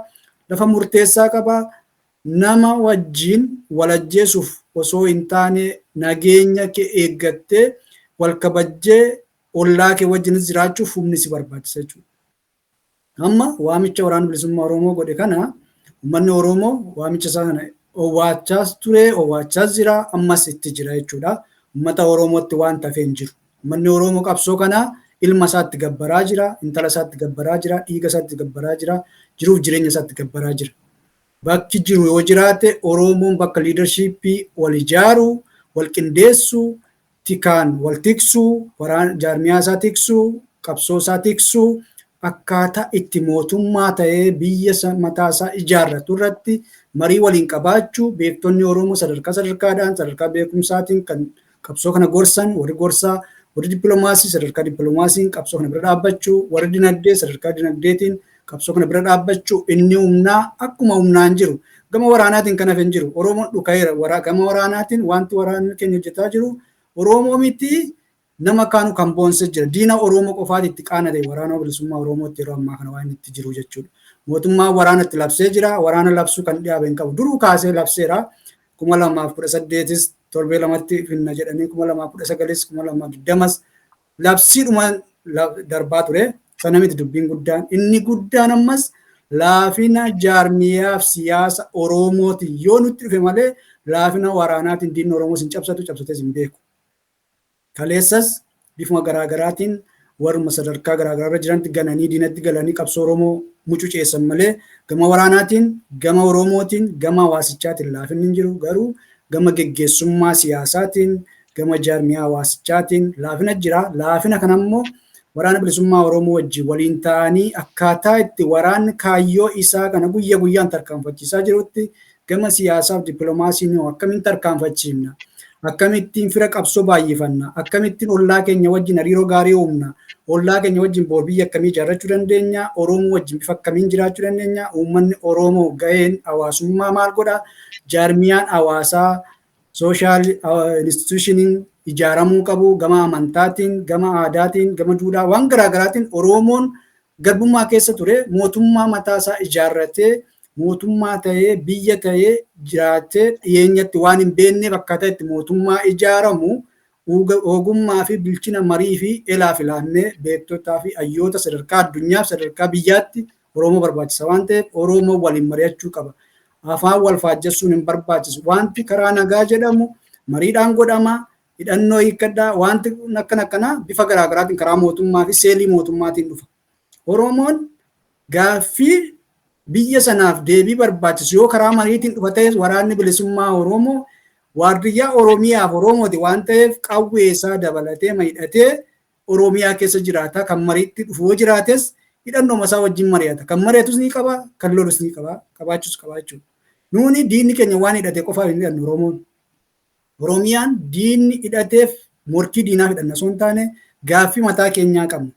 lafa murteessaa qaba. Nama wajjin wal ajjeesuuf osoo hin taane nageenya kee eeggattee wal kabajjee ollaa kee wajjinis jiraachuuf humni si barbaachisa jechuudha. Amma waamicha waraana bilisummaa Oromoo godhe kana uummanni Oromoo waamicha isaa kana owwaachaas ture, owwaachaas jira, ammas itti jira jechuudha. Uummata Oromootti waan tafee hin jiru. Uummanni Oromoo qabsoo kana ilma isaatti gabbaraa jira, intala isaatti gabbaraa jira, dhiiga isaatti gabbaraa jira, jiruuf jireenya isaatti gabbaraa jira. Bakki jiru yoo jiraate Oromoon bakka leadershipii wal ijaaru, wal qindeessu, tikaan wal tiksuu, waraana jaarmiyaa isaa tiksuu, qabsoo isaa tiksuu, Akkaataa itti mootummaa ta'ee biyya mataa isaa ijaarratu irratti marii waliin qabaachuu, beektonni Oromoo sadarkaa sadarkaadhaan, sadarkaa beekumsaatiin kan qabsoo kana gorsan, warri gorsaa, warri dippiloomaasii sadarkaa dippiloomaasiin qabsoo kana bira dhaabbachuu, warri dinagdee sadarkaa dinagdeetiin qabsoo kana bira dhaabbachuu. Inni humnaa akkuma humnaan jiru gama waraanaatiin kan hafe hin jiru. Oromoon dhuka'eera. Gama waraanaatiin wanti waraanni keenya hojjetaa jiru Oromoo miti, nama kaanu kan boonse jira. Diina Oromoo qofaati itti qaanate waraana bilisummaa Oromootti yeroo ammaa kana waan itti jiru jechuudha. Mootummaan waraana itti labsee jira. Waraana labsuu kan dhiyaabe hin qabu. Duruu kaasee labseera. 2018s torbee lamatti finna jedhanii, 2019s, 2020s labsiidhuma darbaa ture. Sana miti dubbiin guddaan. Inni guddaan ammas laafina jaarmiyaaf siyaasa Oromootiin yoo nutti dhufe malee, laafina waraanaatiin diinni Oromoos hin cabsatu, cabsates hin beeku. Kaleessas bifuma garaagaraatiin warruma sadarkaa garaagaraarra jirantti gananii diinatti galanii qabsoo Oromoo mucuceessan malee, gama waraanaatiin, gama Oromootiin, gama hawaasichaatiin laafinni hin jiru. Garuu gama geggeessummaa siyaasaatiin, gama jaarmiyaa hawaasichaatiin laafina jira. Laafina kanammoo waraana bilisummaa Oromoo wajjin waliin ta'anii akkaataa itti waraanni kaayyoo isaa kana guyya guyyaan tarkaanfachiisaa jirutti gama siyaasaaf dippiloomaasiin akkamiin tarkaanfachiifna? Akkamittiin fira qabsoo baay'ifanna? Akkamittiin ollaa keenya wajjin hariiroo gaarii uumna? Ollaa keenya wajjin boor biyya akkamii ijaarrachuu dandeenya? Oromoo wajjin bifa akkamiin jiraachuu dandeenya? Uummanni Oromoo gaheen hawaasummaa maal godha? Jaarmiyaan hawaasaa, social institutioniin ijaaramuu qabu gama amantaatiin, gama aadaatiin, gama duudhaa waan garaagaraatiin. Oromoon garbummaa keessa ture, mootummaa mataasaa ijaarratee, mootummaa ta'ee, biyya ta'ee jiraatee dhiyeenyatti waan hin beekneef, akkaataa itti mootummaa ijaaramu ogummaa fi bilchina marii fi elaa fi laammee beektotaa fi hayyoota sadarkaa addunyaaf sadarkaa biyyaatti Oromoo barbaachisa waan ta'eef, Oromoo waliin mari'achuu qaba. Afaan wal faajjessuun hin barbaachisu. Wanti karaa nagaa jedhamu mariidhaan godhama. Hidhannoo hiikkadhaa, wanti akkana akkanaa bifa garaagaraatiin karaa mootummaa fi seelii mootummaatiin dhufa. Oromoon gaaffii biyya sanaaf deebii barbaachisu yoo karaa mariitiin dhufa ta'es, waraanni bilisummaa Oromoo waardiyyaa Oromiyaaf Oromooti waan ta'eef, qawwee isaa dabalatee hidhatee Oromiyaa keessa jiraata. Kan mariitti dhufu yoo jiraates hidhannoo isaa wajjin mari'ata. Kan mari'atus ni qaba, kan lolus ni qaba, qabaachuus qaba jechuudha. Nuuni diinni keenya waan hidhate qofaaf hin hidhannu Oromoon. Oromiyaan diinni hidhateef morkii diinaaf hidhanna osoo hin taane, gaaffii mataa keenyaa qabna.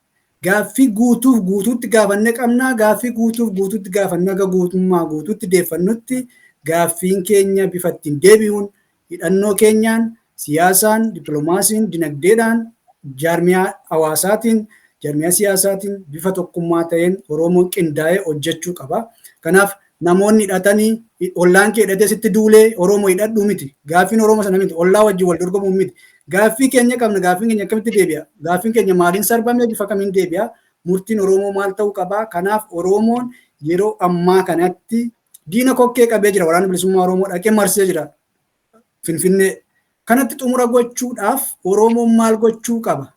Gaaffii guutuuf guutuutti gaafannee qabna. Gaaffii guutuuf guutuutti gaafannee aga guutummaa guutuutti deeffannutti, gaaffiin keenya bifa ittiin deebi'uun hidhannoo keenyaan, siyaasaan, dippiloomaasiin, dinagdeedhaan, jaarmiyaa hawaasaatiin, jaarmiyaa siyaasaatiin bifa tokkummaa ta'een Oromoon qindaa'ee hojjechuu qaba. Kanaaf namoonni hidhatanii, ollaan kee hidhatee sitti duulee Oromoo hidhadhuu miti. Gaaffiin Oromoo sana miti. Ollaa wajjin wal dorgomuu miti. Gaaffii keenya qabna. Gaaffiin keenya akkamitti deebi'a? Gaaffiin keenya maaliin sarbame? Bifa kamiin deebi'a? Murtiin Oromoo maal ta'uu qaba? Kanaaf Oromoon yeroo ammaa kanatti diina kokkee qabee jira. Waraanni bilisummaa Oromoo dhaqee marsee jira Finfinnee. Kanatti xumura gochuudhaaf Oromoon maal gochuu qaba?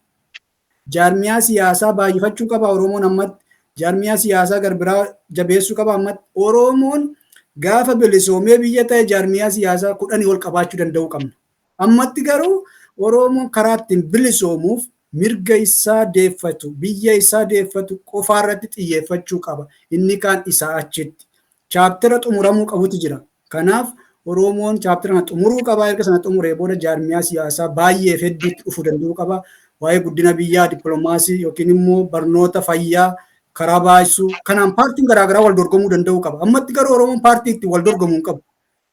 Jaarmiyaa siyaasaa baay'ifachuu qaba Oromoon ammatti. Jaarmiyaa siyaasaa garbiraa jabeessuu qaba ammatti. Oromoon gaafa bilisoomee biyya ta'e jaarmiyaa siyaasaa 10 ol qabaachuu danda'uu qabna. Ammatti garuu Oromoon karaa ittiin bilisoomuuf mirga isaa deeffatu, biyya isaa deeffatu qofaarratti xiyyeeffachuu qaba. Inni kaan isaa achitti. Chapter xumuramuu qabutu jira. Kanaaf Oromoon chapter kana xumuruu qaba. Erga sana xumuree booda jaarmiyaa siyaasaa baay'ee hedduutti dhufuu danda'uu qaba. Waa'ee guddina biyyaa, dippiloomaasii yookiin immoo barnoota, fayyaa karaa baay'isuu kanaan paartiin garaagaraa wal dorgomuu danda'uu qaba. Ammatti garuu Oromoon paartii itti wal dorgomuu hin qabu.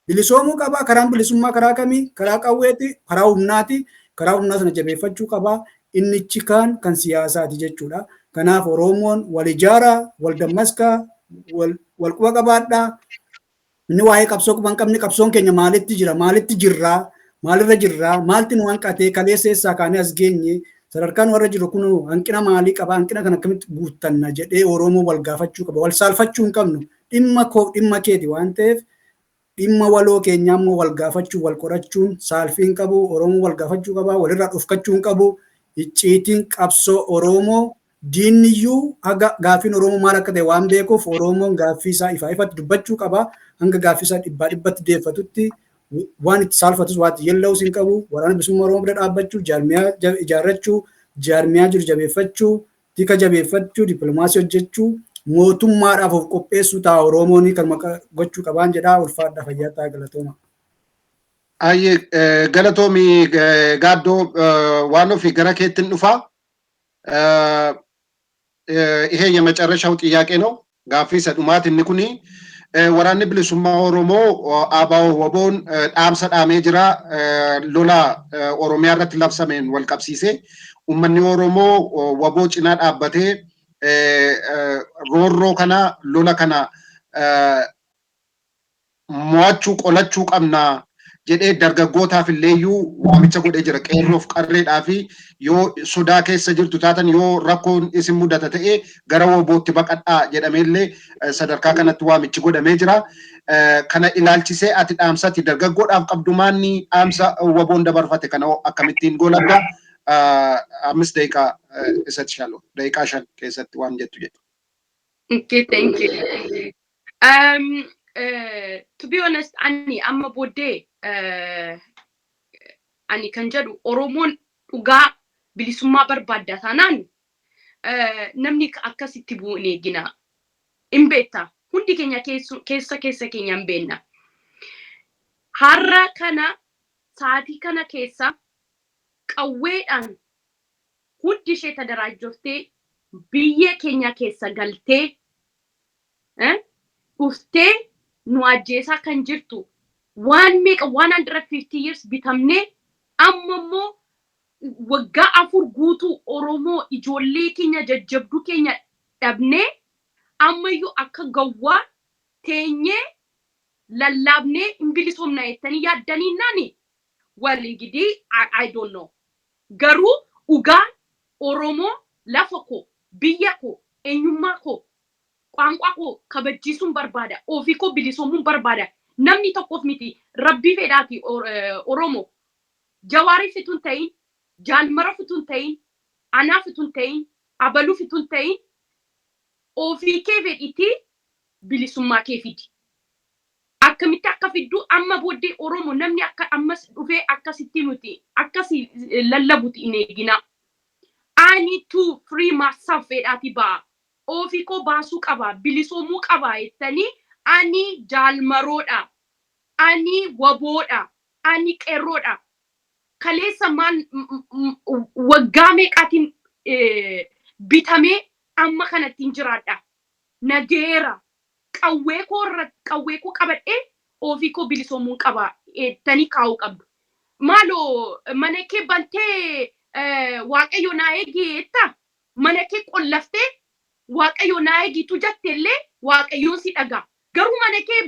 Bilisoomuu qaba. Karaan bilisummaa karaa kamii? Karaa qawweeti, karaa humnaati. Karaa humnaa sana jabeeffachuu qaba. Innichi kaan kan siyaasaati jechuudha. Kanaaf Oromoon wal ijaaraa, wal dammaskaa, wal quba qabaadhaa. Inni waa'ee qabsoo quba hin qabne, qabsoon keenya maalitti jira, maalitti jirraa, maalirra jirraa, maalti nu hanqatee, kaleessa eessaa kaanee as geenye, sadarkaan warra jiru kun hanqina maalii qaba, hanqina kana akkamitti guuttanna jedhee Oromoo wal gaafachuu qaba. Wal saalfachuu hin qabnu. Dhimma koo dhimma keeti waan ta'eef, dhimma waloo keenyaa immoo wal gaafachuu, wal qorachuun saalfii hin qabu. Oromoo wal gaafachuu qaba. Walirraa dhufkachuu hin qabu. Icciitiin qabsoo Oromoo diinniyyuu haga gaaffiin Oromoo maal akka ta'e waan beekuuf, Oromoon gaaffii isaa ifaa ifatti dubbachuu qaba. Hanga gaaffii isaa dhibbaa dhibbatti deeffatutti waan itti saalfatus, waan itti yella'us hin qabu. Waraana bilisummaa Oromoo bira dhaabbachuu, jaarmiyaa ijaarrachuu, jaarmiyaa jiru jabeeffachuu. Tika jabeeffachuu, dippiloomaasii hojjechuu, mootummaadhaaf of qopheessuu ta'a Oromoon kan gochuu qabaan jedhaa. Ulfaadha, fayyaa ta'a, galatooma. Ayyee, galatoomii Gaaddoo. Waan ofii gara keettiin dhufaa. ይሄ የመጨረሻው ጥያቄ ነው። Gaaffii isa dhumaati inni kuni. Waraanni Bilisummaa Oromoo ABO WBOn dhaamsa dhaamee jira. Lola Oromiyaa irratti labsameen wal qabsiisee uummanni Oromoo WBO cinaa dhaabbatee roorroo kana, lola kana mo'achuu, qolachuu qabna jedhee dargaggootaaf illeeyyuu waamicha godhee jira. Qeerroof qarreedhaa fi yoo sodaa keessa jirtu taatan, yoo rakkoon isin mudata ta'e, gara WBOtti baqadhaa jedhameellee sadarkaa kanatti waamichi godhamee jira. Kana ilaalchisee ati dhaamsati dargaggoodhaaf qabdu maanni? Dhaamsa WBOn dabarfate kana akkamittiin goolabda? 5 daqiiqaa isatti shaalu, daqiiqaa 5 keessatti waan jettu jedhu. Okay, thank you. To be honest, ani amma booddee ani kan jedhu, Oromoon dhugaa bilisummaa barbaadda taanaan namni akkasitti bu'u hin eegina. Hin beekta. Hundi keenya keessa keessa keenya hin beekna. Har'a kana sa'aatii kana keessa qawweedhaan hundi ishee tadaraajjoftee biyya keenya keessa galtee dhuftee nu ajjeesaa kan jirtu waan meeqa, 150 years bitamnee, amma immoo waggaa 4 guutuu Oromoo ijoollee keenya jajjabduu keenya dhabnee, ammayyuu akka gawwaa teenyee lallaabnee hin bilisoomna jettanii yaaddanii naani, well, እንግዲህ I don't know. Garuu dhugaa Oromoo lafa koo, biyya koo, eenyummaa koo, qaanqaa koo kabachiisuun barbaada, ofii koo bilisoomuun barbaada. Namni tokkoof miti, rabbii fedhaati. Oromoo Jawaarii fituun ta'in, Jaalmara fituun ta'in, anaa fituun ta'in, abaluu fituun ta'in, ofii kee fedhitii bilisummaa kee fidi. Akkamitti akka fidduu amma booddee Oromoo namni akka ammas dhufee akkasitti nuti akkasi lallabuti hin eegina. Ani to free myself fedhaati ba'a. Ofii koo baasuu qaba, bilisoomuu qaba jettanii, ani Jaalmaroodha, ani WBOdha, ani qeerroodha. Kaleessa maal waggaa meeqaatiin bitamee amma kanattiin jiraadha. Nageera. Qawwee koo irra qawwee koo qabadhee ofii koo bilisoomuun qaba jettanii kaa'uu qabdu. Maaloo, mana kee bantee "Waaqayyo naa eegi" jetta? Mana kee qollaftee "Waaqayyo naa eegitu" jette illee Waaqayyoon si dhagaa. Garuu mana kee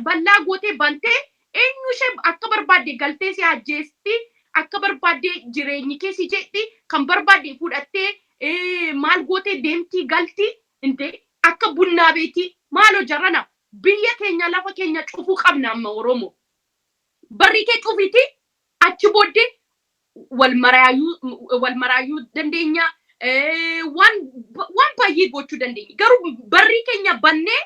bal'aa gootee bantee eenyu ishee akka barbaadde galtee si ajjeesti, akka barbaadde jireenyi kee si jeetti, kan barbaadde fudhattee maal gootee deemtii galti intee akka bunnaa beetii. Maaloo jarana, biyya keenya, lafa keenya cufuu qabna amma Oromoo. Barri kee cufiti, achi booddee wal maraayyuu dandeenya, waan baay'ee gochuu dandeenya. Garuu barri keenya bannee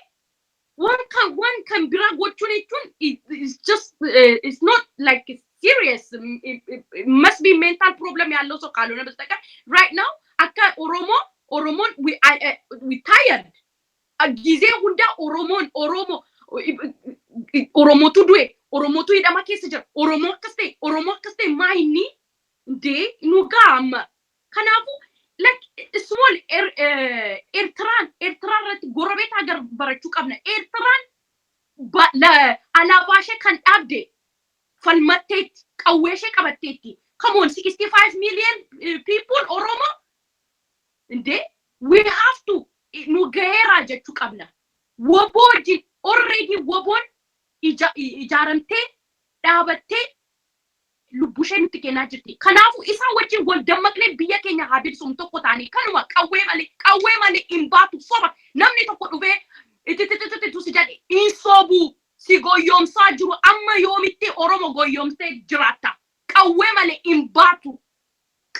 waan kan biraa gochuun jechuun it's just it's not like serious. It must be mental problem ያለው ሰው ካልሆነ በስተቀር right now akka Oromoo Oromoon we tired. Gizee hunda Oromoon Oromoo Oromootu du'e, Oromootu hidhama keessa jira, Oromoo akkas ta'e, Oromoo akkas ta'e, maa inni ndee nu gaa amma. Kanaafuu like small Eertiraan, Eertiraa irratti ጎረቤት ሀገር barachuu qabna. Eertiraan alaabaa ishee kan dhaabde falmatteetti, qawwee ishee qabatteetti. Come on, 65 million people, Oromo እንዴ, we have to nu gaheera jechuu qabna. WBO wajjin already WBOn ijaaramtee dhaabattee lubbuu ishee nutti kennaa jirti. Kanaafuu isaan wajjin wal dammaqnee biyya keenya haa bilisoomu tokko ta'anii. Kanuma, qawwee malee, qawwee malee hin baatu. Soba, namni tokko dhufee itititititu si jedhe hin sobu, si goyyomsaa jiru. Amma yoomitti Oromo goyyomsee jiraatta? Qawwee malee hin baatu.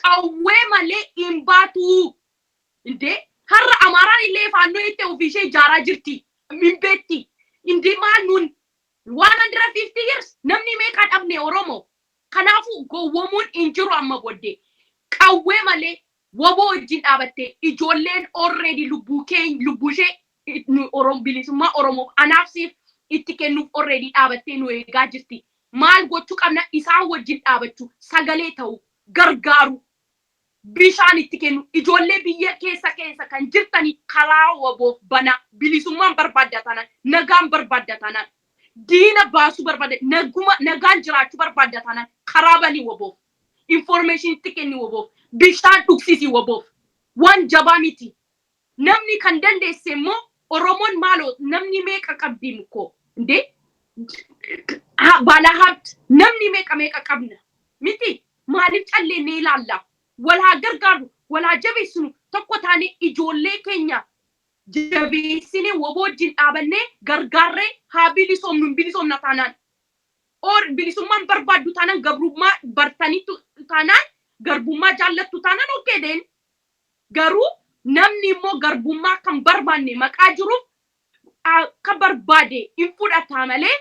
Qawwee malee hin baatu. Indee har'a Amaaraan illee faannoo itti ofii ishee ijaaraa jirti. Hin beekti. Indee maal nuun 150 years namni meeqa dhabne Oromoo? Kanaafuu gowwoomuun hin jiru amma booddee. Qawwee malee Waboo wajjin dhaabattee ijoolleen already lubbuu keenya, lubbuu ishee bilisummaa Oromoof anaaf siif itti kennuuf already dhaabattee nu eegaa jirti. Maal gochuu qabna? Isaan wajjin dhaabachuu, sagalee ta'uu, gargaaru, bishaan itti kennu. Ijoollee biyya keessa keessa kan jirtanii karaa waboof bana. Bilisummaan barbaadda taanaan, nagaan barbaadda taanaan, diina baasuu barbaadda, naguma nagaan jiraachuu barbaadda taanaan, karaa banii waboof, information itti kenni waboof, bishaan dhugsiisi waboof. Waan jabaa miti. Namni kan dandeesse immoo Oromoon maaloo namni meeqa qabdi mukoo indee ባለሀብት namni meeqa meeqa qabna miti? Maaliif calleennee ilaalla? Wal haa gargaaru, wal haa jabeessinu. Tokko taane ijoollee keenya jabeessine waboo wajjin dhaabannee gargaarree haa bilisoomnu. Hin bilisoomna taanaan, or bilisummaan barbaaddu taanaan, gabrummaa bartaniitu taanaan, garbummaa jaallattu taanaan, okay then. Garuu namni immoo garbummaa kan barbaanne maqaa jiruuf akka barbaade hin fudhataa malee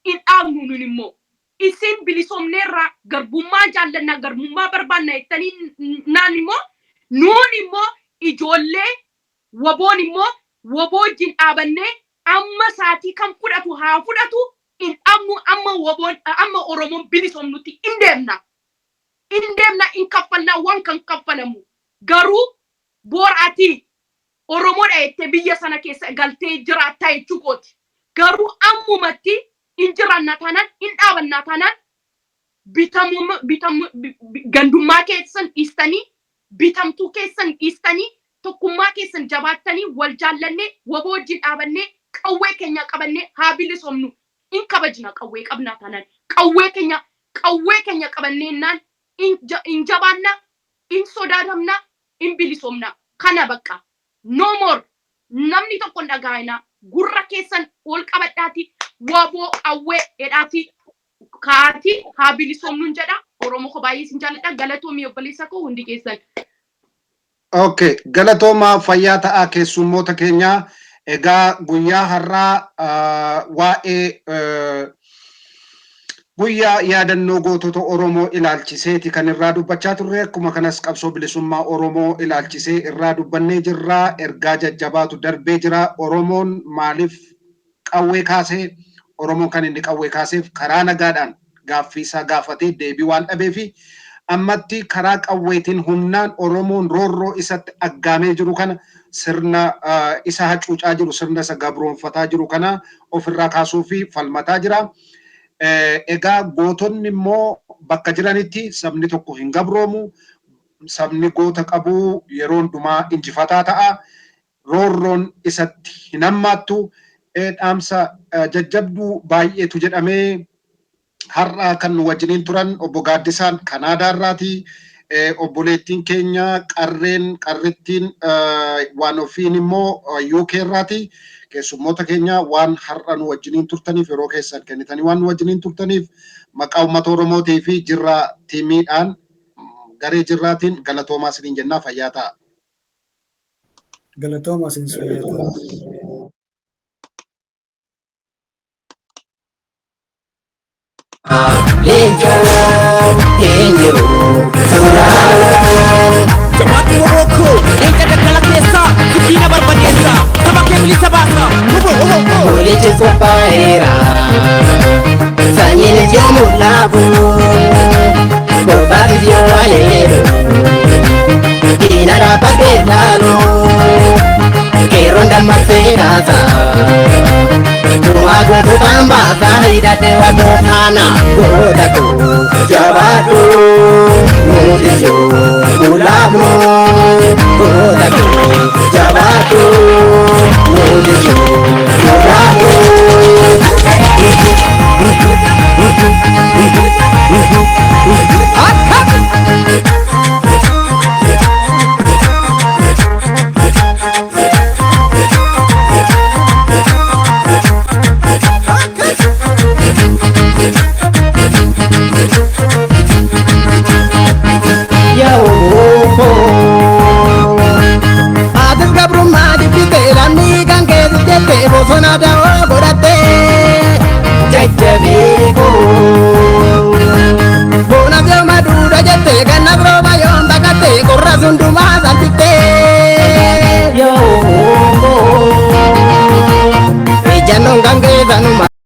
hin dhaabnu. Nun immoo isin bilisoomneerraa, garbummaa jaallannaa, garbummaa barbaanna jettanii naan immoo nuun immoo ijoollee waboon immoo waboo wajjin dhaabannee amma saatii kan fudhatu haa fudhatu, hin dhaabnu. Amma waboon, amma Oromoon bilisoomnutti hin deemna, hin deemna, hin kaffalnaa waan kan kaffalamu. Garuu booraatii Oromoodha jettee biyya sana keessa galtee jiraattaa jechuu kooti. Garuu ammumatti hin jiraannaa taanaan, hin dhaabannaa taanaan, bitamuu bitamu gandummaa keessan dhiistanii, bitamtuu keessan dhiistanii, tokkummaa keessan jabaattanii, wal jaallannee, waboo wajjin dhaabannee, qawwee keenya qabannee haa bilisoomnu. In kabajna qawwee qabnaa taanaan. Qawwee keenya qabannee hin jabaanna, hin sodaatamna, hin bilisoomna. Kana bakka, no more. Namni tokko hin dhaga'ina. Gurra keessan ol qabadhaati waboo qawwee jedhaati kaati haa bilisoomnuun jedha. Oromoo koo, baay'ee isin jaalladha. Galatoomii obboleessa koo, hundi keessan. Okay, galatoomaa, fayyaa ta'aa keessummoota keenyaa. Egaa guyyaa har'aa waa'ee guyyaa yaadannoo gootota Oromoo ilaalchiseeti kan irraa dubbachaa turre. Akkuma kanas qabsoo bilisummaa Oromoo ilaalchisee irraa dubbannee jirra. Ergaa jajjabaatu darbee jira. Oromoon maaliif qawwee kaasee? Oromoon kan inni qawwee kaaseef karaa nagaadhaan gaaffii isaa gaafatee deebii waan dhabeefi ammatti karaa qawweetiin humnaan Oromoon roorroo isatti aggaamee jiru kana, sirna isa hacuucaa jiru, sirna isa gabroonfataa jiru kana ofirraa kaasuu fi falmataa jira. Egaa gootonni immoo bakka jiranitti sabni tokko hin gabroomu. Sabni goota qabu yeroo hundumaa injifataa ta'a. Roorroon isatti hin hammaattu. Dhaamsa jajjabduu baay'eetu jedhamee. Har'a kan nu wajjiniin turan obbo Gaaddisaan Kanaadaa irraati. Obboleettiin keenya qarreen qarrittiin waan ofiin immoo UK irraati. Keessummoota keenya, waan har'a nu wajjiniin turtaniif, yeroo keessan kennitanii waan nu wajjiniin turtaniif, maqaa uummata Oromootii fi Jirraa tiimiidhaan, garee Jirraatiin galatoomaa isiniin jennaa, fayyaa ta'a. Galatoomaa isin, fayyaa ta'a. Leencoo eenyu suuraa. Jabaatu Oromoo, leenca daggala keessaa, dubbiina barbadeessa, saba kee bilisa baasa. Hubo hubo hubo. Walitti qophaa'eera sanyiin ijoo mul'abu bobbaaf yoo aleelu diina dhaabbatee laalu qeerroon dammaqsee kaasa du'aa goototaan baasa hidhate waboo faana. Goota koo jabaadhu, nuti yoo mul'abnu. Goota koo jabaadhu, nuti yoo mul'abnu. Atis gabrummaa jibbite, lammii kan keessa jette, bosona da'oo godhatte.